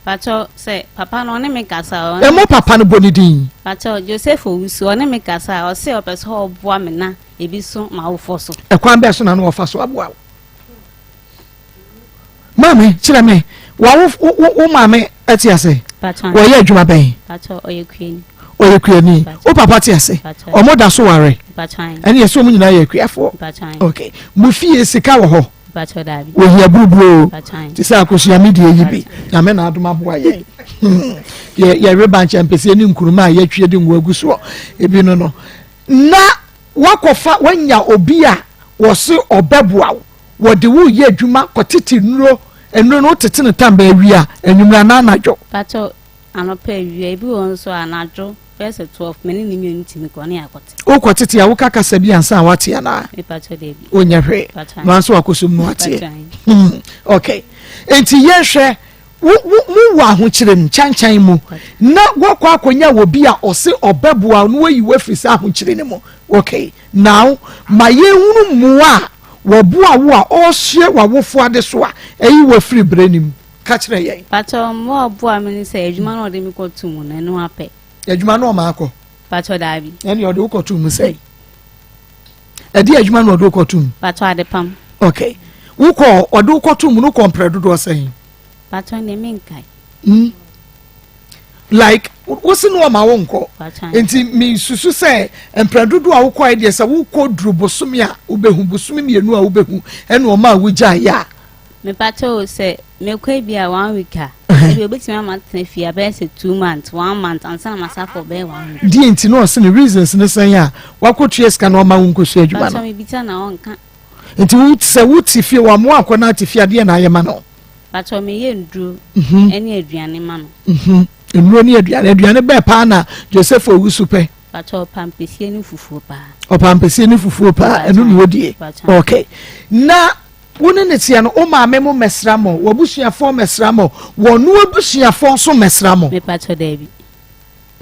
Patɔ sɛ papa no ɔne me kasa. Ɛmɔ papa no bɔ ne din. Patɔ Joseph Owusu ɔne me kasa a ɔse ɔpɛ sɛ ɔboa me na ebi so m'awofoɔ so. Ɛkwan bɛɛ so na na wɔfa so aboa wo? Maame kyerɛ me wawo wo maame ɛte ase? Wɔyɛ adwuma bɛn? Ɔyɛ kuani. Wo papa te ase? Ɔmo da so ware? Ɛne yɛ sɛ ɔmo nyinaa yɛ akuafoɔ. Okay. Mo fie sika wɔ hɔ? Ohia buruburo te sɛ akosua mi deɛ yi bi. Nyame na adom aboa yɛn. Yɛ yɛwe bankyɛ mpɛsɛ ne nkuruma a yɛatwie de ngo agu soɔ. Ebi no no. Na wakɔfa wanya obi a wɔse ɔbɛboa wo. Wɔde wo reyɛ adwuma kɔtete nnuro, nnuro no wotete no tam bɛyɛ awia, anwummerɛ anaa anadwo. Pakyɛw, anɔpa awia, ebi wɔ hɔ nso a anadwo bɛyɛ sɛ 12 me ne ne mmienu tumi kɔ ne yɛakɔte. Wokɔtete a woka kasa bi ansa a woate anaa? Mepakyɛw dabi. Wonyɛ hwee. Pakyɛw. Na nso wakɔsum no ateɛ. Pakyɛw. Hmm, okay. Enti yɛnhwɛ wo wo mo wɔ ahokyerɛ mu kyankyan mu na woakɔ akɔnya wɔ bi a ɔse ɔbɛboa wo na wayi wo afiri saa ahokyerɛ no mu. Okay. Now ma yɛnhunu mmoa a Wɔboa wo a ɔresoɛ w'awofo adesoa ayi wo afiri brɛ no mu. Ka kyerɛ yɛn. Pakyɛw mmoa a ɔboa me ne sɛ adwuma no a ɔde me kɔ to mu no ɛno ara pɛ. Adwuma no ɔma akɔ? Pakyɛw daabi. Ɛne ɔde wo kɔ to mu sɛn? Ɛde adwuma no ɔde wo kɔ to mu? Pakyɛw adepam. Okay. Wokɔ ɔde wo kɔ to mu no kɔ mprɛ dodoɔ sɛn? Pakyɛw deɛ menkae. Mm. Like wosi no ɔma wo nkɔ nti mesusu sɛ mprɛ dodoɔ a wokɔɛ deɛ sɛ wokɔ duru bosome a wobɛhu bosome mmienu a wobɛhu ɛna ɔma a wogyaeɛ a. Mepakyɛ o sɛ mekɔ bi a one week a ebi obetumi ama tena fie abɛyɛ sɛ 2 months, one month ansa na masa akɔ bɛyɛ one week. Deɛ nti na ɔse ne reasons ne sɛn a wakɔtua sika na ɔma wo nkɔsua adwuma no. Pakyɛ mebisa na ɔnka. Nti wo sɛ wote fie wɔn akɔ na ate fie adeɛ na ayɛ ma no. Pakyɛw meyɛ nnuro ne aduane ma no. Nnuro ne aduane. Aduane bɛɛ paa na Joseph Owusu pɛ? Pakyɛw ɔpɛ ampesie ne fufuo paa. Ɔpɛ ampesie ne fufuo paa, ɛno na odie. Okay. Na wo ne ne teɛ no, wo maame mo mmɛsra mo, w'abusuafoɔ mmɛsra mo, wɔn abusuafoɔ nso mmɛsra mo? Mepakyɛw daabi.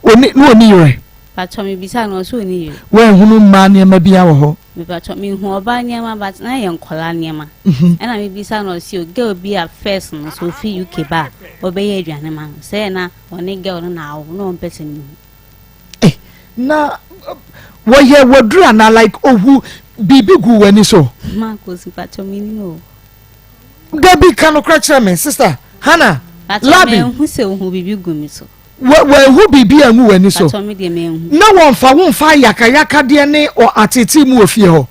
Oni na ɔni yerɛ? Pakyɛw me bisa no ɔse ɔni yere. Woanhunu mmaa nneɛma biaa wɔ hɔ? Mepakyɛw me hu ɔbaa nneɛma but na ɛyɛ nkɔlaa nneɛma ɛna me bisa no ɔse o girl bi a first no sɛ ofi UK ba a ɔbɛyɛ aduane ma no sɛ na ɔne girl no na awo na ɔmpɛ sɛ me hu. Eh na wɔyɛ waduru anaa like ohu biribi gu w'ani so? Marcus mpakyɛw me nim o. Dabi ka nokorɛ kyerɛ me sister Hannah Labi. Mpakyɛw menhu sɛ ohu biribi gu me so. Wɔanhu biribi angu w'ani so? Pakyɛ me deɛ manhu. Na wɔmfa wo mfa ayakayakadeɛ ne ateetee mu wɔ fie hɔ?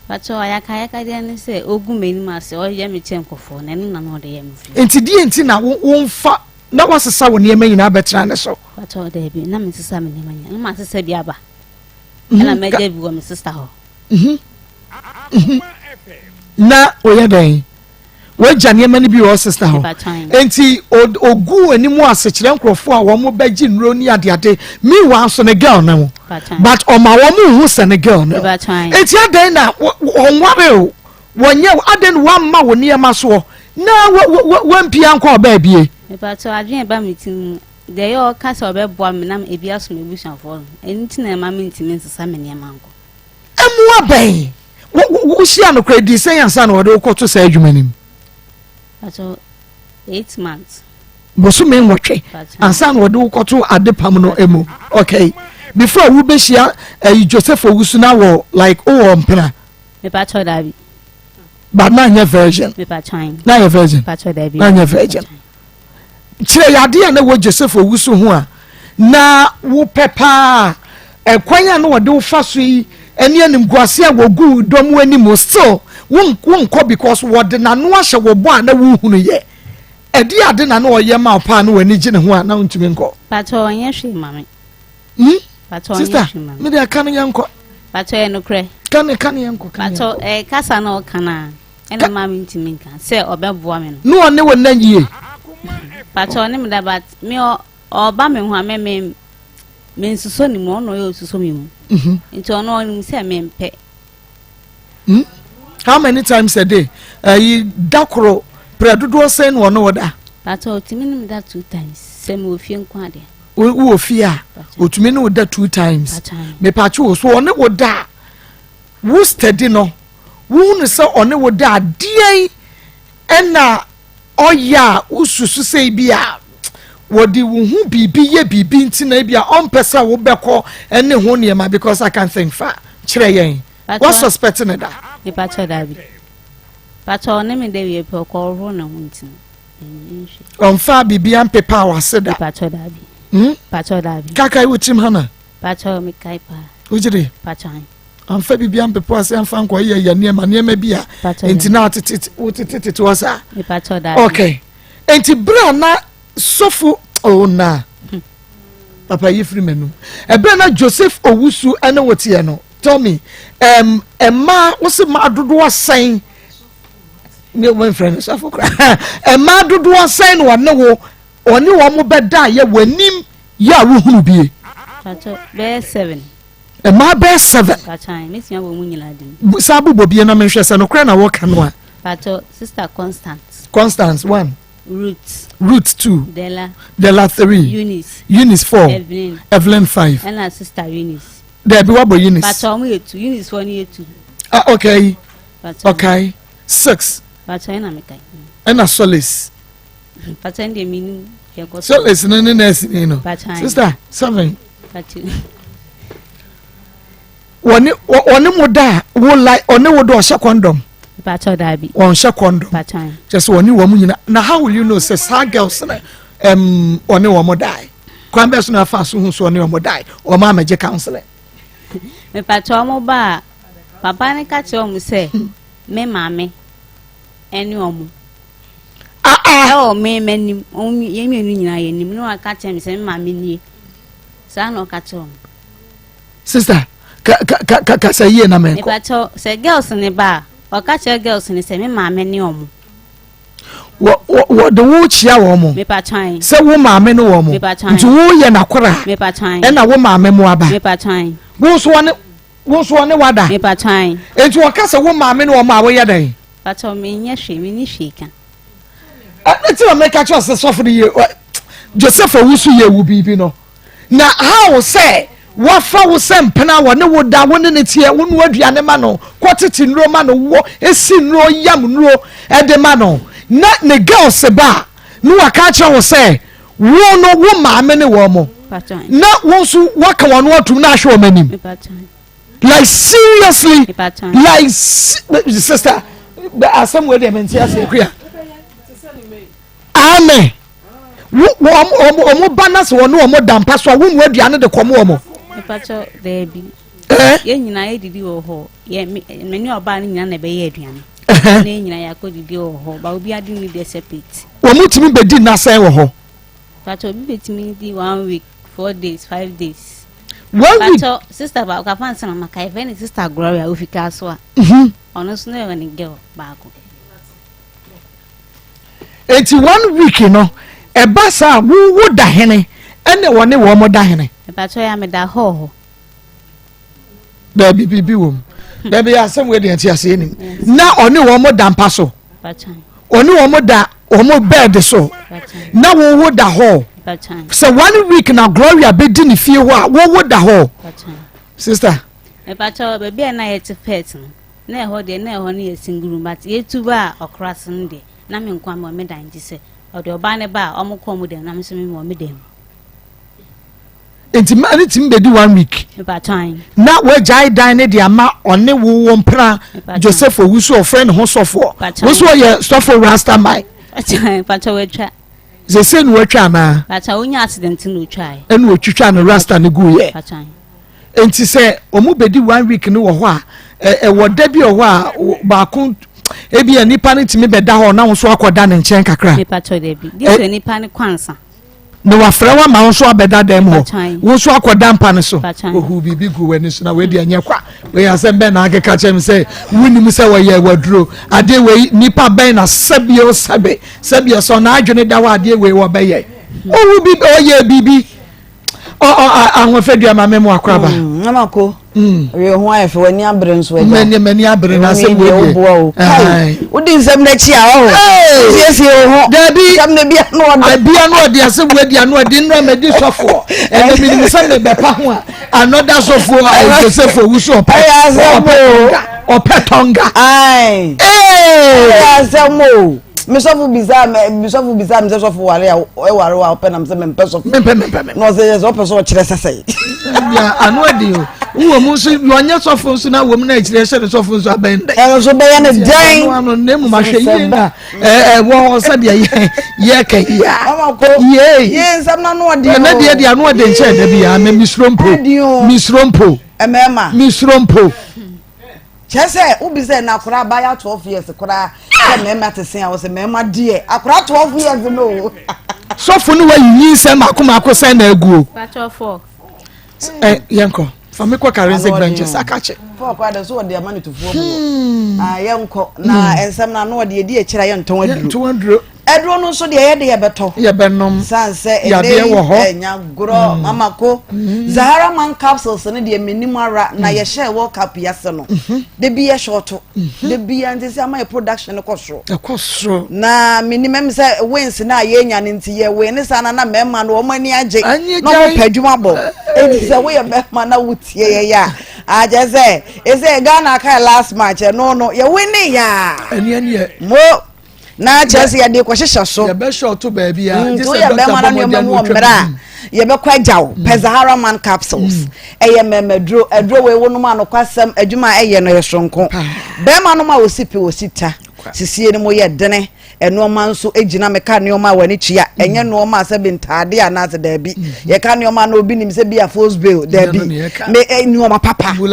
Pakyɛ ayakayakadeɛ ne sɛ ɔgu m'anim ase ɔyɛ me kyɛ nkɔfoɔ na ɛno na na ɔde yɛ me fie. Nti deɛ nti na womfa na wasesa wo nneɛma nyinaa bɛtena ne so? Pakyɛ daabi na mensesa me nneɛma nyinaa na masesa bi aba ɛna magya bi wɔ me sista hɔ. Na ɔyɛ dɛn? Wagya nneɛma no bi wɔ sista hɔ. Nti ogu anim ase kyerɛ nkurɔfoɔ a wɔn bɛgye nnuro ne adeade. Meanwhile nso ne girl ne ho. But ɔma wɔn hu sɛ ne girl ne ho. Nti adɛn na wɔnware o, wɔnyɛ o, adɛn na wɔamma wo nneɛma soɔ na wampia nkɔ ɔbaa bie? Mepatɔ adwene ba me ti mu deɛ ɛyɛ ɔka sɛ ɔbɛboa me na ebi aso m'abusuafoɔ no ɛno nti na ɛma mentumi nsesa me nneɛma nkɔ. Mmoa bɛn? Wohyia no koraa di sɛn ansa na wɔde wo kɔto saa adwuma no mu? Pakyɛ. 8 months. Bosome nwɔtwe ansa na wɔde wo kɔto adepam no mu. Okay. Before wobɛhyia ɛyi eh, Joseph Owusu na wɔ like wowɔ mpena. Mepakyɛw daabi. But na nyɛ virgin. Mepakyɛw. Na yɛ virgin. Mepakyɛw daabi. Na nyɛ virgin. Kyerɛ yadeɛ a na ɛwɔ Joseph Owusu ho a na wopɛ paa ɛkwan a na wɔde wo fa so yi ɛne animguase a wɔgu dɔm anim still wonkɔ because wɔde n'ano ahyɛ wɔ bɔ a na wohunu yɛ ɛde ade na na ɔyɛ ma wo paa na w'ani gye ne ho a na wontumi nkɔ. Pakyɛw ɔnyɛ hwee ma me. Hmm? Pakyɛw ɔnyɛ Sister, hwee ma me. me de ka no yɛnkɔ. Pakyɛw yɛ nokorɛ. Ka ne ka ne yɛnkɔ. Ka ne Pakyɛw yɛnkɔ. ɛɛ kasa na ɔka no a ɛna maa me ntumi nka sɛ ɔbɛboa me no. Ne ɔne wo nna yie. Pakyɛw ɔne me da but me ɔ ɔba me ho a me me me nsusɔ ne mu ɔno ɔyɛ osusɔ me mu. Mhm. Nti ɔno ɔnim sɛ mempɛ. Hmm? How many times a day? Ɛyi eh, da koro prɛ dodoɔ sɛn na ɔne wo da? Pakyɛw ɔtumi ne me da two times sɛ mewɔ fie nko adeɛ. Wowɔ fie a otumi ne wo da two times. Mepatwo wo so ɔne wo da a wo steady no wohu no sɛ ɔne wo da a deɛn ɛna ɔyɛ a wosusu sɛ bi a wɔde wo ho biribi yɛ biribi nti na ebi a ɔmpɛ sɛ wobɛkɔ ne ho nneɛma because I can think fa kyerɛ yɛn wa suspect ne da. Mepatwo dabi patro ɔne me da wie pɛ ɔkɔ ɔhoro ne ho nti no. Ɔmfaa biribiara mpepaa w'ase da. Mepakyɛw daabi. Hmm? Pakyɛw daabi. Kakae wo tirim hana? Pakyɛw mekae paa. Wogye di? Pakyɛw ahe. Amfa biribiara mpepa w'ase amfa nkɔ yɛ yɛ nneɛma nneɛma bi a. Nti na atete wotete tete hɔ saa. Mepakyɛw daabi. Okay. Nti bere a na sɔfo oh na hmm. papa yi firi m'anum. Ɛbere na Joseph Owusu ɛne wo teɛ no tell me ɛm ɛmaa wosi maa dodoɔ sɛn ne wɔn mfrɛ no sɔfo koraa mmaa dodoɔ sɛn na ɔne wo ɔne wɔn bɛda yɛ w'anim yɛ a wohunu bie. bɛyɛ seven. mmaa bɛyɛ seven. mesua wɔ mu nyinaa din. saa bobɔ bie na menhwɛ sɛ nokorɛ na wɔka no a. Pato sister Constance. Constance one. Ruth. Ruth two. Della. Della three. Eunice. Eunice four. Evelyn. Evelyn five. Ɛna sister Eunice. Dɛbi wabɔ Eunice. Pato wɔn yɛ two Eunice fɔ no yɛ two. Ah okay. Ɔkae six. Ɛna Solace. Solace no ne nurse ni no. Sister seven. Wɔne wɔne mo da a wo like ɔne wo da ɔhyɛ condom. Wɔnhyɛ condom. Kyɛ sɛ wɔne wɔn nyina na how will you know sɛ saa girls no ɛm ɔne wɔn dae kwan bɛ so na afa so ho so ɔne wɔn dae wɔn amagye counseling. Mepatwa wɔn ba a. Papa no ka kyerɛɛ wɔn sɛ me maame ne wɔn. Ah, ah. Ɛwɔ me m'anim, wɔn yɛn mmienu nyinaa yɛn anim na waka kyerɛ me sɛ me maame nie. Saa na ɔka kyerɛ wɔn. Sister, ka ka ka kasa yie na mɛnkɔ. Mepakyɛw sɛ girls ne ba a, ɔka kyerɛ girls ne sɛ me maame ne wɔn. Wɔde wo kyia wɔn mo. Mepakyɛw. Sɛ wo maame ne wɔn mo. Mepakyɛw. Nti wo yɛ n'akora. Mepakyɛw. Ɛna wo maame mo aba. Mepakyɛw. Wo nso wɔne. Wo nso ɔne wada? Mepatɔ ae. Enti ɔka sɛ wo maame ne ɔmo a woyɛ dɛn? Patɔ menyɛ hwee, menni hwee ka. Ɛno ti na meka kyerɛ sɛ sɔfo no yɛ Joseph Owusu yɛ wo biribi no. Na how sɛ wafa wo sɛ mpena wɔne wo da wo ne ne teɛ wo noa aduane ma no kɔ tete nnuro ma no wɔ esi nnuro yam nnuro ɛde ma no na ne girls ba a na waka akyerɛ wo sɛ wo no wo maame ne wɔn mo na wo nso waka wɔn atum na ahwɛ wɔn anim like seriously like sister asɛm wei deɛ mente ase akua amen wɔn ba na sɛ wɔne wɔn da mpa so a wɔn mu aduane de kɔm wɔn. Mepakyɛ daabi. Yɛn nyinaa yɛdidi wɔ hɔ yɛ me ne ɔbaa no nyinaa na ɛbɛyɛ aduane. Na yɛn nyinaa yɛakɔ didi wɔ hɔ ba obi adi ne deɛ separate. Wɔn tumi bɛdi nnasɛn wɔ hɔ. Pakyɛ obi bɛtumi di one week four days five days. One week. Pakyɛ sister baako afa nsa na maka yɛfrɛ ne sister Gloria ofi Kasoa. Mhm. Ɔno nso na yɛ ne girl baako. Eti one week no ɛba saa wo wo da hene ɛne wɔne wɔn da hene. Pakyɛ ya meda hɔ hɔ. Dabi biribi wɔ mu. Dabi asɛm wei deɛ nti aseɛ nim. Na ɔne wɔn da mpa so. Ɔne wɔn da wɔn bɛɛde so. Na wowo da hɔ. Sɛ one week na Gloria bɛdi ne fie hɔ a wowo da hɔ. Sister. Mepakyɛw baabi a na yɛte pɛt no na ɛhɔ deɛ na ɛhɔ no yɛ single room but yɛtu ba a ɔkora so no deɛ na me nko ama me dan nti sɛ. Ɔde ɔbaa no ba a, wɔn kɔ wɔn dɛm na me nso me wɔ me dɛm. Nti mmaa no tumi bɛdi one week. Na wagyae dan no de ama ɔne wo wo mpena Joseph Owusu ɔfrɛ ne ho sɔfoɔ. Wo nso ɔyɛ sɔfo rasta man. Sese na watwa anaa? Ɛna otwitwa no rasta no gu yɛ. Nti sɛ wɔn bɛdi one week no wɔ hɔ a ɛwɔ da bi wɔ hɔ a baako ebi a nipa no tumi bɛda hɔ na wɔn nso akɔda ne nkyɛn kakra. Na wafrɛ wo ama wo nso abɛda dan mu hɔ wo nso akɔda mpa no so ohu biribi gu w'ani so na wei deɛ nyɛ kwa wei asɛm bɛn na akeka kyerɛ me sɛ wonim sɛ wɔyɛ waduro adeɛ wei nipa bɛn na sɛbio sɛbe sɛbio sɛ ɔna adwene da hɔ adeɛ wei wɔbɛyɛ ohu bi ɔyɛ biribi ahoɔfɛ dua ma mɛmu akoraba. Mama ko. Wei ho ayɛ fɛ w'ani abere nso agya. Mɛni mɛni abere na asɛm wei deɛ. Woboa o. Kai wodi nsɛm n'akyi a ɔho. Siesie wo ho. Dabi. Nsɛm na bi ano ɔde. Bi ano ɔde asɛm wei di ano ɔde nnura mɛ di sɔfoɔ. Ɛnna mi nim sɛ mɛ bɛpa ho a anɔda sɔfoɔ Joseph Owusu ɔpɛ. Ɛyɛ asɛm o. Ɔpɛ tɔnga. Ɛyɛ asɛm o. Me sɔfo bisa me me sɔfo bisa me sɛ sɔfo ware a ɛware wa ɔpɛ nam sɛ mempɛ sɔfo. Mempɛ mempɛ mempɛ. Na ɔsɛ yɛ sɛ ɔpɛ sɛ ɔkyerɛ sɛsɛe. Ya ano adi o. Wowɔ mu nso ɔnyɛ sɔfo nso na wɔ mu na akyire ɛhyɛ ne sɔfo nso abɛn dɛn. Ɛno nso bɛyɛ ne dɛn. Ano ano na emu ahwɛ yie na ɛɛ wɔ hɔ sɛdeɛ yɛ yɛ kɛ yia. Yee. Yee nsɛm na ano ɔden o. Ɛnɛ deɛ deɛ ano ɔden kyɛn dɛ bi ya mɛ misuro mpo. Misuro mpo. Mmarima. Misuro mpo. Kyerɛ sɛ wobi sɛ na akora abaayewa 12 years koraa sɛ mmarima te se a wɔsɛ mmarima deɛ akora 12 years no. Sɔfo no wayi nyinsɛn mako mako sɛn na aguo. Ɛ yɛnkɔ fa me kɔ Karenzic Ventures akakye. Fɔɔ kora de so wɔde ama ne tufuo mu. Hmm. Ah, yɛnkɔ na hmm. nsɛm na ano wɔde yɛdi akyire a yɛntɔn aduro. Yɛntɔn aduro. Aduro no nso deɛ yɛde yɛbɛtɔ. Yɛbɛnom. San sɛ ɛnɛ Yadeɛ yi wɔ hɔ. ɛnya gorɔ mama ko. Zahara man capsules no deɛ menim ara na yɛhyɛɛ World Cup yi ase no. Da bi yɛ shɔɔto. Da bi yɛ nti sɛ ama yɛ production no kɔ soro. Ɛkɔ soro. Na menim ɛm sɛ wins no a yɛnya no nti yɛ win ne saa na na mmarima no wɔn ani agye. Ani Na wɔn gyae. pɛ adwuma bɔ. Enti sɛ woyɛ bɛrima na wotie yɛ yɛ a akyɛ sɛ ɛsɛ Ghana aka last match ɛno no yɛ winning yaa. Ɛni ɛni yɛ. Mo. na kyerɛ sɛ yɛde kɔhyehyɛ so yɛbɛhyɛ ɔto baabi a mm, nti woyɛ bɛrima na nneɛma mu wɔ mmerɛ a yɛbɛkɔ agya wo pɛ zahara man capsules mm. ɛyɛ mmɛmɛduro aduro wei wonom a nokwasɛm adwuma a ɛyɛ no yɛ soronko bɛrima nom a wɔsi pe wɔsi ta sisie no mu yɛ dene nneɛma nso gyina meka nneɛma a w'ani tua mm. ɛnyɛ nneɛma a sɛ bi ntaade anaasɛ daabi mm-hmm. yɛka nneɛma na obi nim sɛ bi a force bill daabi me eh, nneɛma papa mo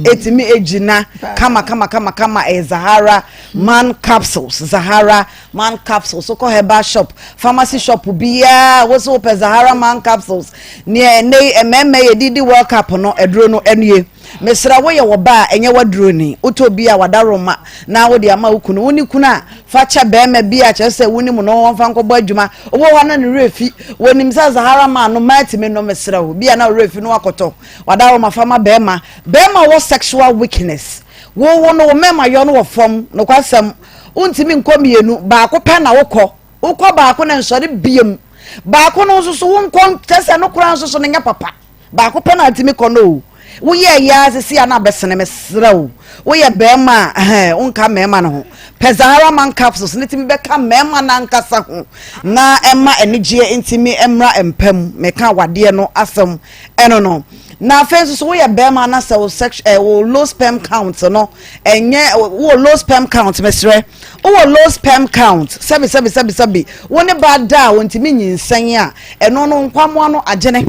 etimi egyina kama kama kama kama ɛyɛ zahara Man capsules, Zahara man capsules, wokɔ herbal shop, pharmacy shop biara, wo so wopɛ Zahara man capsules. Neɛ ɛnɛ yi mmarima yɛ didi World Cup no aduro no ɛnie. Mesrɛ wo yɛ wɔ ba a ɛnyɛ waduro ni. Wotɔ bi a wadaroma na wode ama wo kunu. Wo ne kunu a fa kyɛ barima bi a kyerɛ sɛ wonim no wɔmfa nkɔbɔ adwuma. Wobɔ hɔ na ne werɛ fi. Wɔnim sɛ Zahara man no matumi no mesrɛ wo. Bi a na wo werɛ fi no wakɔtɔ. Wadaroma fa ma barima. Barima wɔ sexual weakness. Wo wo no wo mmarima yɔ no wɔ fam nokwasɛm wontumi nkɔ mmienu baako pɛ na wokɔ wokɔ baako na nsɔre biem baako no nso so wonkɔ kyɛ sɛ no koraa nso so no nyɛ papa baako pɛ na atumi kɔ no o woyɛ ɛyɛ ara sisi a na abɛsene mesrɛ wo woyɛ bɛrima a ɛhɛn wonka mmarima no ho pɛ Zahara man capsules ne tumi bɛka mmarima no ankasa ho na ɛma anigyeɛ ntumi mmra mpa mu meka wadeɛ no asɛm Ɛno no. Na afei nso so woyɛ bɛrima na sɛ wo sex eh, wo low sperm count no ɛnyɛ wowɔ low sperm count mesrɛ wowɔ low sperm count sɛbi sɛbi sɛbi sɛbi wo ne ba da a wɔntumi nyinsɛn a ɛno no nkwamoa no agyene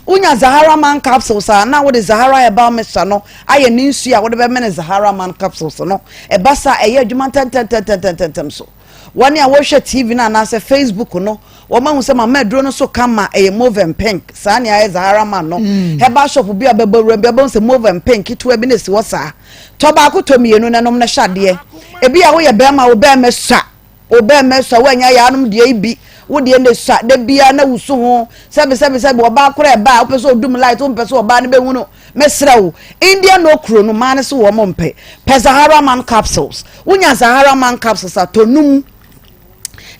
wonya Zahara man capsules a na wode Zahara herbal mixture no ayɛ ne nsuo a wode bɛmene Zahara man capsules no ɛba sa ɛyɛ adwuma ntɛntɛntɛntɛntɛntɛm so Wɔn a wɔhwɛ TV no anaasɛ Facebook no, wɔahu sɛ mama aduro no so ka ma ɛyɛ mauve and pink. Saa nea ayɛ Zahara man no. Mm. Herbal shop bi a bɛbɔ wura bi abɛhu sɛ mauve and pink ketewa bi na esi hɔ saa. Tɔ baako tɔ mmienu na nom na hyɛ adeɛ. Ebi a woyɛ bɛrima wo bɛrima sua. Wo bɛrima sua woanya yɛ anom deɛ yi bi. Wo deɛ na sua da biara na wusu ho. Sɛbi sɛbi sɛbi ɔbaa koraa ɛba a wopɛ sɛ odum light wompɛ sɛ ɔbaa no bɛhu no. Mesrɛ wo, Indian okro no mmaa no se wɔn mpɛ. Pɛ Zahara man capsules. Wonya Zahara man capsules a, tɔ num.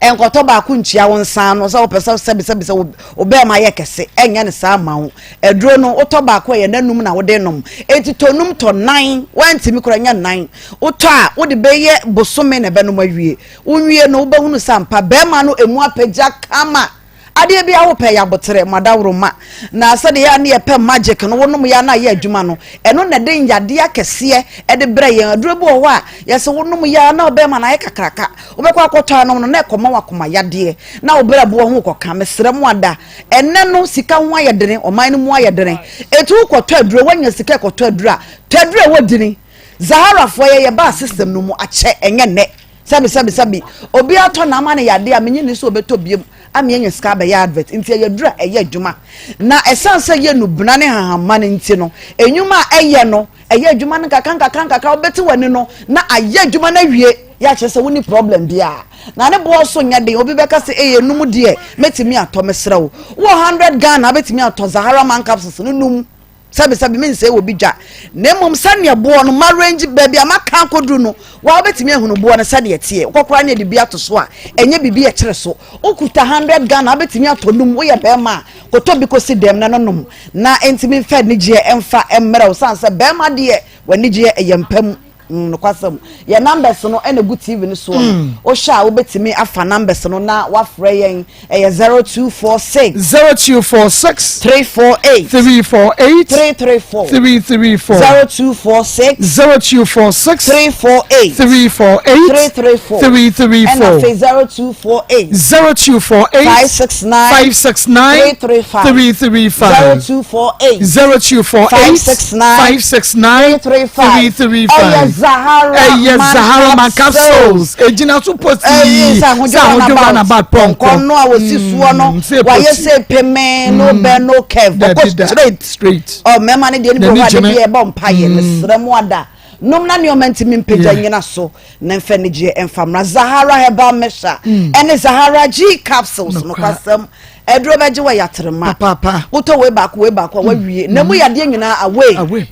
Nkɔtɔ baako ntua wo nsa ano sɛ wopɛ sɛ sɛbisɛbi sɛ wo bɛrima yɛ kɛse. Ɛnyɛ ne saa ma wo. Aduro no wotɔ baako a ɛyɛ nanum na wode nom. Enti tɔ num tɔ nan. Woantumi koraa nyɛ nan. Wotɔ a wode bɛyɛ bosome na ɛbɛnom awie. Wonwie no wobɛhunu sɛ ampa bɛrima no emu apagya kama. Adeɛ biara wopɛ yɛ aboterɛ, mo adaworoma. Na sɛdeɛ yɛ a ne yɛpɛ magic no, wonom yɛ a na ayɛ adwuma no, ɛno na ɛde yadeɛ akɛseɛ de brɛ yɛn. Aduro bi wɔ hɔ a, yɛsɛ wonom yɛ a na ɔbɛrima no ayɛ kakraka. Wobɛkɔ akɔtɔ anom no na ɛkɔma wo akoma yadeɛ, na wo brɛboɔ ho rekɔka. Mesrɛ mo ada, ɛnnɛ no sika ho ayɛ dene, ɔman no mu ayɛ dene. Enti wokɔtɔ aduro, woanya sika rekɔtɔ aduro a, tɔ aduro a ɛwɔ dini. Zaharafoɔ yɛ yɛbaa system no mu akyɛ, ɛnyɛ nnɛ. Sɛbi sɛbi sɛbi obi atɔ na ama no yadeɛ a menye nni sɛ ɔbɛtɔ biom ama yɛanya sika abɛyɛ advert nti ɛyɛ aduru a ɛyɛ adwuma na ɛsiane sɛ ɛyɛ nubena ne hahamma no nti no nnwuma a ɛyɛ no ɛyɛ adwuma no nkakra nkakra nkakra wobɛte w'ani no na ayɛ adwuma no awie yɛ akyerɛ sɛ wonni problem biara na ne boɔ so nyɛ den obi bɛka sɛ ɛyɛ num deɛ mɛtumi atɔ mesrɛ wo wɔ 100 Ghana wobɛtumi atɔ Zahara man capsules no num Sɛbesɛbe, mensɛe obi dwa, na mmom sɛdeɛ boɔ no, m'arrange baabi a maka akɔduru no, wo ara wobɛtumi ahunu boɔ no sɛdeɛ ɛteɛ. Wokɔ koraa ne yɛde bi ato so a, ɛnyɛ biribi a ɛkyere so. Wokuta hundred Ghana a, wobɛtumi atɔ num. Woyɛ barima a, kɔtɔ bi kɔsi dɛm na no nom, na ɛntumi mfa anigyeɛ mfa mmrɛ wo, sane sɛ barima deɛ, w'anigyeɛ yɛ mpa mu. Mm, nokwasɛm. Yɛn numbers no ɛna egu TV no soɔ no. Mm. Wohwɛ a wobɛtumi afa numbers no na wafrɛ yɛn. Ɛyɛ 0246. 0246. 348. 348. 334. 334. 0246. 0246. 348. 348. 334. 334. Ɛna afei 0248. 0248. 569. 569. 335. 335. 0248. 0248. 569. 569. 335. 335. Ɛyɛ Zahara Ɛyɛ Man Zahara Man Capsules. Capsules. Egyina so posi. Ɛyɛ sɛ Sɛ ahodwo ahodwo runabout pɔnkɔ pɔnkɔ. no a wɔsi soɔ no Mm, sɛ wayɛ poti. sɛ pemee no bɛ no curve Dabi ɔkɔ da. straight Straight. ɔ mmarima no deɛ no bi wɔ N'ani hɔ a gyina. de bi ɛbɔ mpaeɛ mesrɛ mo ada nom na nneɛma ntumi mpagya Yeah. nyina so na mfa anigyeɛ mfa mmra Zahara herbal mixture ɛne Zahara G capsules Nokware. nokwasɛm aduro bɛgye wɔ yaterema Papaapa. wotɔ wei baako wei baako a wawie na mu yadeɛ nyinaa away Away.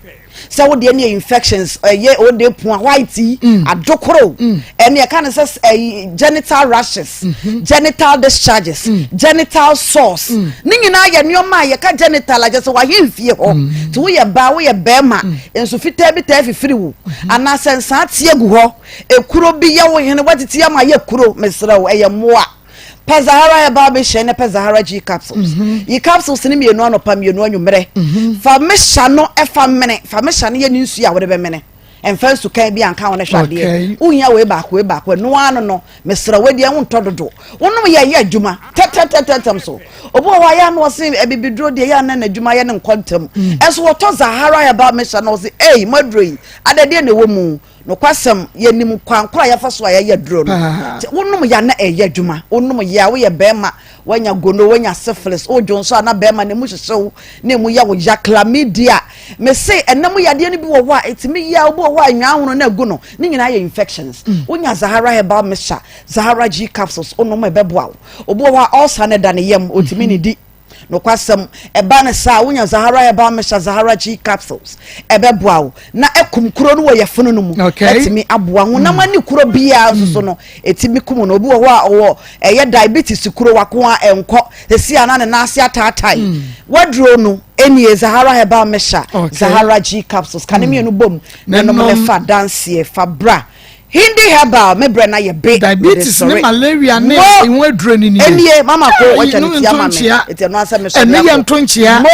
sɛ wo deɛ ne yɛ infections ɛyɛ o de pua white yi mm. adokoro mm. ɛne ɛka ne sɛ ɛyi genital rashes mm-hmm. genital discharges mm. genital sores ne nyinaa yɛ nneɛma a yɛka genital agyɛ sɛ wahye mfie hɔ nti woyɛ baa woyɛ bɛrima nso fitaa bi taa fifiri wo mm-hmm. anaasɛ nsaa tie gu hɔ ekuro bi yɛ wo hene watete ama yɛ kuro mesrɛ wo ɛyɛ mmoa. Pɛ Zahara herbal mixture ne pɛ Zahara G capsules. Mm -hmm. Yi capsules ne mmienu anɔpa mmienu anwummerɛ. Mm -hmm. Fa mixture no fa mene fa mixture no yɛ ne nsuo a wode bɛmene. Mfa nsukan bi anka wo ne hwɛ adeɛ. Wohia wei baako wei baako ɛno ara no no mesrɛ wo deɛ wontɔ dodo. Wonom yɛ yɛ adwuma tɛtɛtɛtɛm so. Obi wɔ hɔ a yɛ ano ɔse abibiduro deɛ yɛ ana n'adwuma yɛ ne nkɔ ntɛm. Mm. Ɛnso wɔtɔ Zahara herbal mixture na ɔse ei mo aduro yi adadeɛ na ɛwɔ mu. Nokwasɛm, yɛnim kwan koro a yɛfa so a yɛyɛ aduro no. Nti wonom yɛ a na ɛyɛ adwuma. Wonom yɛ a woyɛ bɛrima, woanya gono, woanya syphilis, wodwo nso a na bɛrima no emu hyehye wo, na emu yɛ wo ya, chlamydia. Mese ɛnna mu yadeɛ no bi wɔ hɔ a ɛtumi yɛ a, obi wɔ hɔ a nyaa ahono na agu no, ne nyinaa yɛ infections. Mm. Wonya Zahara herbal mixture, Zahara G capsules, wonom ɛbɛboa wo. Obi wɔ hɔ a ulcer no da ne yam, ɔtumi ne di. Nokwasɛm, ɛba no saa a, wonya Zahara Herbal Mixture, Zahara G Capsules. Ɛbɛboa wo na akum kuro no wɔ yafunu no mu. Ɛtumi aboa honam mm. ani kuro biara nso so no, ɛtumi kum no. Obi wɔ hɔ a ɔwɔ ɛyɛ diabetes kuro wako a ɛnkɔ sɛsi a na ne nan ase ataatae. Mm. Waduro no ɛnie Zahara Herbal Mixture, Zahara G Capsules. Ka ne mm. mmienu bom na nom ne fa danseɛ fa bra. Hindi herbal me brɛ na yɛ be. Diabetes ne malaria ne ehu aduro ni nie. Enie mama ko wɔtwa ne ti ama me eti ɛno asɛ me sɔre akɔ. Ɛne yɛ nto nkyea. Mo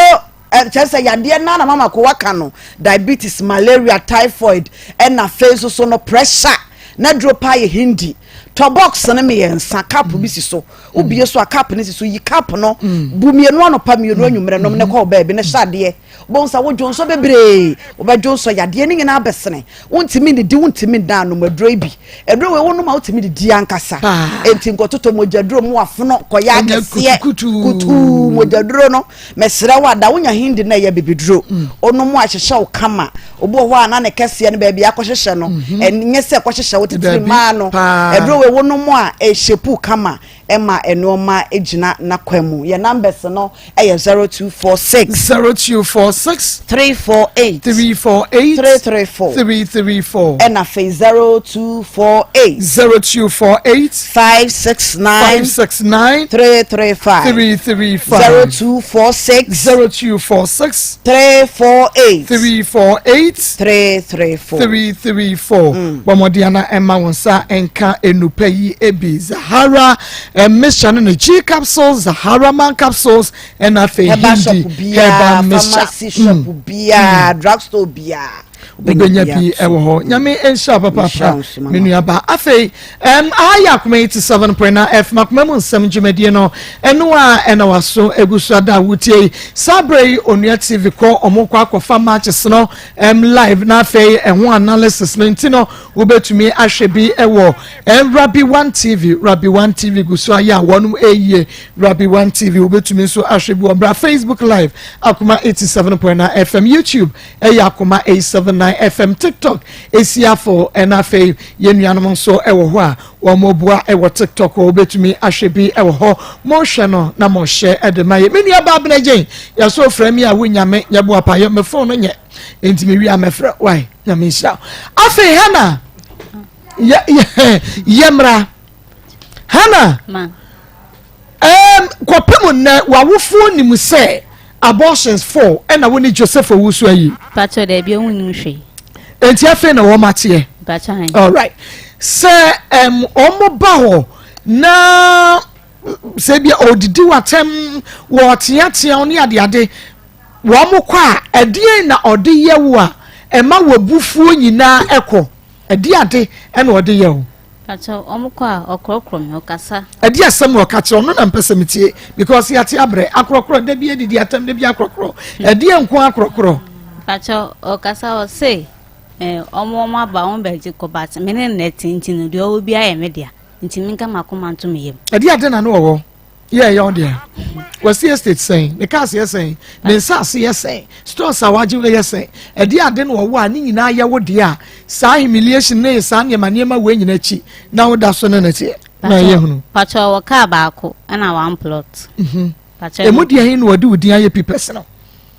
kyerɛ sɛ yadeɛ naa na mama ko waka no diabetes malaria typhoid ɛna afei nso so no pressure na duro paa yɛ hindi tɔ box no mmiɛnsa cup bi si so wobie so a cup no si so yi cup no mm. bu mmienu anɔpa mmienu anwummerɛ nom ne kɔ baabi ne hyɛ adeɛ Wobɛhu sɛ wodwo nsɔ bebree, wobɛdwo nsɔ yadeɛ no nyinaa bɛsene. Wontumi nnidi, wontumi nna anom aduro yi bi. Aduro wei wonom a wotumi didi ankasa. Enti nkɔtotɔ mogyaduro mu afono kɔyɛ akɛseɛ kutuu mogyaduro no. Mesrɛ wo ada wonya hindi na ɛyɛ bibiduro. Mm. Wonom a ɛhyehyɛ wo kama. Obi wɔ hɔ a na ne kɛseɛ no baabi akɔhyehyɛ no. Mhm. Ɛnyɛ sɛ ɛkɔhyehyɛ wo titiri maa no. Aduro wei wei wonom a ɛhyɛpu kama ɛma nnoɔma gyina n'akwan mu. Yɛn numbers no yɛ 0246. 0246. 348. 348. 334. 334. Ɛna afei 0248. 0248. 569. 569. 335. 335. 0246. 0246. 348. 348. 334. 334. Bɔ mmɔden ana ɛma wo nsa nka enupa yi ebi Zahara eh, mixture no ne G capsules, Zahara man capsules ɛna afei Herbal shop Hindi biara, herbal mixture. pharmacy shop biara, drugstore biara. Wobɛnya bi ɛwɔ hɔ. Nyame nhyira wo Nhyira wo papaapa nso, mama. me nuaba. Afei um, aha yɛ Akoma 87.9 FM Akoma mu nsɛm dwumadie no ɛno a ɛna waso egu so ada a wotie yi. Saa berɛ yi Onua TV kɔ ɔmo kɔ akɔfa matches no um, live na afei ɛho analysis no nti no wobɛtumi ahwɛ bi ɛwɔ um, Rabbi One TV. Rabbi One TV gu so ayɛ a wɔnom ɛyie. Rabbi One TV wobɛtumi nso ahwɛ bi wɔ bra Facebook live Akoma 87.9 FM, YouTube ɛyɛ Akoma 879 FM, TikTok Esiafo, ɛna afei yɛn nuanom nso ɛwɔ hɔ a wɔn boa ɛwɔ TikTok hɔ, wobɛtumi ahwɛ bi ɛwɔ hɔ. Mohwɛ no na mohwɛ ɛde ma yɛ. Me nua baa Abena Jane, yɛso frɛ mi a wonya me nyɛ boa pa yɛ me phone no nyɛ nti me wie a mɛfrɛ why. Nyame nhyira wo. Afei Hana yɛ yɛ yɛmmra Hana. Ma. Kɔpem nnɛ w'awofoɔ nim sɛ abortions fo ɛna wo ne Joseph Owusu ayi? Pacho daabi, ɔmo nim hwee. Enti afei na wɔn ateɛ? Pacho ahen. Alright. Sɛ wɔn ba hɔ na sɛ bi ɔdidi w'atɛm, wɔteatea wo ne adeade, wɔn kɔ a, ɛdeɛn na ɔde yɛ wo a ɛma w'abufuo nyinaa ɛkɔ? Ɛdeɛ ade ɛna ɔde yɛ wo? Pacho, ɔmo kɔ a, ɔkorɔkorɔ me, ɔkasa. Ɛdeɛ asɛm na ɔka kyerɛ ɔno na mpɛ sɛ metie because yɛate abrɛ akorɔkorɔ da bi adidi atɛm da bi akorɔkorɔ ɛdeɛ nko akorɔkorɔ. Pacho, ɔkasa ɔse eh, ɔmo ɔmo aba ɔmo bɛgye kɔ but me ne nnɛ te nti no deɛ ɔwɔ biara yɛ me dea nti menka m'akoma nto me yam. Ɛdeɛ ade na ne ɔwɔ yɛ ɛyɛ ɔdeɛ wasi estate sɛn ne cars yɛ sɛn ne nsaase yɛ sɛn stores a wagye yɛ sɛn ɛdeɛ ade na ɔwɔ a ne nyinaa yɛ wo deɛ a saa humiliation ne saa nneɛma nneɛma wei nyinaa akyi na woda so ne ne teɛ na ɛyɛ hunu. Pacho wɔ car baako ɛna one plot. Mhm. Pacho emu deɛ he na wɔde wo din ayɛ pipɛs no.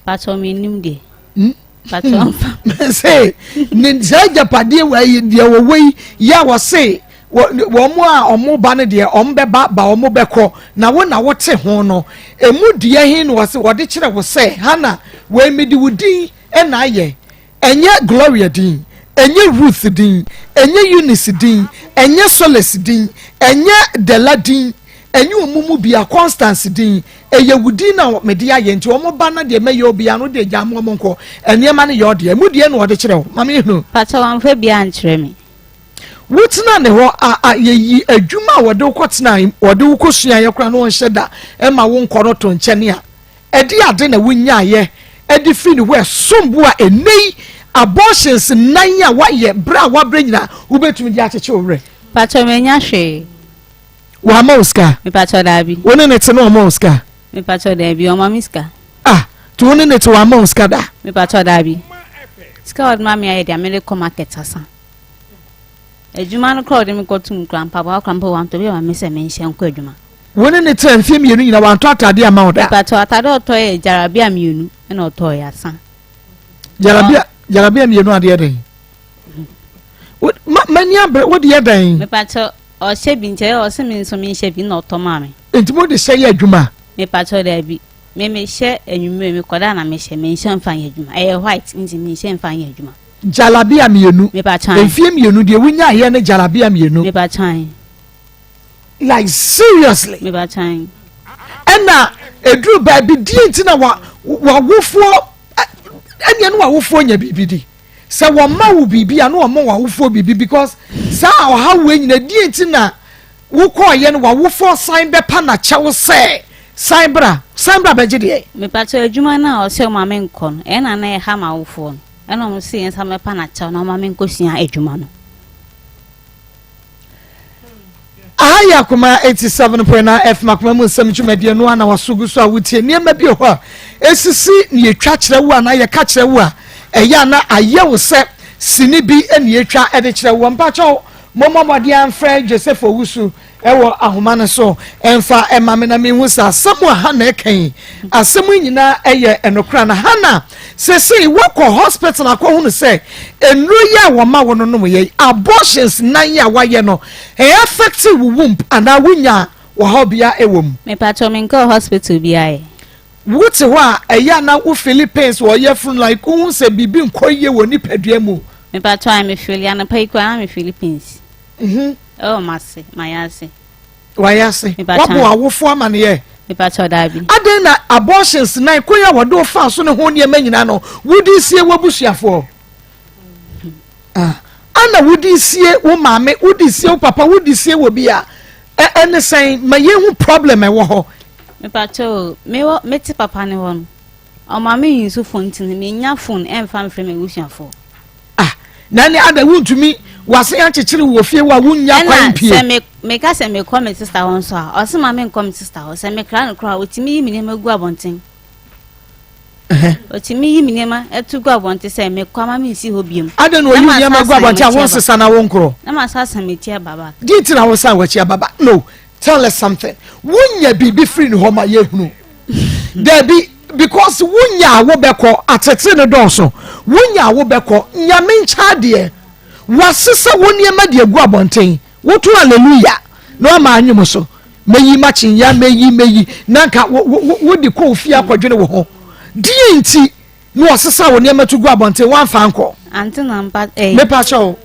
Pacho mi nim deɛ. Hmm? Pacho nfa. Sɛ ne saa agyapadeɛ wɔ ayi deɛ wɔwɔ yi yɛ a wɔse wɔn a wɔn ba no deɛ wɔn bɛba ba wɔn bɛkɔ na wo na wote ho no emu deɛ he na wɔse wɔde kyerɛ wo sɛ Hana wei mede wo din na ayɛ ɛnyɛ Gloria din ɛnyɛ Ruth din ɛnyɛ Eunice din ɛnyɛ Solace din ɛnyɛ Della din ɛnyɛ wɔn mu bia Constance din ɛyɛ wo din na mede ayɛ nti wɔn ba na deɛ mɛyɛ obiara no deɛ gya mo wɔn nkɔ nneɛma no yɛ ɔdeɛ emu deɛ na wɔde kyerɛ wo ma mehunu. Pakyɛ wɔamfa biara ankyerɛ me. Wotena ne hɔ a, a yɛyi adwuma a wɔde wo kɔtena wɔde wo kɔsuaeɛ koraa na wɔnhyɛ da ma wo nkɔ no to nkyɛne a, ɛde ade na wonyaeɛ de firi ne hɔ ɛsom bo a ɛnnɛ yi abortions nan a woayɛ berɛ a woabrɛ nyinaa wobɛtumi de akyekye wo werɛ. Pakyɛ manya hwee. Wama wo sika? Mepakyɛ daabi. Wo ne ne te na ɔma wo sika? Mepakyɛ daabi, ɔma me sika. Ah, nti wo ne ne te wama wo sika da? Mepakyɛ daabi. Sika a ɔde ma me ayɛ deɛ mede kɔ market asa. Adwuma no koraa ɔde me kɔto mu koraa mpaboa koraa mpo wantɔ bi ama me sɛ menhyɛ nkɔ adwuma. Wo ne ne tena mfeɛ mmienu nyina wantɔ ataadeɛ ama wo da? Mepakyɛ ataadeɛ ɔtɔ yɛ gyarabea mmienu ɛna ɔtɔ yɛ asa. Gyarabea gyarabea mmienu adeɛ dɛn? Ma m'ani abere wo deɛ dɛn? Mepakyɛ ɔhyɛ bi nkyɛ ɔse me nso menhyɛ bi na ɔtɔ maa me. Nti mo de hyɛ yɛ adwuma? Mepakyɛ daabi. Me mehyɛ anwummerɛ mekɔda na mehyɛ menhyɛ mfa nyɛ adwuma ɛyɛ white nti menhyɛ mfa nyɛ adwuma. Jalabia mmienu. Mepakyɛw. Mfie mmienu deɛ wonyaeɛ ne jalabia mmienu. Mepakyɛw. Like seriously. Mepakyɛw. Ɛna eduru baabi die nti na wa wawofoɔ ɛnneɛ no wawofoɔ nya biribi di sɛ wɔn ma wo biribi a na wɔn ma wawofoɔ biribi because saa ɔhaw wei nyina die nti na Wokɔɔeɛ no w'awofoɔ san bɛpa no akyɛw sɛ san bra, san bra bɛgye deɛ. Mepakyɛw adwuma no a ɔse ɔma me nkɔ no ɛna na ɛha m'awofoɔ no ɛna ɔmo se yɛnsan mɛpa no akyɛw na ɔma me nkɔsua adwuma no. Aha yɛ Akoma 87.9 FM Akoma mu nsɛm dwumadie no a na waso gu so a wotie nneɛma bi wɔ hɔ a ɛsisi na yɛtwa kyerɛ wo anaa yɛka kyerɛ wo a ɛyɛ a na ayɛ wo sɛ sini bi na yɛtwa de kyerɛ wo. Mpakyɛw. Mommɔ mmɔden ara mfrɛ Joseph Owusu wɔ ahoma no so mfa mma me na menhu sɛ asɛm a Hannah reka yi, asɛm yi nyinaa yɛ nokorɛ anaa. Hannah, seesei woakɔ hospital akɔhunu sɛ nnuro yi a wɔma wo no nom yɛ yi, abortions nan yi a woayɛ no, ɛ affect wo womb anaa wonya ɔhaw biara wɔ mu? Mepakyɛw menkɔɔ hospital biara ɛ. Wote hɔ a, ɛyɛ a na wo feeli pains wɔ yafunu like wohu sɛ biribi nkɔ yie wɔ nipadua mu? Mepakyɛw ae me feeli, anɔpa yi koraa na me feeli pains. Mhm. Ɛwɔ m'ase, mayɛ ase. Wayɛ ase. Wabɔ awofo amaneɛ? Mepakyɛw daabi. Adɛn na abortions nan kwan a wɔde wo faa so ne ho nneɛma nyinaa no wode sie w'abusuafoɔ? Ah, ana wode sie wo maame, wode sie wo papa, wode sie wɔ bi a ɛne sɛn ma yɛhu problem ɛwɔ hɔ. Mepakyɛw, mewɔ mete papa ne hɔ no, ɔma me nsu phone nti no menya phone ɛmfa mfrɛ m'abusuafoɔ. Ah, na ne ada wontumi wase akyekyere wɔ fie wa wonnya kwan mpie. Ɛna sɛ me meka sɛ mekɔ me sista hɔ nso a, ɔse ma menkɔ me sista hɔ. Sɛ mekra no koraa ɔtumi yi me nneɛma gu abɔnten. Ɔtumi yi me nneɛma to gu abɔnten sɛ mekɔ ama mensi hɔ biom. Adɛn na ɔyi nneɛma gu abɔnten a wonsesa na wonkorɔ? Na masa asan m'akyi aba back. Deɛ nti na wosan w'akyi aba back? No, tell us something. Wonya biribi firi ne hɔ ma yɛhunu. Dabi, because wonya a wobɛkɔ, atete no dɔɔso. Wonya a wobɛkɔ, Nyame nkyɛ adeɛ. Wasesa wo nneɛma de agu abɔnten. Woto hallelujah na wama anwom so. Mɛyi makyenya, mɛyi, mɛyi. Na nka wode kɔ ofie akɔdwene wo ho. Deɛ nti na wɔsesa wo nneɛma to gu abɔnten woamfa ankɔ? Ante na mpa eh. Mepa kyɛw.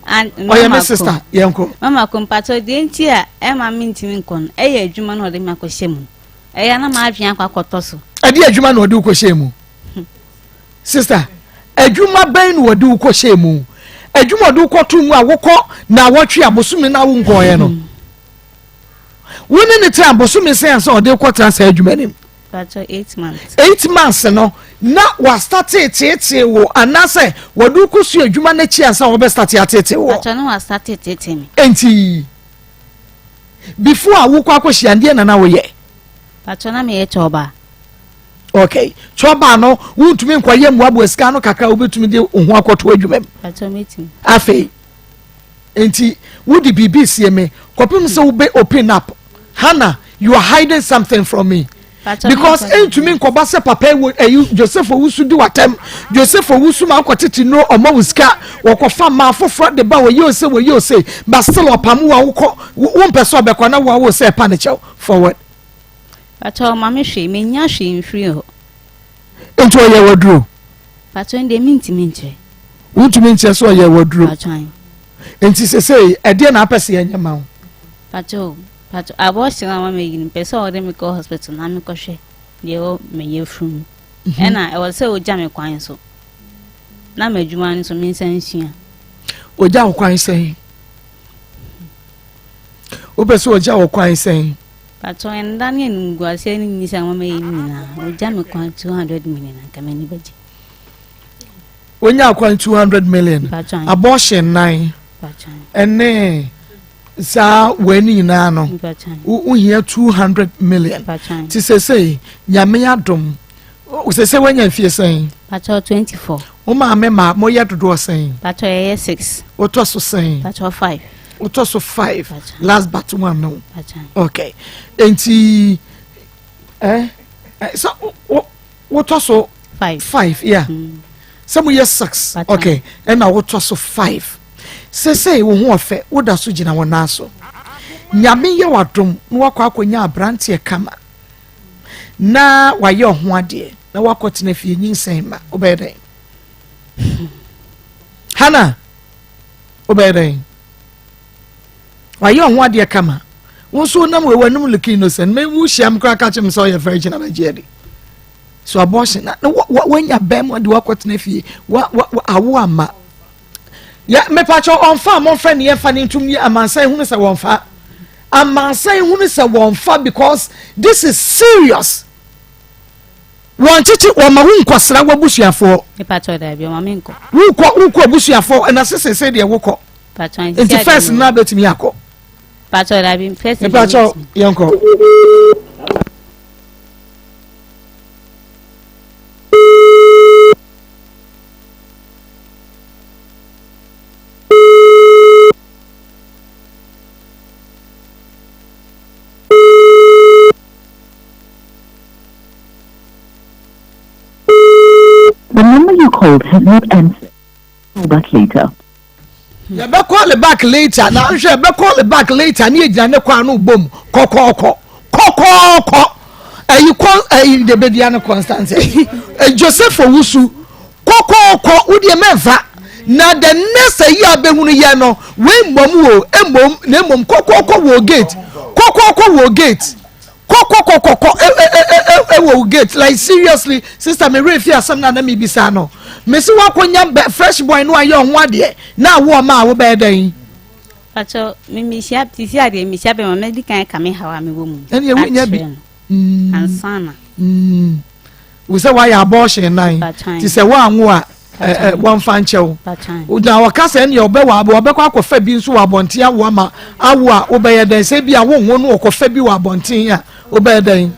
Ɔyɛ me sister, yɛnkɔ. Mama ko mpakyɛw deɛ nti a ɛma mentumi nkɔ no ɛyɛ adwuma na ɔde me akɔhyɛ mu. Ɛyɛ na m'adwene akɔ akɔtɔ so. Ɛde adwuma na ɔde wo kɔhyɛ mu? Sister, adwuma bɛn na ɔde wo kɔhyɛ mu? Adwuma ɔde wo kɔto mu a wokɔ na awɔtwe a bosome na wo nkɔɔyɛ no. Wo ne ne tena bosome sɛn ansa ɔde kɔtena saa adwuma no mu? Eight months no na wastate teetee wo anaasɛ wɔde wo kɔsua adwuma no akyi ansa wɔbɛstate ateetee wo? Enti before a wokɔ akɔhyia ndeɛ na na woyɛ? Patro na meyɛ kyɔba. Okay, kyɔba no wontumi nkɔyɛ mmoaboa sika no kakra wobɛtumi de wo ho akɔto adwuma mu. Patro mɛtumi. Afei nti wode biribi sie me kɔpem sɛ wobɛ open up. Hannah, you are hiding something from me. Because ntumi nkɔba sɛ papa ewo ɛyi Joseph owusu di watam Joseph owusu ma akɔ tete no ɔma wo sika wɔkɔfa mmaa foforɔ de ba wɔyɛ ose wɔyɛ ose but still ɔpam wo a wokɔ wompɛ sɛ ɔbɛkɔ na wo a wo sɛ ɛpa ne kyɛw forward. Pakyɛ ɔma me hwee menya hwee mfiri hɔ. Nti ɔyɛ waduro. Pakyɛ ndeɛ mentumi nkyerɛ. Wontumi nkyerɛ sɛ ɔyɛ waduro. Nti sesei ɛdeɛ na apɛ sɛ yɛnyɛ ma wo. Pakyɛ pakyɛ abortion a mama yi no mpɛ sɛ ɔde me kɔ hospital na mekɔhwɛ deɛ ɛwɔ me yafunu mu. Mhm. Ɛna ɛwɔ sɛ ogya me kwan so na m'adwuma no nso mensa nsua. Ogya wo kwan sɛn? Wopɛ sɛ ogya wo kwan sɛn? Pakyɛ nda ne animguaseɛ ne nyisa mama yi nyinaa ogya me kwan 200 million anka m'ani bɛgye. Wonya kwan 200 million abortion nan ɛne saa wei no nyinaa no wohia 200 million nti sesei nyame adom sesei woanya mfie sɛn? Pakyɛ 24. Wo maame ma moyɛ dodoɔ sɛn? Pakyɛ yɛyɛ 6. Wotɔ so sɛn? Pakyɛ 5. Wotɔ so 5 last but one no. Okay nti eh, eh, sɛ wotɔ so 5 yeah. Mm. Sɛ moyɛ 6 okay ɛna wotɔ so 5. Sesei wo ho ɔfɛ, woda so gyina wo nan so. Nyame yɛ w'adom na wakɔ akɔnya aberanteɛ kama na wayɛ ɔho adeɛ na wakɔtena fie nyinsɛn ma wobɛyɛ dɛn? Hana, wobɛyɛ dɛn? Wayɛ ɔho adeɛ kama. Wo nso wonam wei w'anim look innocent. Me wohyia m koraa ka kyerɛ me sɛ ɔyɛ virgin abɛgye adi. So abortion na wanya bɛrima de wakɔtena fie wa wa awo ama. Yɛ mepakyɛ ɔnfa a mɔnfrɛ ne yɛnfa ne ntum yɛ amansan hunu sɛ wɔnfa amansan hunu sɛ wɔnfa because this is serious wɔn kyekye wɔn ma wo nkɔsra w'abusuafoɔ. Mepakyɛ daabi ɔma me nkɔ. Wokɔ wokɔ abusuafoɔ ɛna sese sɛ deɛ wokɔ. Nti first na bɛtumi akɔ. Pakyɛ daabi first. Mepakyɛ yɛnkɔ. called has not answered. Call back later. Yɛbɛ call back later na nhwɛ yɛbɛ call back later ne yɛgyina ne kwan no bom kɔkɔɔkɔ kɔkɔɔkɔ ɛyi kɔ ɛyi de bɛdua no Constance ɛyi Joseph Owusu kɔkɔɔkɔ wodeɛ mɛnfa na the next ɛyi a bɛhunu yɛ no wei mmom wo mmom na mmom kɔkɔɔkɔ wɔ gate kɔkɔɔkɔ wɔ gate kɔkɔkɔkɔkɔ ɛwɔ wo gate like seriously sister me werɛ fi asɛm na na mebisa no mesi wakɔnya bɛ fresh boy no ayɛ ɔho adeɛ na awo ɔma a wobɛyɛ dɛn Pacho, me mehyia sisi adeɛ mehyia bɛma mɛdi kan ka me haw a mewɔ mu ɛne ɛwo nya bi ansana wo sɛ woayɛ abortion nan nti sɛ woanwo a wɔmfa nkyɛ wo na ɔka sɛ ɛneɛ ɔbɛwɔ ɔbɛkɔ akɔfa bi nso wɔ abɔnten awo ama awo a wobɛyɛ dɛn sɛ bi a wonwo no ɔkɔfa bi wɔ abɔnten a wobɛyɛ dɛn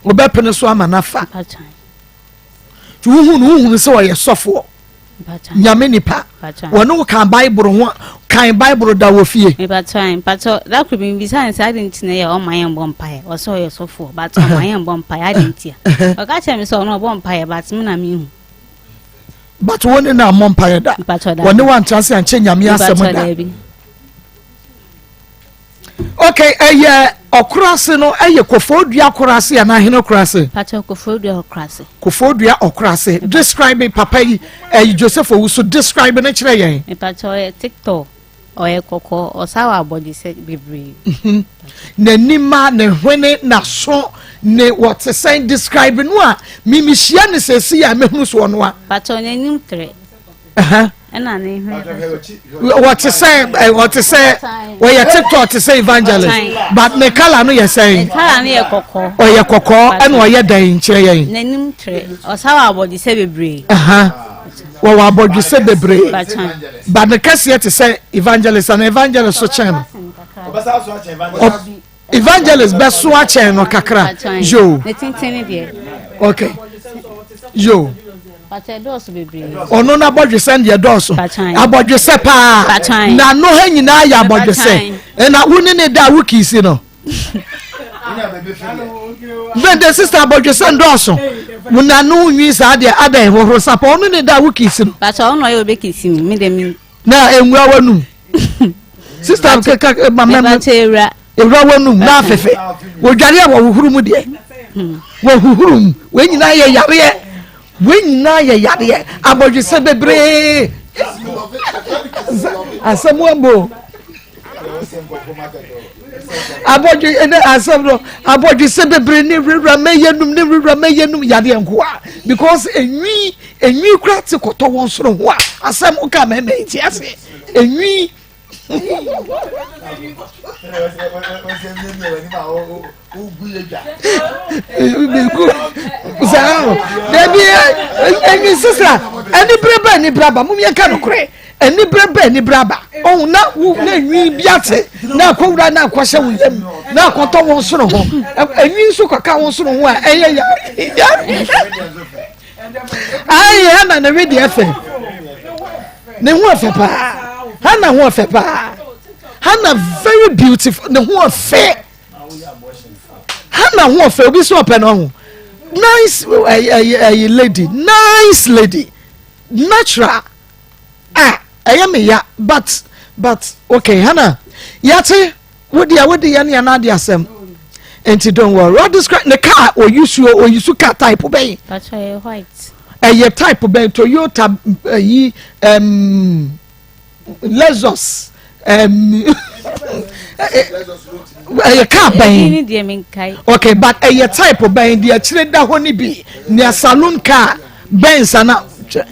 wobɛpene so ama no afa nti wohu no wohunu sɛ ɔyɛ sɔfoɔ Nyame nipa. Wɔne wo kan Bible ho kan Bible da wɔ fie. Mepatɔ mpatɔ da koro bi mbisa ne sɛ adi nti na yɛ ɔma yɛn bɔ mpaeɛ ɔsɛ ɔyɛ sɔfoɔ but ɔma yɛn bɔ mpaeɛ adi nti a ɔka kyerɛ me sɛ ɔno ɔbɔ mpaeɛ but me na me hu. But wo ne na mmɔ mpaeɛ da. Wɔne wantra se ankyɛ Nyame asɛm da. Okay, ɛyɛ ɔkorase no ɛyɛ kofodua korase anaa hene korase? Pàtó kofodua ɔkorase. Kofodua ɔkorase. Describe papa yi ɛyɛ Joseph Owusu describe ne kyerɛ yɛn. Pàtó ɔyɛ tiktok ɔyɛ kɔkɔɔ ɔsa wɔ abɔdwesɛ bebree. Mhm. N'anim a ne hwene n'aso ne wɔte sɛn describe no a mimihyia ne sɛsi a mehunu so ɔno a. Pàtó n'anim trɛ. Ɛna ne hwene. Wɔte sɛ wɔte sɛ wɔyɛ tiktok te sɛ evangelist but ne kala no yɛ sɛn. Ne kala no yɛ kɔkɔɔ. Ɔyɛ kɔkɔɔ ɛna ɔyɛ dɛn nkyerɛ yɛn. N'anim trɛ ɔsa wɔ abɔdwesɛ bebree. Wɔwɔ abɔdwesɛ bebree but ne kɛseɛ te sɛ evangelist ana evangelist so kyɛn no. Evangelist bɛso akyɛn no kakra. Yoo. Ne tenten ne deɛ. Okay. Yoo. Ɔno n'abɔdwesɛ deɛ dɔɔso. Abɔdwesɛ paa. Na no ha nyinaa yɛ abɔdwesɛ. Ɛna wo ne ne da a wo kiisi no. Bɛnde sista abɔdwesɛ ndɔɔso. Wo na no nwi saa deɛ adɛn hohoro sapa ɔno ne da a wo kiisi no. Bàtà ɔno ɔyɛ obe kiisi mi mi de mi. Na enwura w'anum. Sista keka eh, ma mɛmɛ. Ewura. Ewura w'anum na afɛfɛ. Wodware a wɔhohoro mu deɛ. Hmm. Wɔhohoro mu. Wei nyinaa yɛ yareɛ. Wei nyinaa yɛ yareɛ. Abɔdwesɛ bebree. Asɛm ambo. Abɔdwe ɛnɛ asɛm no abɔdwesɛ bebree ne wurawura mɛyɛ num ne wurawura mɛyɛ num yadeɛ nkoa because enwi enwi kura te kɔtɔ wɔn soro ho a asɛm woka mɛmɛ nti ase enwi. Saa dabi enwi sisa ɛni bere bɛ ɛni bere aba mo yɛ ka no korɛ. Anibere ba anibere aba. Ɔhu na wo na enwi bi ate na akɔwura na akɔhyɛ wo yam na akɔtɔ wɔn soro ho. Enwi nso kɔka wɔn soro ho a ɛyɛ ya. Ayi Hana ne we deɛ fɛ. Ne ho ɔfɛ paa. Hana ho ɔfɛ paa. Hana very beautiful. Ne ho ɔfɛ. Hana ho ɔfɛ obi so ɔpɛ no ho. Nice ɛyɛ ɛyɛ lady. Nice lady. Natural. Ah ɛyɛ me ya but but okay Hannah yate wo deɛ wo de yɛ ne yɛn ade asɛm nti don't worry what describe ne car oyusu oyusu car type bɛn. Pàtó ɛyɛ white. Ɛyɛ type bɛn Toyota ɛyi um, Lexus ɛyɛ car bɛn okay but ɛyɛ type bɛn deɛ akyire da hɔ ne bi nea saloon car Benz ana.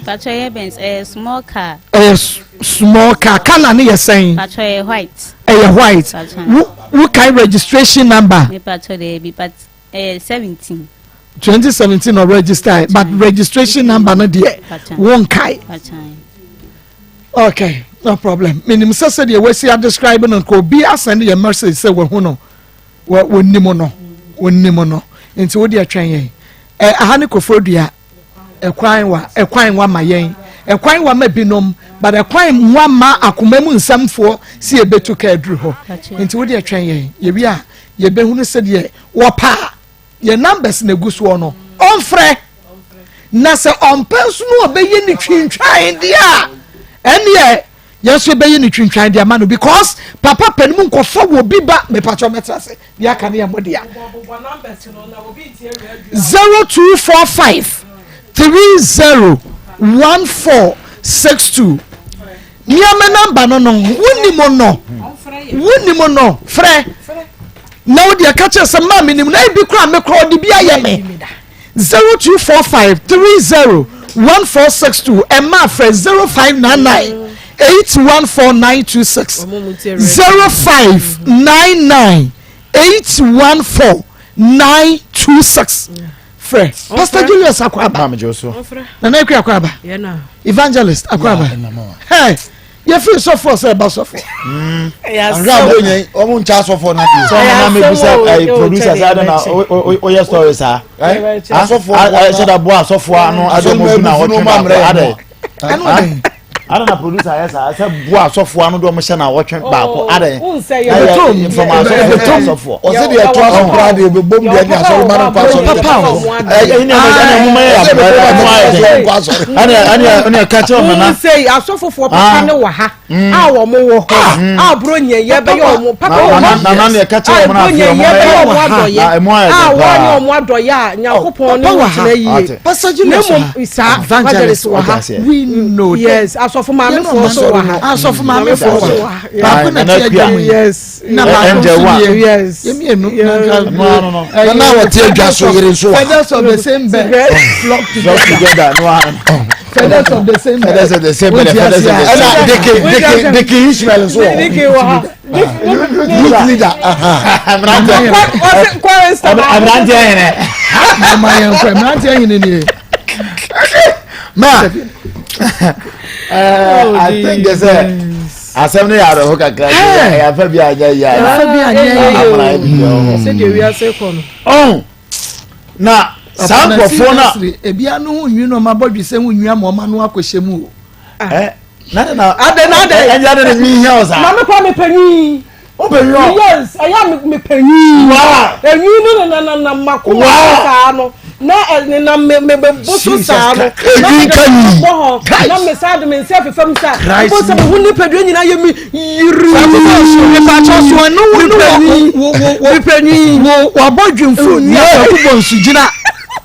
Pàtó ɛyɛ Benz ɛyɛ small car. Ɛyɛ small car colour ne yɛ sɛn. Pàtó ɛyɛ white. Ɛyɛ white wo wo kan registration number. Ne pàtó dɛbi but ɛyɛ 17. 2017 na register but registration number no deɛ wo nkae. Okay no problem menim sɛ sɛdeɛ wasi adescribe no nka obi asɛn yɛ message sɛ wahu no wɔnim no wɔnim no nti wo deɛ twɛn yɛn ɛ aha ne koforidua ɛkwan wa ɛkwan wa ma yɛn ɛkwan wa ma binom but ɛkwan wa ma akoma mu nsɛmfoɔ si ebetu ka aduru hɔ nti wo deɛ twɛn yɛn yɛwi a yɛbɛhunu sɛdeɛ wɔpa yɛn numbers na egu soɔ no ɔnfrɛ. Na sɛ ɔmpɛ nso no ɔbɛyɛ ne twintwan deɛ a, ɛneɛ yɛn nso yɛbɛyɛ ne twintwan deɛ ama no because papa pɛ no mu nkɔfa wɔ bi ba mepakyɛ mɛtra se deɛ aka ne yɛ mo dea. 0245 30 1462 nneɛma namba no no wonim no wonim no frɛ na wo deɛ ka kyerɛ sɛ maa menim na ebi koraa me koraa ɔde bi ayɛ me 0245 30 1462 ɛma frɛ 0599 814926 0599 814926 frɛ Pastor Julius Akwaba Nana Akua Akwaba Evangelist Akwaba hey yɛfiri sɔfoɔ sɛ ɛba sɔfoɔ ɔmo nkyɛ asɔfoɔ no adeɛ sɛ ɔmo na mebusa ɛyi producer sɛ adɛ na oyɛ story saa asɔfoɔ sɛ da boa asɔfoɔ ano adɛ ɔmo gu na ɔtwe baako adɛ Ada na producer ayɛ saa sɛ boa asɔfoɔ ano de ɔmo hyɛ na wɔtwe baako oh, ada yɛ nfama asɔfoɔ kyɛ asɔfoɔ. Ɔsɛ deɛ ɛto aso koraa deɛ bɛ bom deɛ ne asɔre ma no nkɔ asɔre. Papa o. Ɛyɛ ɛne ɛne ɛmo ma yɛ abɔ ɛmo ayɛ dɛ. Ɛne ɛne ɛne ɛka kyerɛ ɔmo na. Sɛ asɔfofoɔ papa ne wɔ ha. Mm. A wɔn wɔ hɔ. Ah. A buro nyɛ yɛ bɛyɛ wɔn papa wɔ hɔ. Nana ne ɛka kyerɛ wɔn afei wɔn bɛyɛ wɔn adɔyɛ. A wɔn ne wɔn adɔyɛ a Nyankopɔn ne wɔn kyerɛ yie. Pastor Julius wɔ ha. Saa evangelist wɔ ha. We know. Yes, asɔfo maamefoɔ nso wɔ ha. Asɔfo maamefoɔ wɔ ha. Baako na ti adwa mu. Yes. Na baako nso nie. Yes. Yɛmienu. Na na wɔte adwa so yere nso wɔ ha. Feathers of the same bird flock together. Feathers of the same bird. Feathers of the same bird. Feathers of the same bird. Ɛna Deke Deke Deke Ishmael nso wɔ hɔ. Deke wɔ ha. Youth leader. Mmeranteɛ hene. Mama yɛn kɔ mmeranteɛ hene nie. Ma I think they say asɛm no yɛ awerɛho kakra ɛyɛ afa bi anyɛ yie afa bi anyɛ yie amana yɛ bibi wɔ hɔ. Sɛdeɛ wiase kɔ no. Ɔn na saa nkurɔfoɔ no a. Ebi ano ho nwi na ɔma bɔdwesɛ ho nwi ama ɔma no akɔhyɛ mu o. Ɛ na de na Adɛ na adɛ. Ɛnyɛ adɛ na nwi hia wo saa. Na me kora mepɛ nwi. Wo pɛ nwi ɔ. Yes, ɛyɛ a mepɛ nwi. Wow. Enwi no ne na na makoma so saa no. Na ne na me me bɛbɔ so saa no. Enwi nka nwi. Bɔ hɔ. Na me saa de me nsa fefa mu saa. Christ. Bɔ sɛ me ho nipadua nyinaa yɛ me yiri. Mepakyɛ so ɛno wo ne wo wo wo mepɛ nwi. Wo wabɔ dwemfo nwi a kwaku bɔ nsu gyina.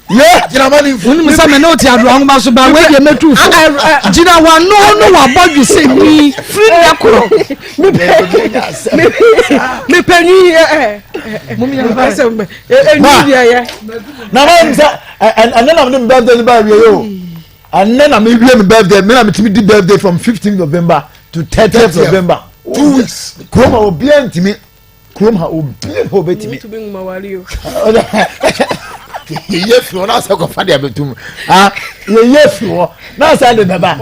Ye gyina ma ne nfu. Wonim sɛ me ne wote adoa nwoma so ba wei deɛ mɛtu fo. Gyina wano ne wabɔ dwe sɛ nwi firi nnɛ korɔ. Mepɛ nwi ɛ ɛ nwi deɛ yɛ. Na ma sɛ ɛnɛ na me birthday no ba awie o. Ɛnɛ na me wie me birthday me na me tumi di birthday from 15 November to 30th November. 2 weeks. Kurom ha obiara ntumi. Kurom ha obiara na obetumi. Yɛyɛ fi hɔ na asɛ kɔfa deɛ bɛtum. Yɛyɛ fi hɔ na asɛ de bɛba.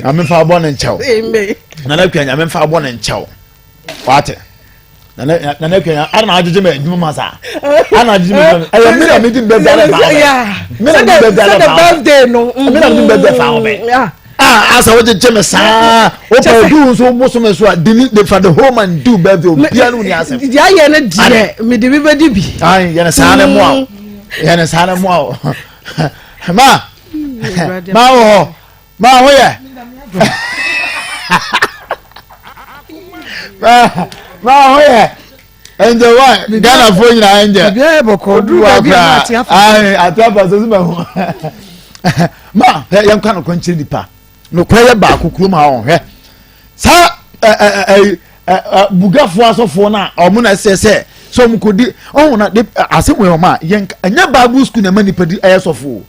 Nyame fa bɔ ne nkyɛw. Nana kua nyame fa bɔ ne nkyɛw. Wate. Nana kua ana na agyegye ma adwuma ma saa. Ana agyegye ma adwuma. Ɛyɛ mi na mi di birthday ala fa ho. Mi na mi di birthday ala fa ho. Mi na mi di birthday fa ho bɛ. Ah, asa wo gyegye me saa. Wo pa du nso wo bosom so a di ni de fa the whole man do birthday obiara no ni asɛm. Deɛ ayɛ no deɛ mede bi bɛdi bi. Ayi yɛn saa ne mmoa o. Yɛn saa ne mmoa o. Ma ma wɔ hɔ ma ho yɛ. Ma ma ho yɛ. Ɛnjɛ wa Ghana fo nyinaa ɛnjɛ. Biribiara yɛ bɔkɔɔ duru baabi a na ate afa. Ayi ate afa so so ma ho. Ma hwɛ yɛn kɔ anokɔ nkyerɛ nipa. Nokorɛ yɛ baako kurom ha wɔn hwɛ. Saa ɛ ɛ ɛ ɛ bugafoɔ asɔfoɔ no a wɔn na ɛsɛ sɛ sɛ wɔn kɔ di ɔhun na de asɛm wɔ wɔn a yɛn ɛnyɛ bible school na ɛma nipa di ɛyɛ sɔfoɔ.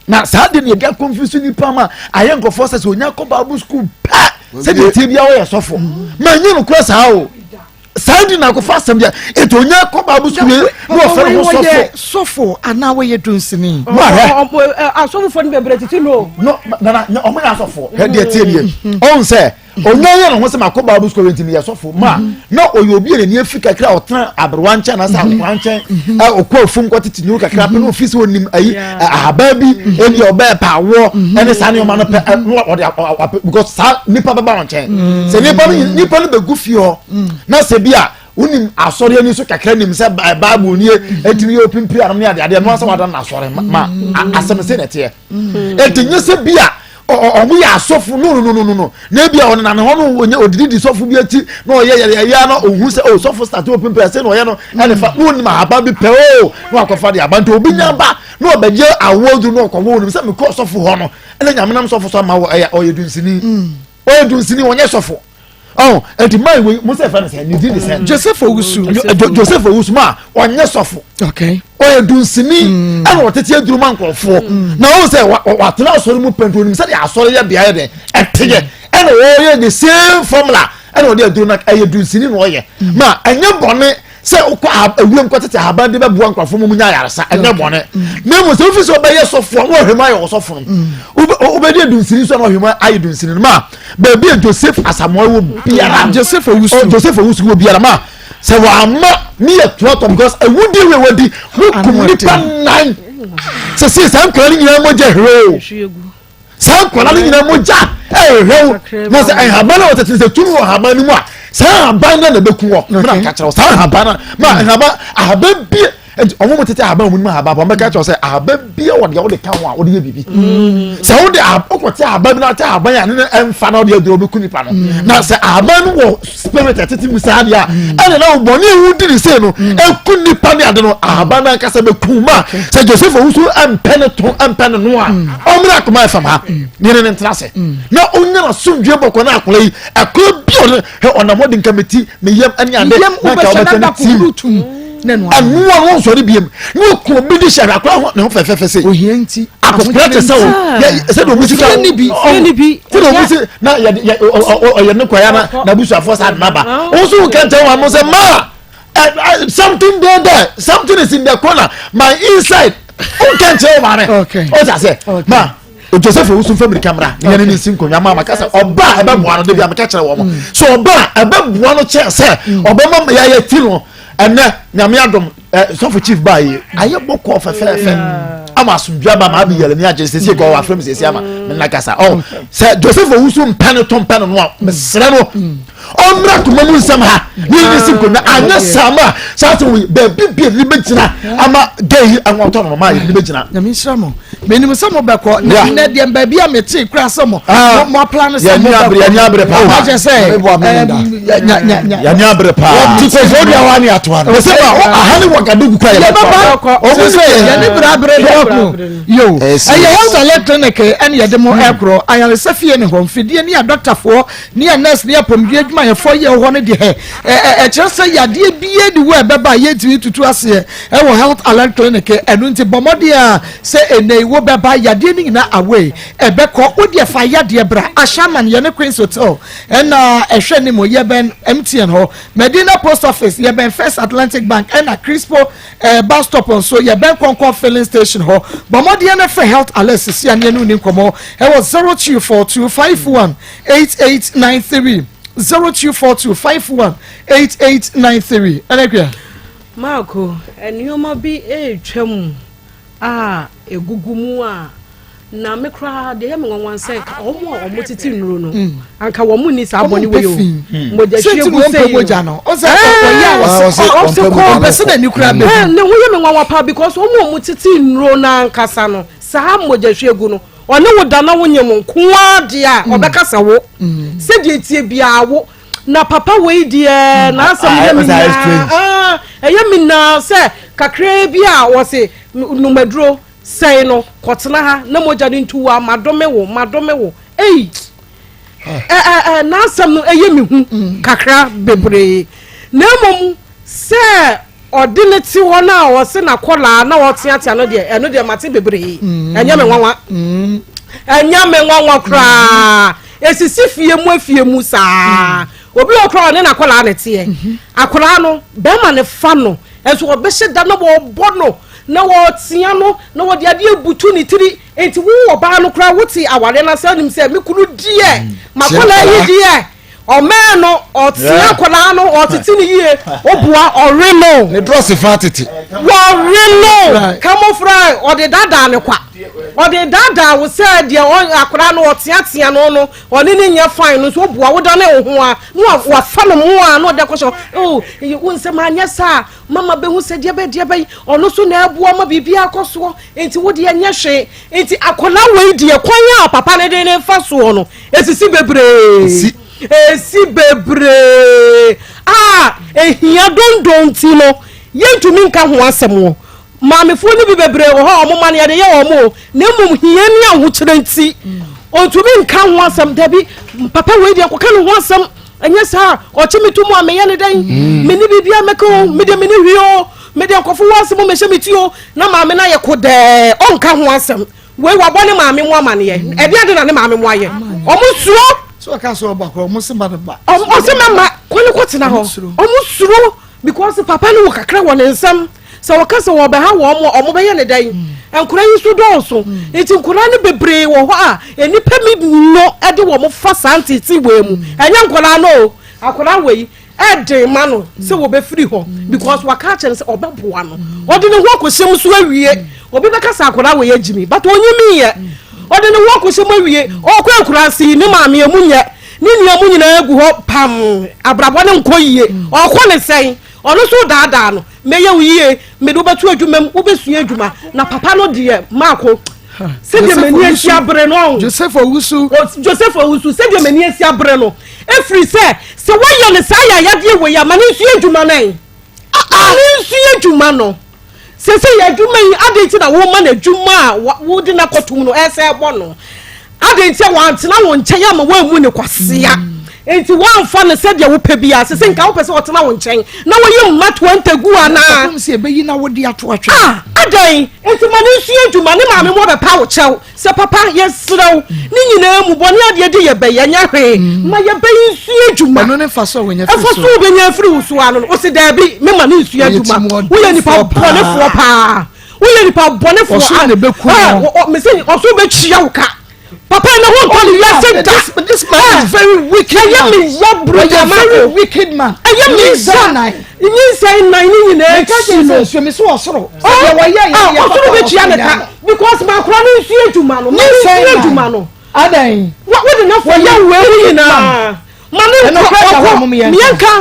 Na saa de na yɛde akɔnfuse nipa ma ayɛ nkurɔfoɔ sɛ sɛ onya kɔ bible school pɛ sɛdeɛ tie bia wɔyɛ sɔfo ma nyɛ nokorɛ saa o saa di na akɔfa asɛm deɛ ɛti onya kɔ bible school na wɔfɛ no ho sɔfo sɔfo anaa wɔyɛ dunsini asɔfofoɔ no bebree tete no no nana ɔmo yɛ asɔfoɔ hwɛ deɛ tie nie ɔn sɛ Ɔnya yɛ ne ho sɛ makɔ Bible school nti meyɛ sɔfo ma mhm. na ɔyɛ obi a n'ani afi kakra a ɔtena aberewa nkyɛn anaasɛ mhm. akora nkyɛn mhm. ɔkɔ afum kɔtete nnuro kakra pɛ na ofi sɛ onim ayi ahaban bi ebi a ɔbɛɛ pa awoɔ ɛne saa nneɛma no pɛ na ɔde apɛ because saa nipa bɛba wɔn nkyɛn sɛ nipa no nipa no bɛgu fie hɔ na sɛ bi a. Wonim asɔre ani so kakra nim sɛ Bible nie, ɛtumi yɛ opimpiri anom ne adeadeɛ no asɛ wada no asɔre ma asɛm sɛ na ɛteɛ. Ɛnti nyɛ sɛ bi a ɔmo yɛ asɔfo no no no no no na ebi a ɔnenam hɔ no ɔnyɛ odidi di sɔfo bi akyi na ɔyɛ yɛ yɛ na ohun sɛ o sɔfo start opimpiri ɛsɛ na ɔyɛ no ɛne fa na onim ahaban bi pɛ o na wakɔfa de aba nti obi nya ba na ɔbɛgye awoɔ duru na ɔkɔwɔ onim sɛ mekɔ sɔfo hɔ no ɛna nyame nam sɔfo so ama wɔ ɛyɛ ɔyɛ dunsini ɔyɛ dunsini ɔnyɛ sɔfo. Ɔn ɛti maa wei mo sɛ fɛn sɛ ne din de sɛ. Joseph Owusu. Joseph Owusu maa ɔnyɛ sɔfo. Okay. Ɔyɛ dunsini mm. ɛna ɔtete aduru ma nkurɔfoɔ mm. na ɔn sɛ watena asɔre mu pɛntu onim sɛdeɛ asɔre yɛ beaeɛ dɛ ɛteɛ ɛna ɔyɛ the same formula ɛna ɔde aduru na ɛyɛ dunsini na ɔyɛ ma ɛnyɛ bɔne sɛ wokɔ ewuram kɔ tete ahaban de bɛboa nkurɔfoɔ mu nya ayaresa ɛnyɛ bɔne na mmom sɛ wofi sɛ wobɛyɛ sɔfoɔ na wɔhwɛ mu ayɛ ɔsɔfo no wobɛdi adunsini nso na wɔhwɛ mu ayɛ dunsini no ma baabi a Joseph Asamoah wɔ biara Joseph Owusu Joseph Owusu wɔ biara ma sɛ wɔama ne yɛ toatɔ because awudie wei wadi wokum nipa nan sɛ sɛ saa nkwadaa no nyinaa mogya hwere o saa nkwadaa no nyinaa mogya ɛrehwɛ wo na sɛ nhaban na wɔtete sɛ tumi wɔ nhaban no mu a saa nhaban no na ɛbɛku wɔ mena nka kyerɛ wo saa nhaban no ma nhaban ahaban bie nti ɔmo mo tete ahaban wɔn mu ahaban pɔ ɔmo bɛka kyerɛ sɛ ahaban bie wɔ deɛ wɔde ka ho a wɔde yɛ biribi mm. sɛ wɔde ɔkɔte ahaban bi na ɔte ahaban a ne ne ɛnfa na ɔde aduro ɔbɛku nipa no mm. na sɛ ahaban no wɔ spirit ɛtete mu saa deɛ a mm. ɛna na bɔnne ewu di ne se no eku nipa ne ade no ahaban no ankasa bɛ kun ma sɛ joseph owusu ɛmpɛ ne to ɛmpɛ ne no a ɔmuna akoma ɛfam ha ne ne ne ntena ase na onya na sumdue bɔkɔ na akɔla yi ɛkɔ bi ɔno hɛ ɔnam hɔ de nka meti me yam ɛne ade na nka ɔbɛtɛ ne tim ɛnoa no nsɔre biem ne ɔku obi de hyɛ akora ho ne ho fɛfɛɛfɛ sɛ ohia nti akɔkora te sɛ wo sɛ de ɔmu sika sɛ de ɔmu si na ɔyɛ ne kwaya na n'abusuafoɔ saa de n'aba wo nso wo kɛntɛn wɔn mo sɛ maa something dey there something is in the corner my inside wo kɛntɛn wɔn maame o ta sɛ maa joseph owusu nfa mirika mmra ne yɛn ne nsi nkonnwa maa maka sɛ ɔba a ɛbɛboa no debi a meka kyerɛ wɔn mm. so ɔba a ɛbɛboa no kyɛn sɛ mm. ɔbɛma yɛayɛ ti no ɛnɛ nyame adom ɛ sɔfo chief baa yi ayɛ bɔkɔɔ fɛfɛɛfɛ ama asomdua ba ma abi yɛlɛ ni agye sisi kɔ wafrɛ mi sisi ama me nna kasa ɔ sɛ joseph owusu mpɛ ne to mpɛ no no a mesrɛ no ɔmmra koma mu nsɛm ha ne yɛn si nkonnwa anyɛ saa ma saa sɛ wɔyi baabi bi ne bɛgyina ama gay yi ɛho atɔ no ma yɛ ne bɛgyina. Nyame nhyira mo menim sɛ mobɛkɔ na nnɛ deɛ baabi a metee kora sɛ mo ah. mo apla no sɛ mobɛkɔ yɛni abere paa wakyɛ sɛ yɛni abere paa ti kɔfɔ di awa ni atoa no sɛ ma aha ne wagadugu kora yɛbɛba ɔmo sɛ yɛne bere abere dɔɔko yo ɛyɛ health alert clinic ɛne yɛde mo ɛkorɔ ayaresa fie ne hɔ mfidie ne adɔktafoɔ ne a nurse ne apɔmuden adwumayɛfoɔ yɛ wɔ hɔ no deɛ ɛkyerɛ sɛ yadeɛ biara ni hɔ a ɛbɛba a yɛntumi tutu aseɛ ɛwɔ health alert clinic ɛno nti bɔ mmɔden a sɛ ɛnɛ yi wobɛba yadeɛ no nyinaa away ɛbɛkɔ wo deɛ fa yadeɛ bra Ashaman yɛne Queens Hotel ɛna ɛhwɛ ne mu yɛbɛn MTN hɔ Medina Post Office yɛbɛn First Atlantic Bank ɛna Crispo eh, bus stop nso yɛbɛn Kɔnkɔn filling station hɔ bɔ mmɔden na frɛ health alert sisi a ne ɛne wo ni nkɔmmɔ ɛwɔ 0242 51 8893 0242 51 8893 ɛna kua. Marko, nneɛma bi retwa mu a egugu mu a na me koraa deɛ ɛyɛ me nwanwa sɛ nka wɔn a wɔn tete nnuro no mm. anka wɔn nni saa bɔne wei o mm. mogya hwie gu sɛ yi no ɔsɛ ɔyɛ a ɔsɛ kɔ ɔpɛ sɛ n'ani kura bɛ ne ho yɛ me nwanwa paa because wɔn a wɔn tete nnuro no ankasa no saa mogya hwie gu no Ɔne wo da na wonyem nko ara deɛ a, mm. ɔbɛka sɛ wo. Mm. Sɛdeɛ tie biara wo. Na papa wei deɛ mm. n'asɛm yɛ me naa. Ah, ɛyɛ me naa sɛ kakraa bi a wɔse numaduro sɛe no kɔtena ha na mogya no ntu wo a madome wo madome wo. Ei! Ah. N'asɛm no ɛyɛ me hu kakra bebree. Na mmom sɛ Ɔde no te hɔ no a ɔse n'akɔlaa na ɔteatea no deɛ ɛno deɛ mate bebree mm. ɛnyɛ me nwanwa mm. ɛnyɛ me nwanwa koraa esisi fie mu efie mu saa mm. obi wɔ koraa ɔne n'akɔlaa na ɛteɛ mm-hmm. akɔlaa no bɛrima ne fa no ɛnso ɔbɛhyɛ da na wɔbɔ no na wɔtea no na wɔde adeɛ butu ne tiri nti wo ɔbaa no koraa wote awareɛ no ase anim sɛ me kunu deɛ makɔlaa yi deɛ Ɔmɛn no, ɔtea akwadaa no, ɔtete no yie, ɔboa, ɔwe no. Ne drɔse fa tete. Wɔwe no camouflage ɔde daadaa ne kwa ɔde daadaa wo sɛ deɛ akwadaa no ɔteatea no no ɔne ne nyɛ fine no nso obua wo dane wo ho a na wafa no mu a na ɔde akɔhyɛ oh wo nsɛm anyɛ saa mama bɛhu sɛ deɛ bɛ deɛ bɛyi ɔno so na ɛboa ma biribi akɔ soɔ nti wo deɛ nyɛ hwee nti akwadaa wei deɛ kwan a papa ne de ne fa soɔ no esisi bebree. Esi bebree a ehia dondon nti no, yɛntumi nka ho asɛm wɔ. Maamefoɔ no bi bebree wɔ hɔ a wɔn mma no yɛde yɛ wɔn o, na mmom hia ne ahokyerɛ nti, ɔntumi nka ho asɛm. Dabi, papa wei deɛ nkɔka ne ho asɛm, ɛnyɛ saa a ɔkye me to mu a meyɛ ne dɛn? Mm. Mene biribiara mɛka o, me deɛ mene hwee o, me deɛ nkɔfo wɔ asɛm o, mehyɛ me ti o, na maame no ayɛ kodɛɛ, ɔnka ho asɛm. Wei wabɔ ne maame mu amaneɛ. Ɛdeɛ ade na ne maame mu ayɛ. Ɔmo suro. So ɔka sɛ ɔba kɔ ɔmo se ma ne ba. Ɔse mɛma kɔ ne kɔ tena hɔ. Ɔmo suro because papa no wɔ kakra wɔ ne nsam. Sɛ ɔka sɛ wɔbɛha wɔn mo ɔmo bɛyɛ ne dɛn. Nkora yi nso dɔɔso. Nti nkora no bebree wɔ hɔ a nnipa mi no ɛde wɔn fa saa ntete wei mu. Ɛnyɛ nkora no o. Akora wei ɛden ma no sɛ wɔbɛfiri hɔ because waka akyerɛ no sɛ ɔbɛboa no ɔde ne ho akɔhyɛ mu so awie obi bɛka sɛ akwadaa wɔ yɛ agyimi but ɔnyimi yɛ ɔde ne ho akɔhyɛ mu awie ɔkɔ akura ase ne maame emu nyɛ ne nua mu nyinaa gu hɔ pam abrabɔ ne nkɔ yie ɔkɔ ne sɛn ɔno nso daadaa no mɛyɛ wo yie mede wobɛto adwuma mu wobɛsua adwuma na papa no deɛ maako sɛdeɛ m'ani asi abere no Joseph Owusu Joseph Owusu sɛdeɛ m'ani asi abere no ɛfiri sɛ sɛ woayɛ no saa yayadeɛ wei a ma ne nsua adwuma no ɛ ma ne nsua adwuma no sɛ sɛ yɛ adwuma yi adɛn nti na woma no adwuma a wode no akɔtom no ɛsɛ ɛbɔ no adɛn nti a wantena wo nkyɛn ama woammu ne kwasea nti woamfa no sɛdeɛ wopɛ biara sɛ sɛ nka wopɛ sɛ ɔtena wo nkyɛn na wɔyi mma 20 gu anaa sɛ ɛbɛyi na wode ato atwe ah adɛn nti ma ne nsua adwuma ne maame mu ɔbɛpa wo kyɛw sɛ papa yɛserɛ wo ne nyinaa mu bɔne adeɛ de yɛbɛyɛ nyɛ hwee mm. ma yɛbɛyi nsua adwuma ɛno ne mfa so a wɔnya firi so wobɛnya afiri wo so ano no wo se daabi mema ne nsua adwuma woyɛ nipa bɔnefoɔ paa woyɛ nipa bɔnefoɔ ɔsoro na ɛbɛku no mese ɔsoro bɛkyia wo ka papa ne ho ntɔ ne wiase da this man is very wicked man ɛyɛ me ya bro ɔyɛ very wicked man ɛyɛ me ya nyinsɛn nan ne nyinaa akyi no nsuo mi so ɔsoro sɛ wɔyɛ yɛ yɛ ɔsoro bɛkyia ne ka because maakora ne nsuo adwuma no ma ne nsuo adwuma no adan wode na fɔ yɛ wei mu nyinaa ma ne nkɔ ɔkɔ miɛnka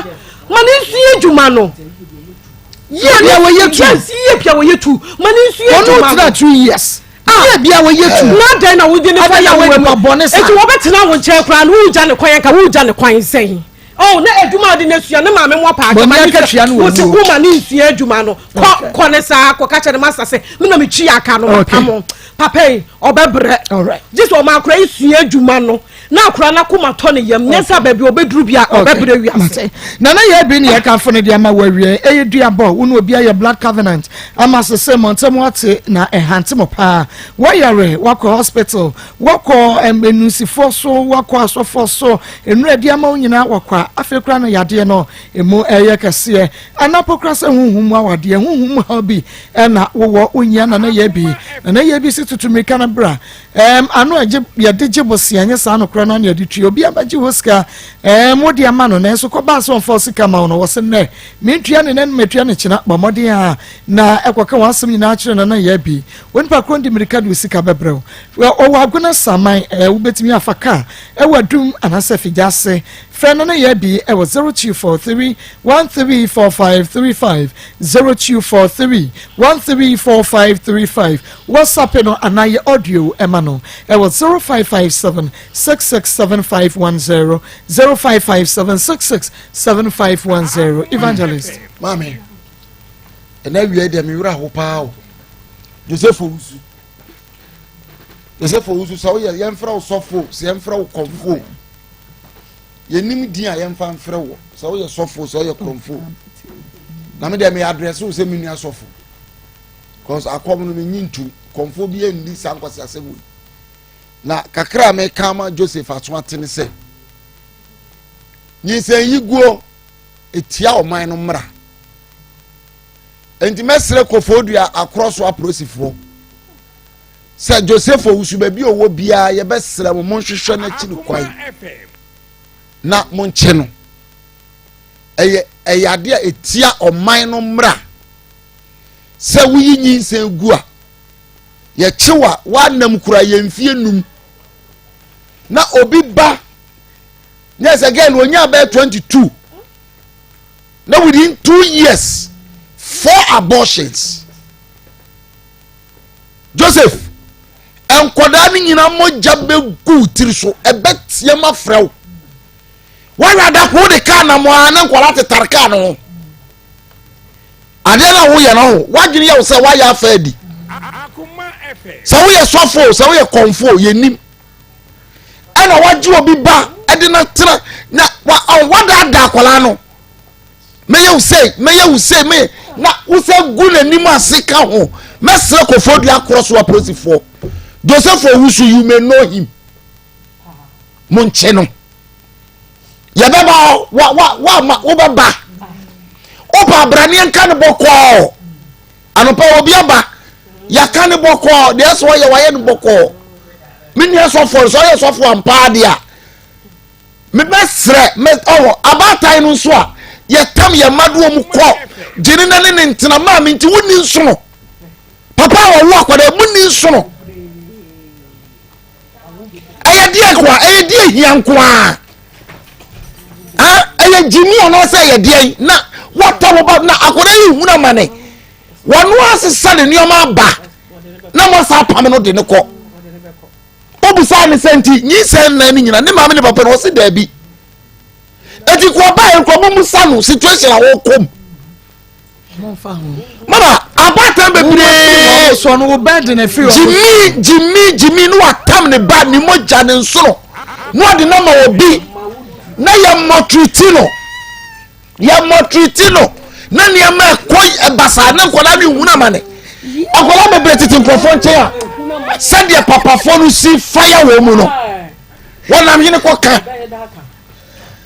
ma ne nsua adwuma no yie bia wɔyɛ tu yes yie bia wɔyɛ tu ma ne nsua adwuma no ɔno tena 2 years yie bia wɔyɛ tu na dɛn na wogye ne fa yɛ wɔ mu bɔne sa eti wɔbɛtena wo nkyɛn koraa no wogya ne kwan nka wogya ne kwan sɛn oh na adwuma a ɔde no asua ne maame mu apa akama ne sua wo se wo ma ne nsua adwuma no kɔ kɔ ne saa kɔ ka kyerɛ ne masa sɛ me na metwi aka no mapamo papa yi ɔbɛbrɛ gye sɛ ɔma akora yi sua adwuma no na akora no akoma tɔ ne yam nyɛ sɛ baabi ɔbɛduru bi a ɔbɛbrɛ wiase. Nana yɛ bi ne yɛkamfo no de ama wo awie ɛyɛ duabɔ wo ne obi ayɛ blood covenant ama sese mo ntɛm ate na ɛhante mo paa wɔyare wakɔ hospital wakɔ nnusifoɔ so wakɔ asɔfoɔ so nnura di ama wo nyinaa wakɔ a afei koraa no yadeɛ no emu ɛyɛ kɛseɛ anapo koraa sɛ honhom mu awadeɛ honhom mu haw bi ɛna wowɔ wonyia nana yɛ bi nana yɛ bi si tutu mmirika no bra Ɛɛm, ano a ɛgye, yɛde gye bosea, nyɛ saa nokorɛ no ara na yɛde tua. Obi abɛgye wo sika, ɛɛm, wode ama no, nanso kɔbaa sɛ ɔmfa wo sika ma wo no, wɔse nnɛ, mentua ne nnɛ na matua no kyena. Bɔ mmɔden ara na kɔka w'asɛm nyinaa kyerɛ no na yɛ bi. Onipa korɔ no de mmirika de wo sika bɛbrɛ wo. Ɔwɔ Agona Saman, ɛɛ, wobɛtumi afa kaa ɛwɔ Adum anaasɛ Afigya-ase. Frɛ no na yɛ bi ɛwɔ 0243 134535, 0243 134535. WhatsApp no anaa yɛ audio ma no ɛwɔ 0557 667510, 0557 667510. Evangelist. Maame, ɛna awia deɛ me werɛ aho paa o. Joseph Owusu. Joseph Owusu sɛ woyɛ yɛmfrɛ wo sɔfo sɛ yɛmfrɛ wo kɔmfo. Yɛnim din a yɛmfa mfrɛ wo sɛ woyɛ sɔfo sɛ woyɛ kɔmfo. Na me deɛ me address wo sɛ me nua sɔfo. Cause akɔm no menyi ntum kɔmfoɔ bi anni saa nkwasi asɛm wei na kakra a meka ama Joseph aso ate ne sɛ nyinsɛn yi guo etia ɔman no mmara nti mɛsrɛ kɔfɔɔdua akorɔ so apolisifoɔ sɛ Joseph owusu baabi ɔwɔ biara yɛbɛsrɛ mo monhwehwɛ n'akyiri kwan na monkye no ɛyɛ ɛyɛ adeɛ a etia ɔman no mmara. Sɛ woyi nyinsɛn gu a, yɛkyew a woanam kura yɛ mfie num. Na obi ba nyɛ sɛ girl onyaa bɛyɛ 22 na within 2 years, four abortions. Joseph, nkwadaa no nyinaa mogya bɛgu tiri so, ɛbɛteɛ ma frɛ wo. Wɔyɛ adako wode kaa nam a ne nkwadaa tetare kaa no ho. Adeɛ no a woyɛ no ho woadwene yɛ wo sɛ woayɛ afa adi sɛ woyɛ sɔfo, sɛ woyɛ kɔmfo, yɛnim. Ɛna wagye obi ba ɛde no tena na wadaadaa akwadaa no, mɛyɛ wo sei, mɛyɛ wo sei, mɛyɛ na wosɛ gu n'anim ase ka ho. Mɛsrɛ Koforidua akorɔ so apolisifoɔ, Joseph Owusu, you may know him, mo nkye no. Yɛbɛba hɔ wa wa wa ma wobɛba wopa abraneɛ nka ne bɔkɔɔ. Anɔpa obi aba, yɛaka ne bɔkɔɔ deɛ sɛ ɔyɛ wayɛ no bɔkɔɔ. Me nua sɔfoɔ, sɛ ɔyɛ sɔfoɔ ampaa deɛ a, mebɛsrɛ mɛ ɔwɔ abaatan no nso a yɛtam yɛn mma de wɔn kɔ gyene na ne ne ntena. Maame nti wonni nsono, papa a wɔwo akwadaa mu nni nsono. Ɛyɛ deɛ koa, ɛyɛ deɛ hia nko a, ɛyɛ gyimi anaasɛ ɛyɛ deɛ na wata wo ba na akwadaa yi hunu amane. Wɔn asesa ne nneɛma aba na mo asa apam no de ne kɔ. Obusaa ne sɛ nti nyinsɛn nnan ne nyina ne maame ne papa no, ɔsi daabi. Eti kò ɔbaa yɛn kò mo musa no situation a wɔkɔ mu. Mama abaatan bebree gyimi gyimi gyimi ne watam ne ba ne mogya ne nsono na ɔde no ma obi na yɛ mmɔtriti no, yɛ mmɔtriti no na nneɛma ɛkɔ basaa ne nkwadaa ne nhunu amane. Akwadaa bebree tete nkurɔfoɔ nkyɛn a sɛdeɛ papafoɔ no si fire wɔn mu no, wɔnam hene kɔka,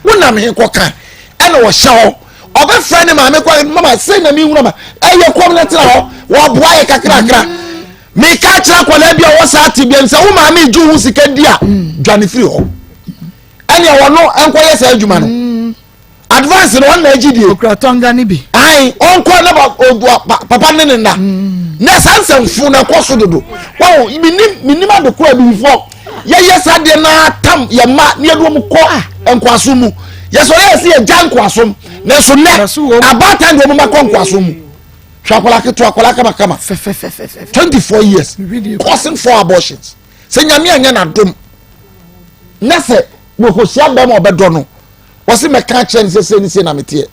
wonam he kɔka. Ɛna ɔhyɛ hɔ, ɔbɛfrɛ ne maame kɔ, mama sɛ na mehunu ma ɛyɛ kɔm no tena hɔ, wɔboa yɛ kakrakra. Meka kyerɛ akwadaa bi a ɔwɔ saa te bia sɛ wo maame gye wo sika di a, dwane firi hɔ. Ɛnea wɔno nkɔyɛ saa adwuma no, advance no ɔnna agyi die. Okura tɔnga ne bi. Ayi ɔnkɔ ne ba odua papa ne ne nna na saa nsɛmfo na ɛkɔ so dodo. Wɔn minim minim adekoro abibifoɔ yɛyɛ saa deɛ naa tam yɛ mma ne yɛde wɔn kɔ nkoaso mu. Yɛsɔre yɛ sɛ yɛgya nkoasom, nanso nnɛ abaatan de wɔn ma kɔ nkoasom mu. Hwɛ akwadaa ketewa, akwadaa kamakama, 24 years causing four abortions. Sɛ Nyame anyɛ n'adom na sɛ wɔkɔhyia bɛrima ɔbɛdɔ no, wɔsi mɛka akyerɛ no sɛ sɛ ne se na meteɛ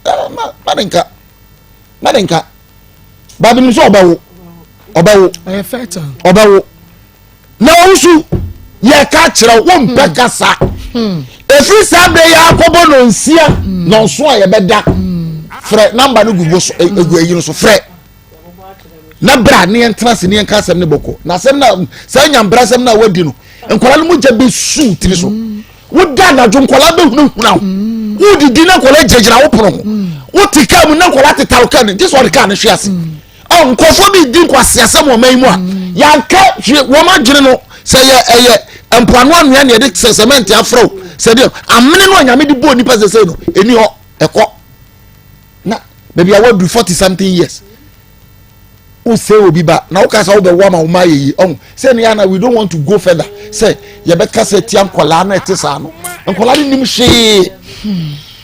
ma ne nka, ma ne nka baabi nim sɛ ɔbɛwo, ɔbɛwo, ɔbɛwo. Na ɔwusu yɛka kyerɛ wo mpɛ kasa. Ɛfiri saa berɛ yɛ akɔbɔ nɔnsia nɔnso a yɛbɛda frɛ namba no gu bo so, egu ayi no so frɛ na bra ne yɛntena ase ne yɛnka asɛm ne bɔkɔ. Na asɛm na saa nyambra asɛm na wadi no, nkwadaa no mogya bɛsu tiri so. Woda anadwo, nkwadaa bɛhunahuna wo. Wodidi na nkwadaa gyinagyina wo pono ho. Wote kaa mu na nkwadaa tetare kaa no gye sɛ ɔde kaa no hwe ase. Ɔ nkurɔfoɔ bi di nkwaseasɛm wɔ ɔman yi mu a yɛanka hwee. Wɔn adwene no sɛ yɛ ɛyɛ mpoano anwea ne yɛde sɛ cement afrɛ wo sɛ deɛ amene no a Nyame de bɔɔ nipa sɛsɛ no ɛni hɔ ɛkɔ na baabi a waduru 40 something years wosɛ obi ba na woka sɛ wobɛwo ama wo ma ayɛ yie. Ɔho sɛ ne ana we don't want to go further sɛ yɛbɛka sɛ tia nkɔlaa no ɛte saa no, nkɔlaa no nim hwee.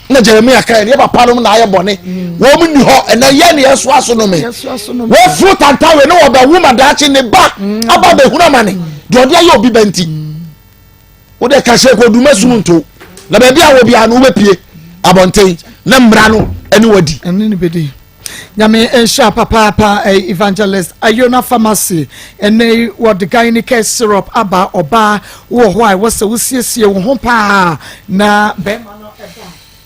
Na Jeremia ka yɛ papa nom na ayɛ bɔne, wɔn mu ni hɔ ɛnɛ yɛ ne yɛsoa so no me wɔforo tantawe ne wɔbɛwo ma daakye ne ba aba bɛhunu amane deɛ ɔde ayɛ obi ba. Nti wode ka hyɛ kɔduma sum nto na baabi a wɔ biara no wobɛpie abɔnten na mmara no ɛne wadi. Ɛne ne bɛdi. Nyame nhyira papaapa. Evangelist Ayona Pharmacy ɛnɛ yi wɔde Gynaecare syrup aba. Ɔbaa wowɔ hɔ a ɛwɔ sɛ wosiesie wo ho paa na bɛrima no ɛba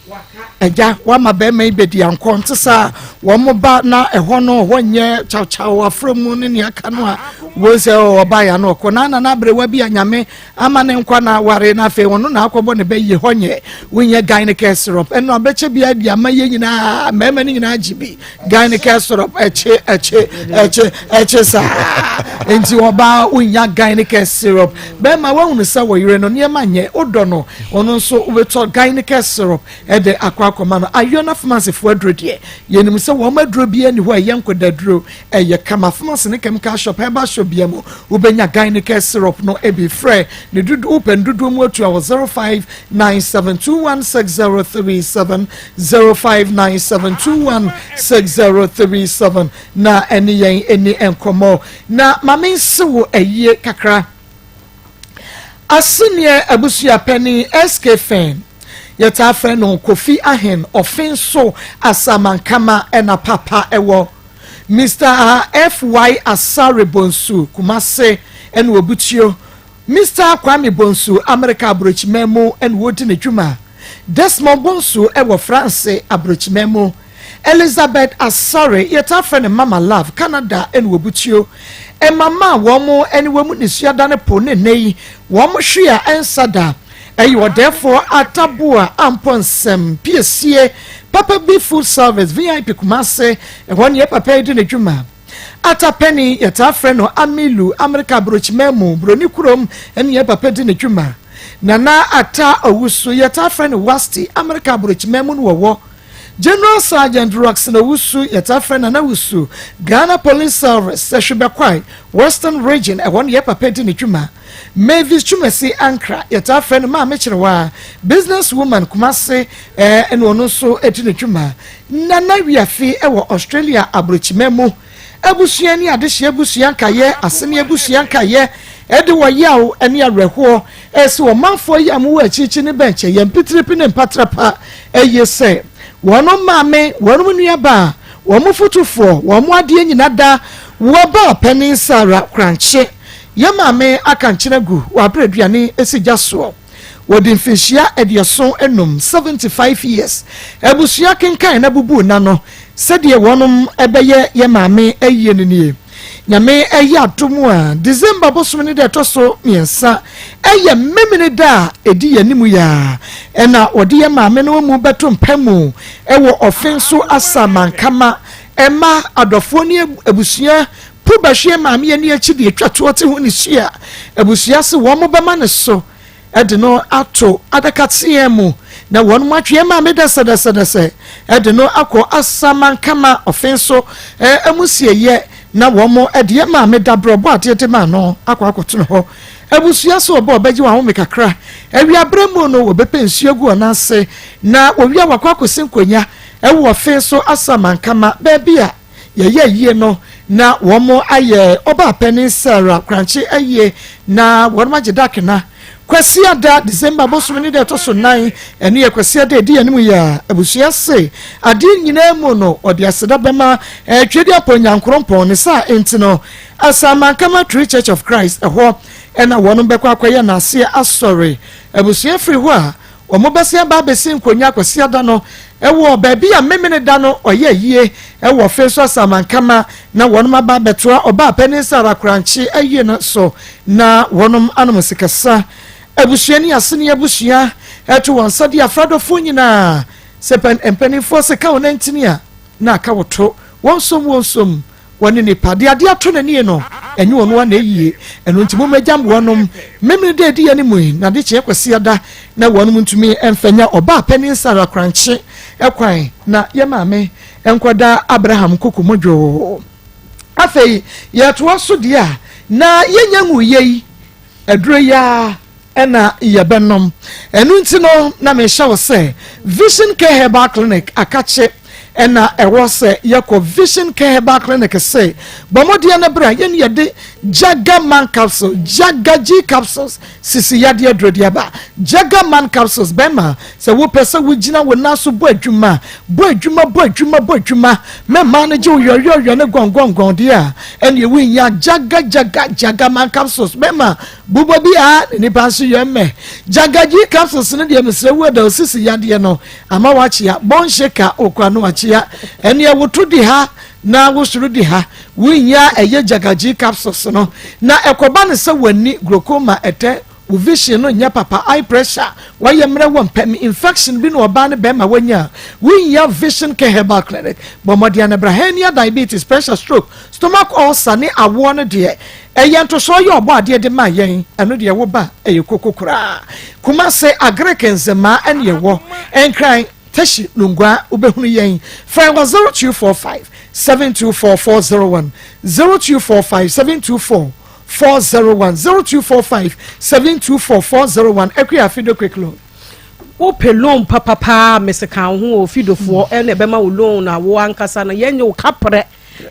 waka agya wama bɛrima yi bɛdi ankɔ nte saa. Wɔn ba na ɛhɔ no hɔ nyɛ kyawkyaw afra mu ne nea aka no a wɔn sɛ ɔba ya no ɔkɔ na nana aberewa bi a Nyame ama ne nkwa na aware na afei ɔno na akɔbɔ ne bɛ yie hɔ nyɛ wonyɛ Gynaecare syrup ɛno abɛkyɛ bi adi ama yɛ nyinaa. Mmarima no nyinaa gye bi. Gynaecare syrup ɛkye ɛkye ɛkye ɛkye saa. Nti ɔbaa wonya Gynaecare syrup, bɛrima wahunu sɛ wɔyere no nneɛma nyɛ, wodɔ no, ɔno nso wobɛtɔ Gynaecare syrup ɛde akɔ akɔma no. Ayɔna pharmacyfoɔ aduro deɛ yɛnim sɛ sɛ wɔn aduro biara nni hɔ a ɛyɛ nkwadaduro. Ɛyɛ kama. Pharmacy ne chemical shop, herbal shop biara mu, wobɛnya Gynecare syrup no bi. Frɛ ne dodo, wopɛ ne dodoɔ mu atua wɔ 0597216037, 0597216037 na ɛne yɛn ɛni nkɔmmɔ. Na ma mense wo ayie kakra. Aseneɛ abusua panin SK Fɛn, yɛtaa frɛ no Kofi Ahen Ɔfenso Asamankama ɛna papa ɛwɔ Mister FY Asare Bonsu Kumase ɛna Obutuo Mister Kwame Bonsu Amerika Aburokyiman mu ɛna ɔredi ne dwuma Desmond Bonsu ɛwɔ Franse Aburokyiman mu. Elizabeth Asare, yɛtaa frɛ no Mama Love, Canada na wɔbutuo. Mama a wɔn aniwa mu nisua dane po ne nnɛ yi wɔn hwe a ɛnsa da. Ɛyɛ ɔdɛɛfoɔ Ataboa Amponsem Piesie, Papa Bi Food Service, VIP Kumase, ɛhɔ ne yɛ papa yi di ne dwuma. Ata Penny, yɛtaa frɛ no Amilu, Amerika Aburokyiman mu, Buroni kurom ne yɛ papa di ne dwuma. Nana Ata Owusu, yɛtaa frɛ no Wasti, Amerika Aburokyiman mu no wɔwɔ. General Sergeant Rockson Owusu, yɛtaa frɛ Nana Wusu, Ghana Police Service, Sɛhwibɛkwae, Western Region, ɛhɔ na yɛ papa di ne dwuma. Mavis Twumasi Ankrah, yɛtaa frɛ no Maame Kyerewaa, Business woman, Kumase, ɛɛ na ɔno nso di ne dwuma. Nana Wiafe wɔ Australia aborɔkyima mu. Abusua ne adehyeɛ abusua nkaeɛ, asene abusua nkaeɛ, de ɔyaw ne awerɛhoɔ rese ɔmanfoɔ yi a mowɔ akyirikyiri ne bɛnkyɛ, yɛn mpitiripi ne mpatrapa ye sɛ wɔnom maame, wɔnom nuabaa, wɔn fotufoɔ, wɔn adeɛ nyina da wɔbaa panin Sarah Korankye, yɛn maame aka nkyene agu wɔ aberɛ aduane si gya soɔ. Wɔde mfinhyia aduɔson anum, 75 years, abusua kenkan na bubuu n'ano sɛdeɛ wɔnom bɛyɛ yɛ maame ayie no nie. Nyame ɛyɛ adom a, December bosome no da ɛtɔ so miɛnsa ɛyɛ Memene da a ɛdi yɛn anim yi ara ɛna wɔde yɛ maame no amu bɛto mpa mu ɛwɔ ɔfen so asa mankama ɛma adɔfoɔ ne abusua Po bɛhwe maame ani akyi de atwa toɔ te ho nisuo a abusua se wɔn bɛma no so de no ato adaka teaa mu na wɔn atwe maame dɛsɛdɛsɛdɛsɛ de no akɔ Asamankama ɔfen so amusieyɛ na wɔn de maame dabrɛ ɔbɔ adeɛ de maa no akɔ akɔto no hɔ. Abusua se ɔbɔ ɔbɛgye wɔn ahome kakra. Awia berɛ mu no wɔbɛpɛ nsuo agu wɔn ase na wɔwie a wɔakɔ akɔsi nkonya wɔ ɔfen so Asamankama baabi a Yɛyɛ ayie no na wɔn ayɛ Ɔbaapanin Sarah Korankye ayie na wɔn agye dakena. Kwasiada, December bosome ne da ɛtɔ so nan, ɛno yɛ Kwasiada ɛdi anim yi a abusua se adeɛ nyinaa mu no ɔde aseda bɛma Tweduampɔn Nyankorɔmpɔn ne saa nti no Asamankamaturi Church of Christ ɛhɔ ɛna wɔn bɛkɔ akɔyɛ n'aseɛ asɔre. Abusua firi hɔ a Wɔbɛsan aba abɛsi nkonnwa Kwasiada no wɔ baabi a Memeneda no ɔyɛ ayie wɔ Feso Asamankama na wɔnom aba abɛtoa Ɔbaapanin Sarah Korankye ayie no so na wɔnom anom sikasa. Abusua ne aseni abusua to wɔn nsa di afra adɔfoɔ nyinaa sɛ mpaninfoɔ se ka wo nantini a na aka wo to wɔnsom wɔnsom Wɔne nipa de adeɛ ato n'anie no, ɛnyɛ ɔno ara na ɛyie. Ɛno nti mommɛgyam wɔnom Memeneda a ɛdi yɛn anim yi, na adekyeɛ Kwasiada, na wɔnom ntumi mfa nya ɔbaa panin Sara korankye kwan, na yɛn maame nkɔda Abraham koko mu dwoo. Afei yɛtoa so deɛ a, na yɛnnya nwuiɛ yi, aduro yi ara na yɛbɛnom. Ɛno nti no, na mehyɛ wo sɛ Vision Care Herbal Clinic akakye na ɛwɔ sɛ yɛkɔ Vision Care Herbal Clinic se bɔ mmɔden no bra yɛne yɛde Jaga Man Capsule, Jaga G Capsules sisi yadeɛ aduro de aba. Jaga Man Capsules bɛma sɛ wopɛ sɛ wogyina wo nan so bɔ adwuma, bɔ adwuma, bɔ adwuma, bɔ adwuma, mɛma no gye wo yɔyɔyɔ ne gɔngɔngɔn deɛ a, ɛneɛ wonya Jaga Jaga Jaga Man Capsules bɛma Bobɔ bi a ne nipa nso yɛ mmɛ. Gyagagyi capsules no deɛ mesrɛ wo ɛda osisi yadeɛ no ama wakyea. Bɔnhye ka okura no wakyea. Ɛneɛ woto di ha na wosoro di ha. Wonnya ɛyɛ gyagagyi capsules no na ɛkɔba no sɛ w'ani glaucoma ɛtɛ wo vision no nyɛ papa eye pressure wayɛ mmerɛ wɔ mpɛm infection bi na ɔbaa ne bɛrima wanya a wonnya vision care herbal clinic bɔ mmɔden a na bra hernia diabetes pressure stroke stomach ulcer ne awoɔ no deɛ Ɛyɛ ntosoɔ yɛ ɔbɔ adeɛ de ma yɛn, ɛno deɛ wo ba ɛyɛ koko koraa. Kumase, Agric Nzemaa ɛne ɛwɔ, Nkran, Teshie Nungua wobɛhunu yɛn. Frɛ wɔ 0245 724 401, 0245 724 401, 0245 724 401. Akua Fido Quick Loan. Wopɛ loan papa paa mese ka wo ho o fidofoɔ ɛna ɛbɛma wo loan na wo ankasa no yɛnyɛ wo kaprɛ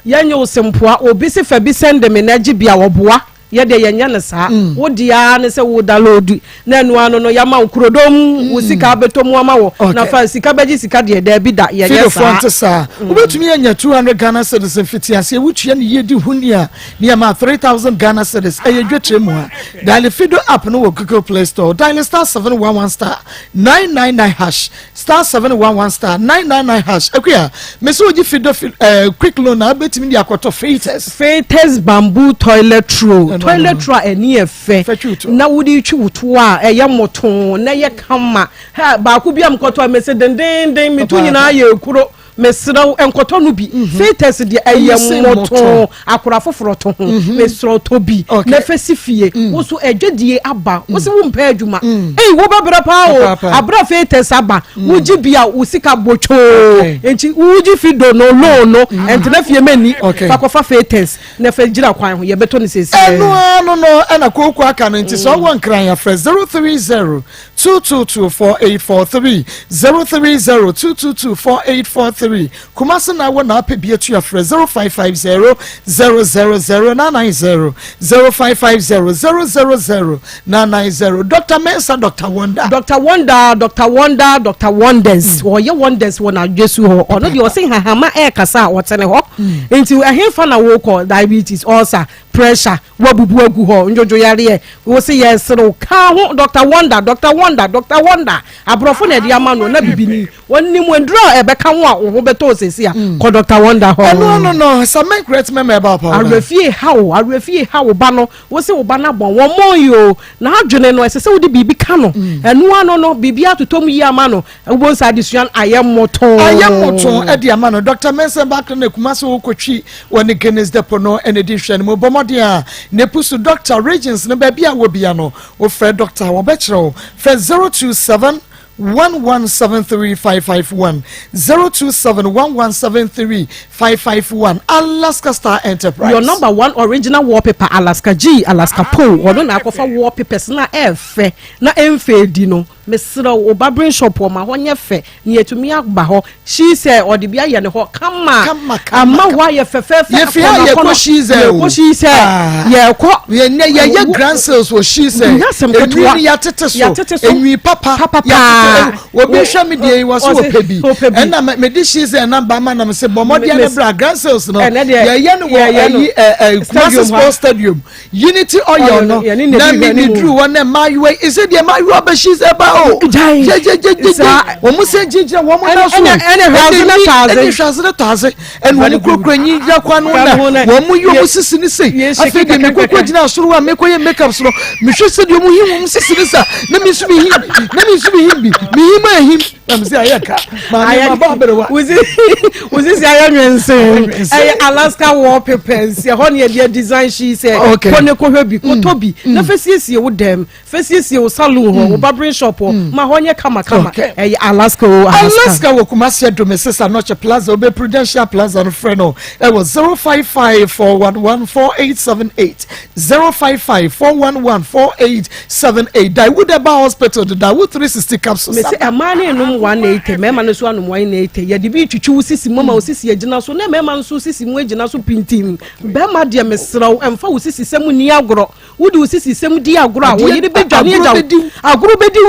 yɛnyɛ wo sempoa obi se fa bi sɛnde me na gye bi a wɔboa Yɛ deɛ yɛnyɛ no saa. Wo deɛ ara ne sɛ wo download na ɛno ano no yɛama wo kurodom wo sika abɛtɔ mu ama wo na fa sika bɛgye sika deɛ daabi da yɛnyɛ Fidofoɔ saa. nte saa. Wobɛtumi anya 200 Ghana cedis mfitiaseɛ wotua no yie di ho ni a ne yɛma 3000 Ghana cedis ɛyɛ dwetire mu a. Diale Fido app no wɔ Google Play Store. Diale star 711 star 999 hash star 711 star 999 hash. Akua, me sɛ wogye fido fi, eh, quick loan na wobɛtumi de akɔtɔ filters. Filters bamboo toilet roll. Ɛno Toilet roll a ɛni yɛ fɛ. Fɛ twi to. Na wode twi wo to a ɛyɛ motoo na ɛyɛ kama. Ha, baako bi a mekɔtɔ a mese dendenden meto Papaapa. nyinaa yɛ ekuro. Mesrɛ wo nkɔtɔ no bi. Filters deɛ ɛyɛ Ɛyɛ sɛ mmɔtoo. mmɔtoo. Akora foforɔ to ho. Mesrɛ wo tɔ bi na fa si fie. Wo so adwadie aba. Wo se wompɛ adwuma. Ei wobɛbrɛ paa o. Papaapa. Aberɛ a filters aba, wogye bi a wo sika bɔ twoo. Enti wogye fido no loan no ɛntena fie ma nni. Fa kɔfa filters na fa gyina kwan ho. Yɛbɛtɔ no seesei. Ɛno ara no no ɛna kooko aka no nti sɛ ɔwɔ Nkran a frɛ 030 222 4843 030 222 4843 Kumasi na wɔ na apɛ bi atua frɛ 0550 000 990 0550 000 990 Dr. Mensah Dr. Wonder. Dr. Wonder, Dr. Wonder, Dr. Wonders. Ɔyɛ wonders wɔ n'adwesu hɔ. Ɔno deɛ ɔse nhahama ɛɛkasa a ɔte ne hɔ. Nti ɛhefa na wokɔ? Diabetes, ulcer, pressure, wabubu agu hɔ, ndwodwo yareɛ, wo se yɛserew ka ho. Dr. Wonder, Dr. Wonder, Dr. Wonder. Aborɔfo na ɛde ama no na bibini. Wɔnim aduro a ɛbɛka ho a wo ho bɛtɔ wo seesei a, kɔ Dr. Wonder hɔ. Ɛno ano no, Samɛn Correct Mɛmɛ ɛba ɔpa wo da. Awerɛfie ha wo, awerɛfie ha wo ba no, wo se wo ba no abɔn, wɔmmɔn yi o, n'adwene no ɛsɛ sɛ wode biribi ka no, ɛno ano no biribi atotɔ mu yie ama no, wobɛhu sɛ adesua no ayɛ mmotoo. Ayɛ mmotoo de ama no. Dr. Mensah Bakre na Kumasi wokɔtwi wɔ ne Guinness Depot no na ɛdi nhwɛ no mu. Bɔ mmɔden a na ɛpu so Dr. Regions no baabi a wɔ bia no, wofrɛ Dr. a wɔbɛkyerɛ wo. Frɛ 027 1173551 027 1173551 Alaska Star Enterprise. Your number one original wallpaper Alaska G Alaska Pole ɔno na akɔfa wallpapers na ɛɛfɛ na ɛnfɛ di no mesrɛ wo barbering shop wɔ ma hɔ nyɛ fɛ na yɛtumi aba hɔ she sɛ ɔde bi ayɛ ne hɔ kama Kama, kama, ama hɔ ayɛ fɛfɛɛfɛ Yɛfi ha akɔnɔ, yɛkɔ akɔnɔ. she sɛ o. Yɛkɔ she sɛ Ah. yɛkɔ Yɛnyɛ yɛyɛ grand sales wɔ she sɛ Nyɛ asɛm ketewa. enwi ni yɛatete so Yɛatete so. enwi papa Papa yɛatete paa. obi hwɛ mi deɛ yi wɔ so Ɔse, wɔpɛ bi ɔpɛ bi. ɛna me de she sɛ ɛna ba ma na me se bɔ mmɔden Me- ne bra grand sales no Ɛnɛ deɛ, yɛyɛ no wɔ yɛyɛ no ɛyi ɛ ɛ Kumasi stadium hɔ. Sports Stadium Unity Oil Oil no no, yɛne na na ebi mi hwɛ mi ne mu. duru hɔ na mmaayewa yi ɛsɛ deɛ mmaayewa bɛ she sɛ ba o Gyae. gyegyegyegye Saa. wɔn sɛ gyinagyina wɔn Ɛne- nan so ɛne- ɛne hwɛ ase ne tɔ ase. ɛne hwɛ ase ne tɔ ase ɛna wɔn kurakura nyi gyina kwan no Kwan ho na na wɔn yi wɔn yɛ- sisi ne sei yɛ hyɛ afei deɛ kaka mekɔkɔ kaka. gyina soro a mekɔ yɛ makeup soro mehwɛ sɛ deɛ wɔn yi wɔn sisi ne sa na mi nso mi him bi na mi nso mi him bi mi him a him na mi sɛ ayɛ ka maame ma bɔ aberewa wosisi ayɛ nwensen ɛyɛ Alaska wallpapers ɛhɔ ne yɛde design shi sɛ Okay. kɔ ne kɔhwɛ bi kɔtɔ bi na fɛ siesie wo dɛm fɛ siesie wo saloon hɔ wo barbering shop hɔ ma hɔ nyɛ kamakama Okay. ɛyɛ Alaska o Alaska. Alaska wɔ Kumasi Adome Sisa Nɔkyɛ Plaza wobɛ Prudential Plaza no frɛ no ɛwɔ 055 411 4878 055 411 4878 Daewoo Deba Hospital de Daewoo 360 capsules mesi ɛmaa ne enum 180 mmarima no nso anom 180 yɛde bi twitwi wo sisi mu ama wo sisi agyina so na mmarima nso sisi mu agyina so pintim bɛrima deɛ mesrɛ wo ɛmfa wo sisi sɛm ni agorɔ wode wo sisi sɛm di agorɔ a wo yere bɛdwane agorɔ agya bɛdi wo agorɔ bɛdi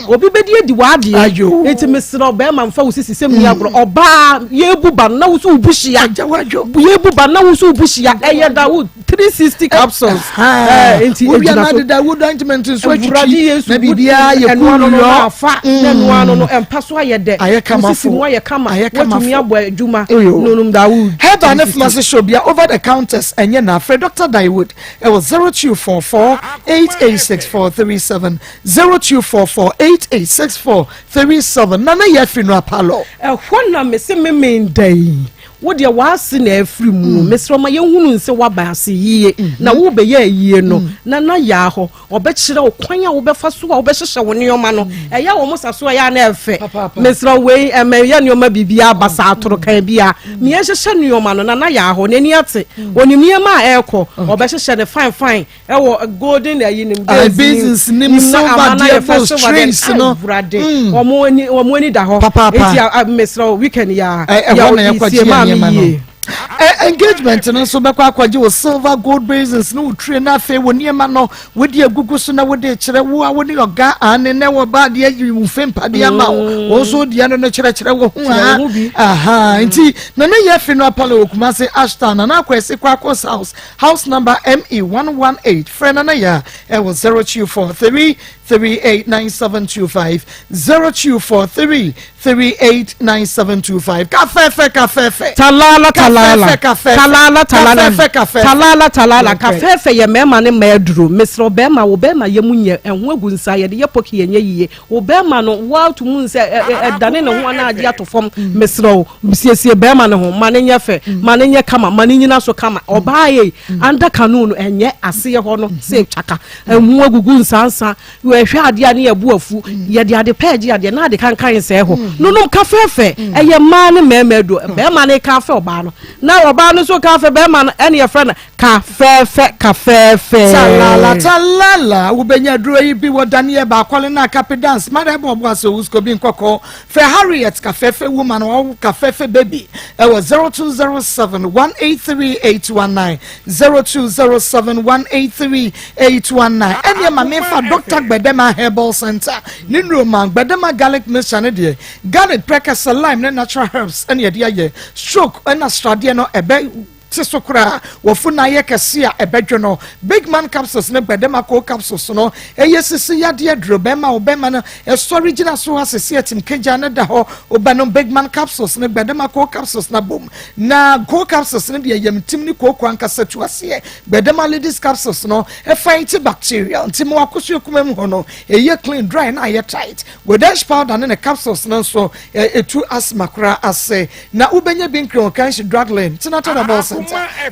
wo obi bɛdi adi w'adeɛ Ayo. nti mesrɛ wo bɛrima mfa wo sisi sɛm ni agorɔ ɔbaa yɛbu ba no na wo so wo bu hyia Agya wadwo. yɛbu ba no na wo so wo bu hyia ɛyɛ da wo 360 capsules nti wowia egyina no so ade Daewoo ointment nso Awurade atwitwi Yesu na biribiara yɛ ɛnoa no no cool na yɔ. afa na ɛnoa no no ɛmpa so ayɛ dɛ Ayɛ kama Wo sisi fo. mu ayɛ kama Ayɛ kama watumi fo. abɔ adwuma Eyo. nonum Dawood Herbal ne pharmacy shop bia over the counters ɛnyɛ na afrɛ Dr. Daewoo ɛwɔ 0244 886437 0244 886437 nana yɛ afiri no apalɔ. Ɛhɔ na mese memen da yi Wo deɛ w'ase na afiri mu. Mesrɛ ma yɛnhunu sɛ woaba ase yie na worebɛyɛ ayie no. Na na yaa hɔ. Ɔbɛkyerɛ wo kwan a wobɛfa so a wobɛhyehyɛ wo nneɛma no. Ɛyɛ a wɔn sa so ɛyɛ a na ɛfɛ. Mesrɛ wo wei ɛmɛ yɛ nneɛma biribiara basaa atoro kan biara. Mia hyehyɛ nneɛma no na na yaa hɔ. N'ani ate. Onim nneɛma a ɛrekɔ. Ɔbɛhyehyɛ no fine fine. Ɛwɔ golden ɛyi nim. Basins nim silver deɛ bowls trays no. Awurade. Wɔn ani wɔn ani da hɔ. Papaapa. Eti mesrɛ wo weekend ya. Ɛhɔ na yɛkɔgye yɛn nneɛma no. Engagement no nso bɛkɔ akɔgye wo silver gold basins ne wo tray na afei wo nneɛma no wode agugu so na wode kyerɛ wo a wo ne ɔga ane ne wɔ ba adeɛ yi wo fe mpadeɛ ama wo mm. wɔn nso deɛ no no kyerɛkyerɛ wo ho a aha mm. nti na ne yɛ fi no apala wɔ Kumasi Ashtown na na akɔ ɛsi kɔ akɔ house house number ME 118 frɛ nana yɛ a ɛwɔ 0243 389725 0243 389725 Kafɛfɛ kafɛfɛ. Talala talala Kafɛfɛ kafɛfɛ. Talala talala Kafɛfɛ kafɛfɛ. Talala talala Nokorɛ. Kafɛfɛ yɛ mmarima ne mmaa aduro. Mesrɛ wo bɛrima wo bɛrima yɛ mu nyɛ ɛho agu nsa yɛde yɛ pɔki ɛnyɛ yie. Wo bɛrima no woato mu nsɛ ɛ ɛ ɛdane ne ho anaa agye ato fam. Mesrɛ wo siesie bɛrima no ho ma no nyɛ fɛ ma no nyɛ kama ma no nyina so kama. Ɔbaa ei under canoe no ɛnyɛ aseɛ hɔ no sɛ twaka ɛho agugu nsansa Yɛhwɛ adeɛ a ne yɛbo afu. Yɛde ade pɛ gye adeɛ na ade kankan nsɛe hɔ. Nonom ka fɛɛfɛ. Ɛyɛ mmaa ne mmarima aduro. Barima no ka afɛ ɔbaa no na ɔbaa no nso ka afɛ barima no ɛne yɛfrɛ no ka fɛɛfɛ ka fɛɛfɛ. Talala talala wobɛnya aduro yi bi wɔ Daniel Baakwale na Akape Dance Mada ɛbɔ ɔbo ase Owusko bi nkɔkɔ Frɛ Harriet ka fɛɛfɛ woman or ka fɛɛfɛ baby ɛwɔ 0207 183 819 0207 183 819 Ɛneɛ ma menfa Doctor Gbedema Herbal Center ne nnuro ma Gbedema Garlic Mixture no deɛ garlic, prɛkɛsɛ, lime ne natural herbs ɛna yɛde ayɛ Stroke ɛna sradeɛ no ɛbɛ te so koraa Wafunu ayɛ kɛse a ɛbɛdwo no Big Man Capsules ne Gbedema Cold Capsules no ɛyɛ sisi yadeɛ aduro Bɛrima wo bɛrima no ɛsɔre gyina so ha sisi atim kagya no da hɔ Wobɛnom Big Man Capsules ne Gbedema Cold Capsules no abom Na Cold Capsules no deɛ yamtim ne kooko ankasa tu aseɛ Gbedema Ladies Capsules no ɛfight bacteria nti ma w'akosua kuma mu hɔ no ɛyɛ clean, dry na ayɛ tight Godesh Powder ne ne capsules no nso ɛtu asthma koraa ase Na wobɛnya bi Nkran Okanshi Drug Lane, Tinata Herbal Center,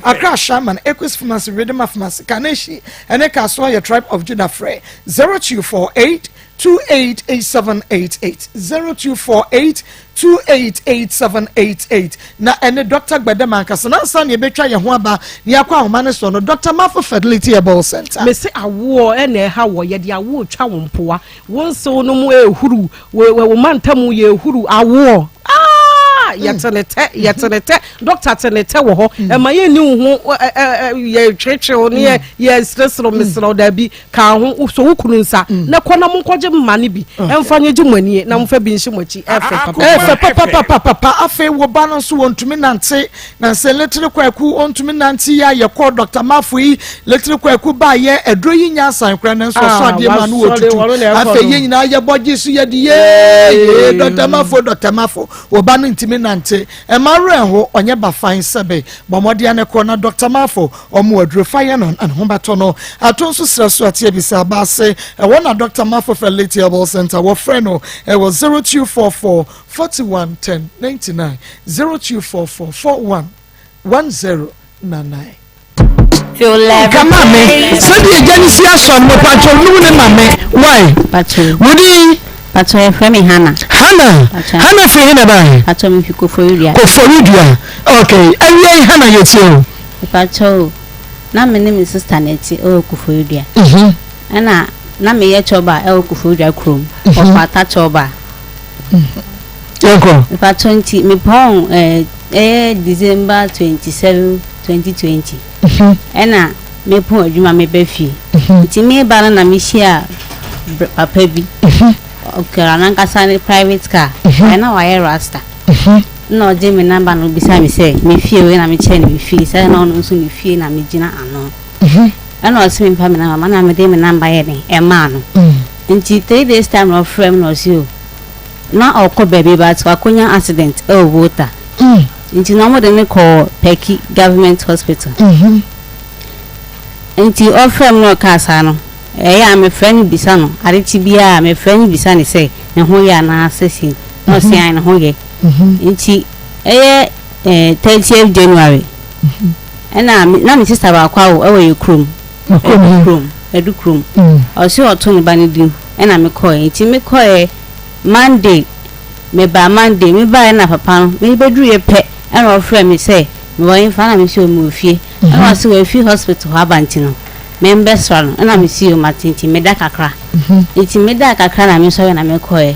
Accra Ashaiman, Equis Pharmacy, Redema Pharmacy, Kaneshie ɛne Kasoa yɛ Tribe of Judah Frɛ 0248 288788 0248 288788 Na ɛne Dɔkta Gbedemah ankasa. Na ansa na yɛbɛtwa yɛn ho aba na yɛakɔ ahoma no soɔ no, Dɔkta Mafo Fertility Herbal Centre. Mese awoɔ na ɛha wɔ, yɛde awoɔ twa wo mpoa, wo nsew no mu ɛrehuru, wo wo mantamu yɛ ehuru awoɔ aa yɛte ne tɛ yɛte ne tɛ dɔkta te ne tɛ wɔ hɔ ɛma yɛn ni wo ho ɛ ɛ yɛ twetwew ne yɛ yɛ sereserew meserew daabi ka ho so wo kunu nsa na kɔ na mo nkɔgye mma ne bi ɛnfa nye gye mo ani na mo fa bi nhyɛ mo akyi ɛfɛ papa. Ɛfɛ papapapapa afei wo ba no nso wɔntumi nante Na sɛ Little Kwaku ɔntumi nante yi a yɛkɔɔ Dɔkta Mafo yi Little Kwaku baayɛ aduro yi nya asan koraa nanso ɔsɔ ah, adeɛ ma no wɔtutu afei yɛn nyinaa yɛbɔ gye so yɛde yee Dɔkta Mafo Dɔkta Mafo ɔba no ntumi nante ɛma werɛ ho ɔnyɛ bafan sɛbe bɔ mmɔden ne kɔ na Dɔkta Mafo ɔmo aduro fa yɛ no ne ho bɛtɔ no ato nso serɛ so ate abisa abaase ɛwɔ na Dɔkta Mafo fɛ Late Herbal Center wɔfrɛ no ɛwɔ 0244 41 10 99 0244 41 10 99. Nka maame sɛdeɛ agya no si asɔ no mepatwɔ num ne maame why wodin. Patro yɛfrɛ me Hana. Hana Hana firi he na ɛbaeɛ. Patro me fi Koforidua. Koforidua okay awia yi Hana yɛtie o. Patro na me ne me sister na ɛte ɛwɔ Koforidua. Mhm. Ɛna na meyɛ chɔba ɛwɔ Koforidua kurom. Ɔfata chɔba. Yɛnkɔ. Mpatsɔ nti mepɔn ɛɛ ɛyɛ December 27 2020 ɛna mepɔn adwuma meba fie nti meba no na mehyia papa bi ɔkura n'ankasa ne private car ɛna wayɛ rasta na ɔgye me namba na obisa me sɛ me fie wei na mekyerɛ no me fie sɛ na ɔno nso ne fie na megyina ano ɛna ɔse memfa me namba ma na mede me namba yɛ den ɛmaa no. Nti 3 days time na ɔfrɛ me na ɔse o na ɔkɔ baabi but wakonya accident ɛwɔ Volta nti na ɔmo de no kɔɔ Pɛki government hospital nti ɔfrɛ me na ɔkaa saa no ɛyɛ a mefrɛ no bisa no ade kye biara mefrɛ no bisa no sɛ ne ho yɛ anaa sɛ sei na ɔse ae ne ho yɛ nti ɛyɛ. eh, 30th January. Ɛna na me sister baako awo ɛwɔ yɛ kurom. Ɛdu kurom, ɛdu kurom. Ɔse ɔto ne ba no din ɛna me kɔɛ. Nti me kɔɛ Monday, me baa Monday, me baeɛ na papa no, me bɛduruiɛ pɛ ɛna ɔfrɛ me sɛ mewɔ hefa ɛna me se mewɔ fie. Ɛna ɔse wafi hospital hɔ aba nti no me mbɛsra no ɛna me se yoo mate nti meda kakra. Nti medaa kakra na me sɔre na me kɔɛ.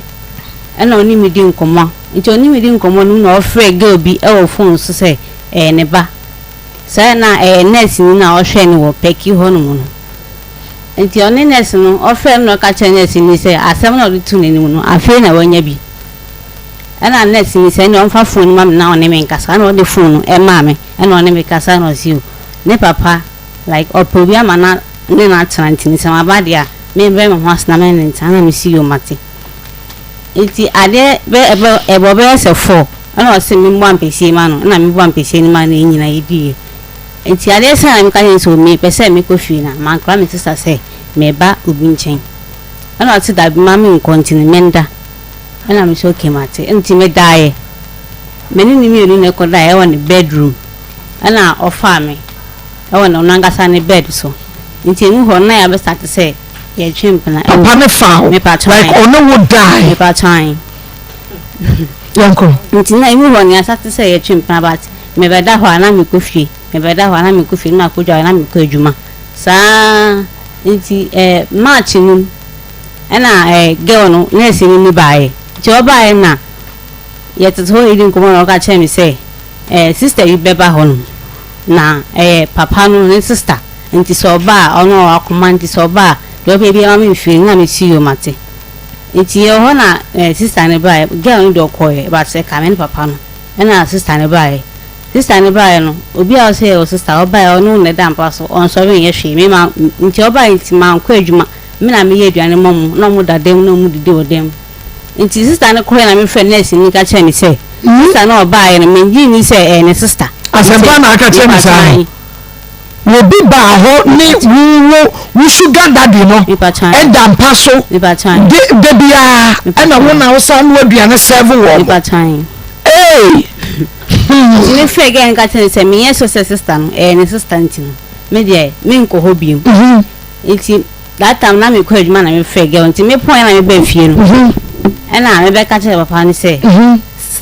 Ɛna ɔne me di nkɔmmɔ. Nti ɔne me di nkɔmmɔ no na ɔfrɛ girl bi ɛwɔ phone so sɛ ɛyɛ ne ba. Saa na ɛyɛ nurse ni na ɔhwɛ no wɔ Pɛki hɔ nom no. Nti ɔne nurse no, ɔfrɛɛ no na ɔka kyerɛɛ nurse no sɛ asɛm no a ɔde too n'anim no, afei na wanya bi. Ɛna nurse no sɛ ɛnneɛ ɔmfa phone no ma me na ɔne me nkasa. Ɛna ɔde phone no ɛmaa me, ɛna ɔne me kasa na ɔse o, ne papa like ɔpɛ obi ama no ne no atena nti no sɛ maba deɛ a, membrɛ me ho ase na me ne no ntena. Ɛna mese yoo mate. Nti adeɛ bɛ ɛbɛ ɛbɔ bɛyɛ sɛ four ɛna ɔse memmɔ ampesie ma no ɛna mebɔ ampesie no maa no yɛn nyinaa yɛdiiɛ. Nti adeɛ sae na meka kyerɛ no sɛ mepɛ sɛ mekɔ fie na mankra me sista sɛ mereba obi nkyɛn. Ɛna ɔse dabi mma menkɔ nti no menda. Ɛna mese okay mate. Nti medaeɛ. Me ne no mmienu na ɛkɔdaeɛ ɛwɔ ne bedroom. Ɛna ɔfaa me ɛwɔ ɔno ankasa ne bed so. Nti emu hɔ no na yɛabɛ start sɛ yɛtwe mpena ɛwɔ. Papa no faa wo like ɔne wo dae. Mepa kyɛw. Yɛnkɔ. Nti na emu hɔ no yɛa start sɛ yɛtwe mpena but mebɛda hɔ a na mekɔ fie, mebɛda hɔ a na mekɔ fie na makɔ dware na mekɔ adwuma saa nti eh, March no mu ɛna eh, girl no nurse no ni baeɛ nti ɔbaeɛ na yɛtete hɔ yɛdi nkɔmmɔ na ɔka kyerɛ me sɛ eh, sister bi bɛba hɔ nom na ɛyɛ papa no ne sister nti sɛ ɔba a ɔno ɔwɔ akoma nti sɛ ɔba a deɛ ɔpɛ biara ma me mfiri no na mesi yom ate nti yɛwɔ hɔ na eh, sister no baeɛ girl no deɛ ɔkɔeɛ but ɛka me ne papa no Ɛna sista no baeɛ. Sista no baeɛ no, obi a ɔsɛ yɛwɔ sista, ɔbaeɛ ɔne wo na ɛda mpa so, ɔnsɔre nyɛ hwee. Me ma, nti ɔbaeɛ nti mankɔ adwuma. Me na meyɛ aduane ma ɔmo, na ɔmo da dan mu na ɔmo didi wɔ dan mu. Nti sista no kɔeɛ na mefrɛɛ nurse no ka kyerɛɛ no sɛ, sista no a ɔbaeɛ no, mennye nni sɛ ɛyɛ ne sista. Asɛmpa na aka kyerɛ me saa no. Obi baa hɔ ne wo wo wo sugar daddy no da mpa so de da biara ɛna wo na wosan noa aduane serve wɔn. Ee. Nti me frɛ girl no ka kyerɛ no sɛ menyɛ sure sɛ sister no ɛyɛ ne sister nti no me deɛ menkɔ hɔ biom. Nti that time na mekɔ adwuma na me frɛ girl nti me pɔn na me ba fie no ɛna me bɛka kyerɛ papa no sɛ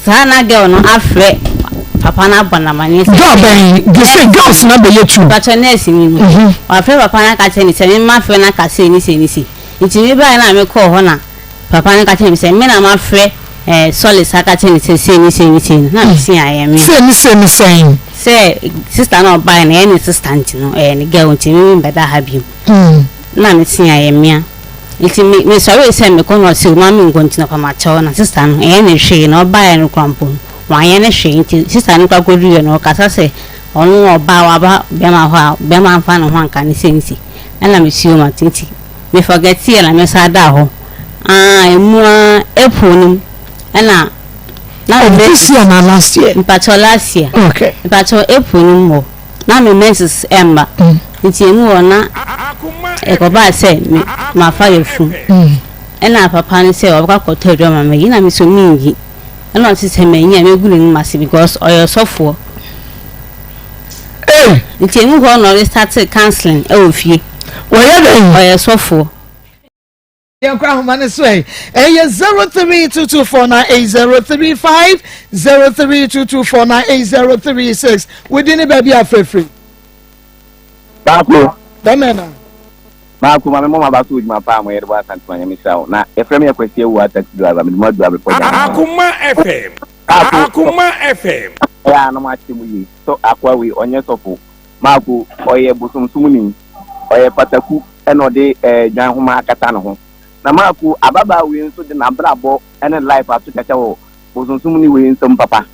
saa na girl no afrɛ papa no abɔ no amaneɛ sɛ Girl bɛn de sɛ girls na bɛyɛ tu. Mpakyɛ nurse ni no wafrɛ papa no aka kyerɛ no sɛ me ma frɛ no aka sei ne sei ne sei nti me baeɛ na me kɔɔ hɔ na papa no ka kyerɛ me sɛ me na mafrɛ eh, Solace aka kyerɛ no sɛ sei ne sei ne sei no na me se ayɛ me Sei ne sei ne sɛn? Sɛ sister no a ɔbaeɛ no ɛyɛ ne sister nti no ɛyɛ ne girl nti me membɛda ha bio na me se ayɛ mea nti me mesɔree sɛ mekɔ na ɔse ma menkɔ nti na ɔpa makyɛw na sister no ɛyɛ ne hwee na ɔbaeɛ no koraa mpo no wanyɛ ne hwee nti sister no koraa kɔduruiɛ no ɔkasa sɛ ɔno ɔbaa waba bɛrima hɔ a bɛrima amfa ne ho anka ne sei ne sei ɛna me se o mate nti me forgetiiɛ na me san daa hɔ aa emu aa April no mu ɛna na me Of this year na last year? Mpakyɛw last year. Okay. Mpakyɛw April no mu hɔ na me menses ɛmba mm. Nti emu hɔ na ɛkɔbaa sɛ me mafa yafunu ɛna papa no sɛ ɔbɛkɔ akɔtɔ aduro ama me yi na me so menyi ɛna ɔte sɛ manyi a mɛgu n'anim ase because ɔyɛ ɔsɔfoɔ. Hey! Nti emu hɔ na ɔde startee counseling ɛwɔ fie. Wɔyɛ dɛn? Ɔyɛ sɔfoɔ. Yɛnkɔ ahoma no so ɛ. Ɛyɛ 0322498035, 0322498036. Wodi ne baabi afrɛfrɛ. Baako. Bɛmɛ na. Baako maame mo ma ba so odwuma paa mo yɛ de bɔ asante ma nyame hyira wo na yɛfrɛ me yɛ Kwasi Awuah taxi driver mede mo adu abrepɔ gya. Akoma FM. Akoma FM. Ɛyɛ a na mo akyerɛ mu yie sɛ akoa wei ɔnyɛ sɔfo Maako ɔyɛ bosomsomni ɔyɛ pataku ɛna ɔde ɛɛ dwan nhoma akata ne ho na Maako ababaa wei nso de n'abrabɔ ɛne life ato kyakya wɔ bosomsomni wei nsam papa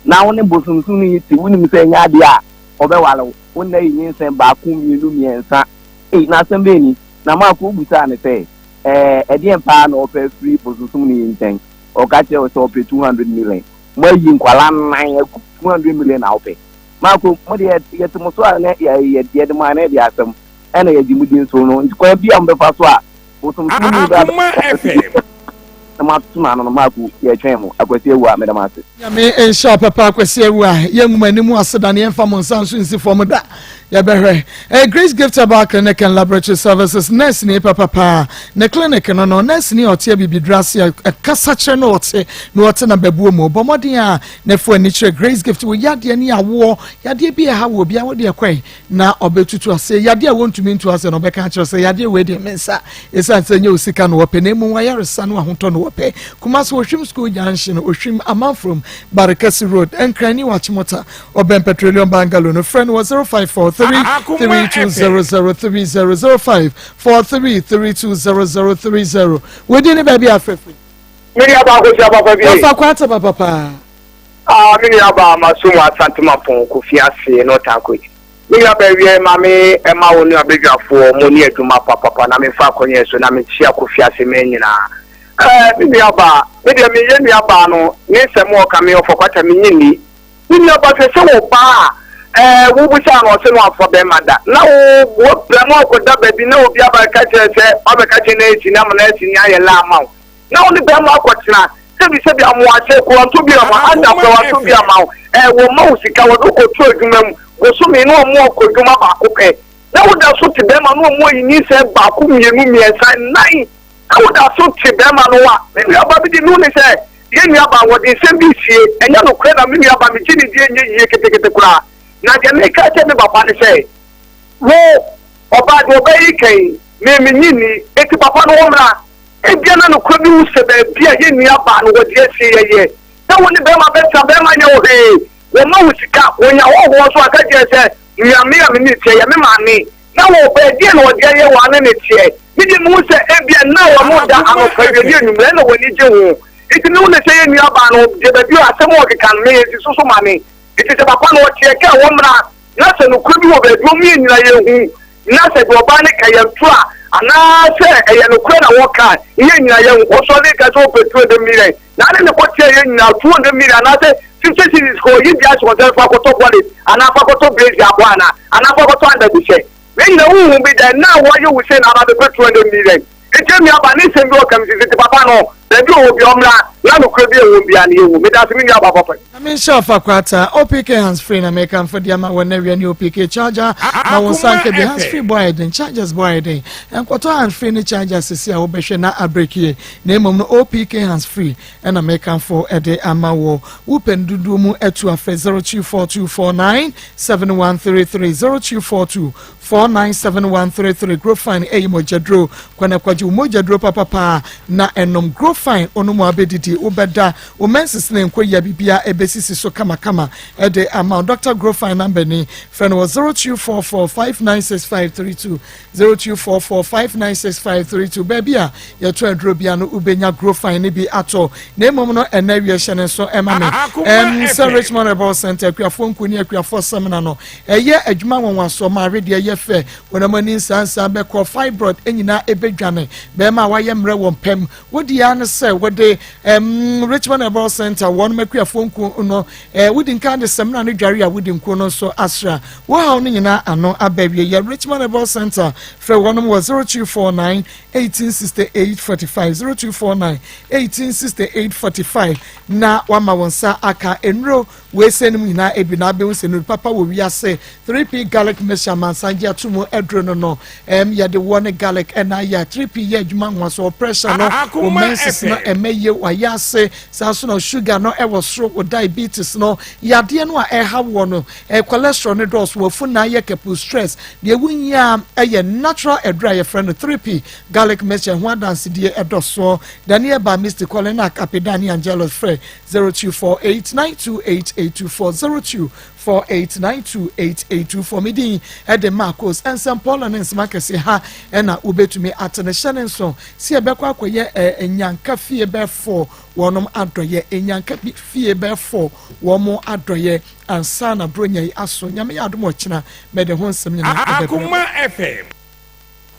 na wo ne bosomsomni yi te wonim sɛ ɛnyɛ adeɛ a ɔbɛware wo wo nna yi nyinsɛn baako mmienu mmiɛnsa ei na asɛm bɛn ni na Maako wobisaa no sɛ ɛɛ ɛdeɛn paa na ɔpɛ afiri bosomsomni yi nkyɛn Ɔka kyerɛ wo sɛ ɔpɛ 200 million. Moayi nkwadaa nnan agu 200 million na wopɛ. Marco, mo deɛ yɛte mo so a na yɛde mo a na yɛde asɛm ɛna yɛgye mo di nso no. Nti kwan bi a mobɛfa so a bosomsom ni bɛ Akoma FM. na moatoto no ano no, Marko, yɛretwɛn mo. Akwasi Awuah, meda mo ase. Nyame nhyira wo papa Kwasi Awuah. Yɛngu mo anim ase da na yɛmfa mo nsa nso nsi fam da. Yɛbɛhwɛ. Eh, Grace Gift Herbal Clinic and Laboratory Services, nurse ni papa paa. Ne clinic no no, nurse ni a ɔte abibiduro ase a ɛkasa kyerɛ no ɔte na ɔte na babuo mu. Bɔ mmɔden a na fo ani kyerɛ Grace Gift wɔ yadeɛ ne awoɔ, yadeɛ bi a ɛha wɔ obiara wo deɛ kɔe na ɔbɛtutu ase. Yadeɛ a wɔntumi ntu ase no ɔbɛka akyerɛ sɛ yadeɛ wei deɛ me nsa ɛsiane sɛ ɛnyɛ osika na wɔpɛ na mmom ayaresa no ahotɔ na wɔpɛ. Kumasi Ohwim School Junction, Ohwim Amanfrom, Barekɛse Road, Nkran New Achimota, ɔbɛn Petroleum Bungalow no. Frɛ no wɔ 0543 320030 0543 320030. Wodi ne baabi a frɛ firi. Me nua baa Kofi Papa bi. Wɔfa kwata papa paa. Ah, me nua baa Masomo Asante Mapɔn Kofi ase na ɔtaa kɔ akyi. Me nua baa wiɛ ma me ɛma wo ne abadwafoɔ mo ne adwuma papapa na me fa akɔnyɛ so na me kyia Kofi ase mɛ nyinaa. Ɛɛ me nua baa, me deɛ me yɛ nua baa no ne nsɛm ɔka me ɔfa kwata me nyi nni. Me nua baa hwɛ sɛ wɔ baa a ɛɛ wo busaa no ɔse no afa bɛɛma da na wo wɔ bra mu akɔda baabi na obi aba ka kyerɛ sɛ wabɛka kyerɛ nɛɛsi na ama nɛɛsi ni ayɛ laa ama wo. na wo ne bɛrima akɔtena sɛbisɛbi amoakyɛ kowanto bi ama anda kowanto bi ama wo ɛɛ wɔma wo sika wɔde wo kɔto adwuma mu bosome na wɔn akɔ adwuma baako pɛ na woda so te bɛrima na wɔn ayi nyinsɛn baako mmienu mmiɛnsa nnan na woda so te bɛrima no a me nuaba bi de no ne sɛ yɛn nuaba wɔde nsɛm bi sie ɛnyɛ nokorɛ na me nuaba megye ne die nyɛ yie ketekete koraa na deɛ meka kyɛ me papa ne sɛ wo ɔbaa deɛ ɔbɛyi kan me menyi ni eti papa no wɔmmra Ebia na nokorɛ bi wo sɛ baabi a yɛn nua baa no wɔde asie yɛ yɛ sɛ wo ne bɛrima bɛtena bɛrima nyɛ wo hwee wɔma wo sika wɔnya hɔhoɔ nso aka kyerɛ sɛ nua me a me ne teɛ yɛ me maame na wɔ bɛɛ deɛ na wɔde ayɛ wɔ ane ne teɛ me deɛ mehu sɛ ebia na wɔn da anɔpa awie ne anwummerɛ na wɔn ani gye ho nti mehu ne sɛ yɛn nua baa no deɛ baabi a asɛm a ɔkeka no me yɛ nsi so so ma me nti sɛ papa no ɔteɛ kɛ wɔmmra na sɛ nokorɛ bi wɔ baabi wɔn yɛ nyina yɛhu Na sɛ deɛ ɔbaa no ka yɛ ntorɔ a, anaa sɛ ɛyɛ nokorɛ na wɔka a, yɛn nyinaa yɛn nkɔsoɔ ne ka sɛ ɔpɛ 200 million, na ne ne kɔteɛ yɛn nyinaa 200 million anaasɛ 50 cedis kɔ ɔyi bi ahyɛ ɔsɛ fa kɔtɔ bɔle anaa fa kɔtɔ brazier abɔ anaa anaa fa kɔtɔ andabisɛ. Wei nyinaa wonhu bi da, ɛnnɛ a wɔayɛ wo sei na aba abɛpɛ 200 million. Nti me nuaba ne nsɛm bi ɔka me sisi nti papa no baabi ɔwɔ bia ɔmmra na nokorɛ bi ɛwɔ mu biara no yɛhu. Medase me nuaba papa. Nyame nhyira wo Fakwata. OPK hands free na mekamfo de ama wɔ nnɛ wia ne OPK charger ma wo nsa nka bi. Hands free bɔ ayɛ den, chargers bɔ ayɛ den. Nkɔtɔ hands free ne charger sisi a wobɛhwɛ na abrekie. Na mmom no OPK hands free ɛna mekamfo de ama wɔ. Wopɛ no dodoɔ mu atu afrɛ 0242497133 0242 497133 Grofine ɛyɛ mogyaduro kɔ na kɔgye wo mogyaduro papapaa na ɛnom Grofine onom a wobɛdidi wobɛda wo menses ne nkɔ yia bibia ɛbɛsisi so kamakama ɛde ama wo Dr. Grofine number ni frɛ no wɔ 0244596532 0244596532 baabi a yɛtɔ aduro bia no wobɛnya Grofine no bi atɔ na mmom no ɛnɛ awie hyɛ ne nso ɛma me ɛm sɛ Richmond Herbal Center akuafoɔ nku ne akuafoɔ sɛmina no Ɛyɛ adwuma nwanwasoɔ ma awedeɛ yɛ fɛ, honam ani nsaansaa bɛkɔ, fibroid nyinaa ɛbɛdwane, bɛrima a wayɛ mmerɛ wɔ mpam, wo deɛ ara ne sɛ wode um, Richmond Herbal Center wɔnom akuafoɔ nku no, eh, wodi nkan de samina no dware a wodi nku no nso asra wo haw no nyinaa ano aba awie. Yɛ Richmond Herbal Center, frɛ wɔnom wɔ 0249 1868 45, 0249 1868 45 na wama wɔn nsa aka nnuro Wei sɛ nom nyinaa ebi na abɛhu sɛ nuru papa wɔ wiase 3P garlic mixture amansan gye ato mu aduro no no ɛm yɛde woɔ ne garlic ɛna ayɛ a 3P yɛ adwuma nwa so wɔ pressure no wɔ menses no ɛmɛ yie wayɛ ase saa so na sugar no ɛwɔ soro wɔ diabetes no yadeɛ no a ɛha woɔ no ɛ cholesterol no dɔɔso wɔ afu na ayɛ kɛpu stress deɛ ɛwu nyia ɛyɛ natural aduro a yɛfrɛ no 3P garlic mixture ho adansedie ɛdɔ soɔ Daniel ba Misty Kɔlenak Apedani Angelus frɛ 0248 928 824 0248 928 824 Me din de Marcos Nsɛmpɔlɔ ne nsɛm akɛse ha ɛna wobɛtumi ate no hyɛ ne nso sɛ yɛbɛkɔ akɔyɛ eh, nyanka fie bɛfo wɔnom adɔyɛ nyanka fie bɛfo wɔn adɔyɛ ansa na bronya yi aso nyame yɛ adom ɔkyena mɛde ho nsɛm nyinaa ɛbɛbrɛ. Akoma FM.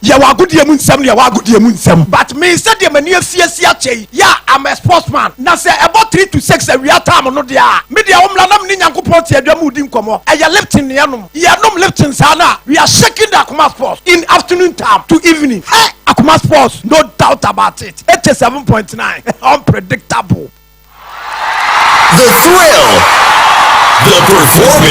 Yɛwɔ agodie mu nsɛm ne yɛwɔ agodie mu nsɛm but me sɛdeɛ m'ani afi asi akyɛ yi yeah I'm a sportsman na sɛ ɛbɔ 3 to 6 awia time no deɛ a me deɛ wo mmra na me ne Nyankopɔn te adwa mu redi nkɔmmɔ ɛyɛ Lipton ne yɛnom yɛnom Lipton saa no a we are shaking the Akoma sports in afternoon time to evening hɛ! Akoma Sports, no doubt about it, 87.9, unpredictable. The thrill, the performance.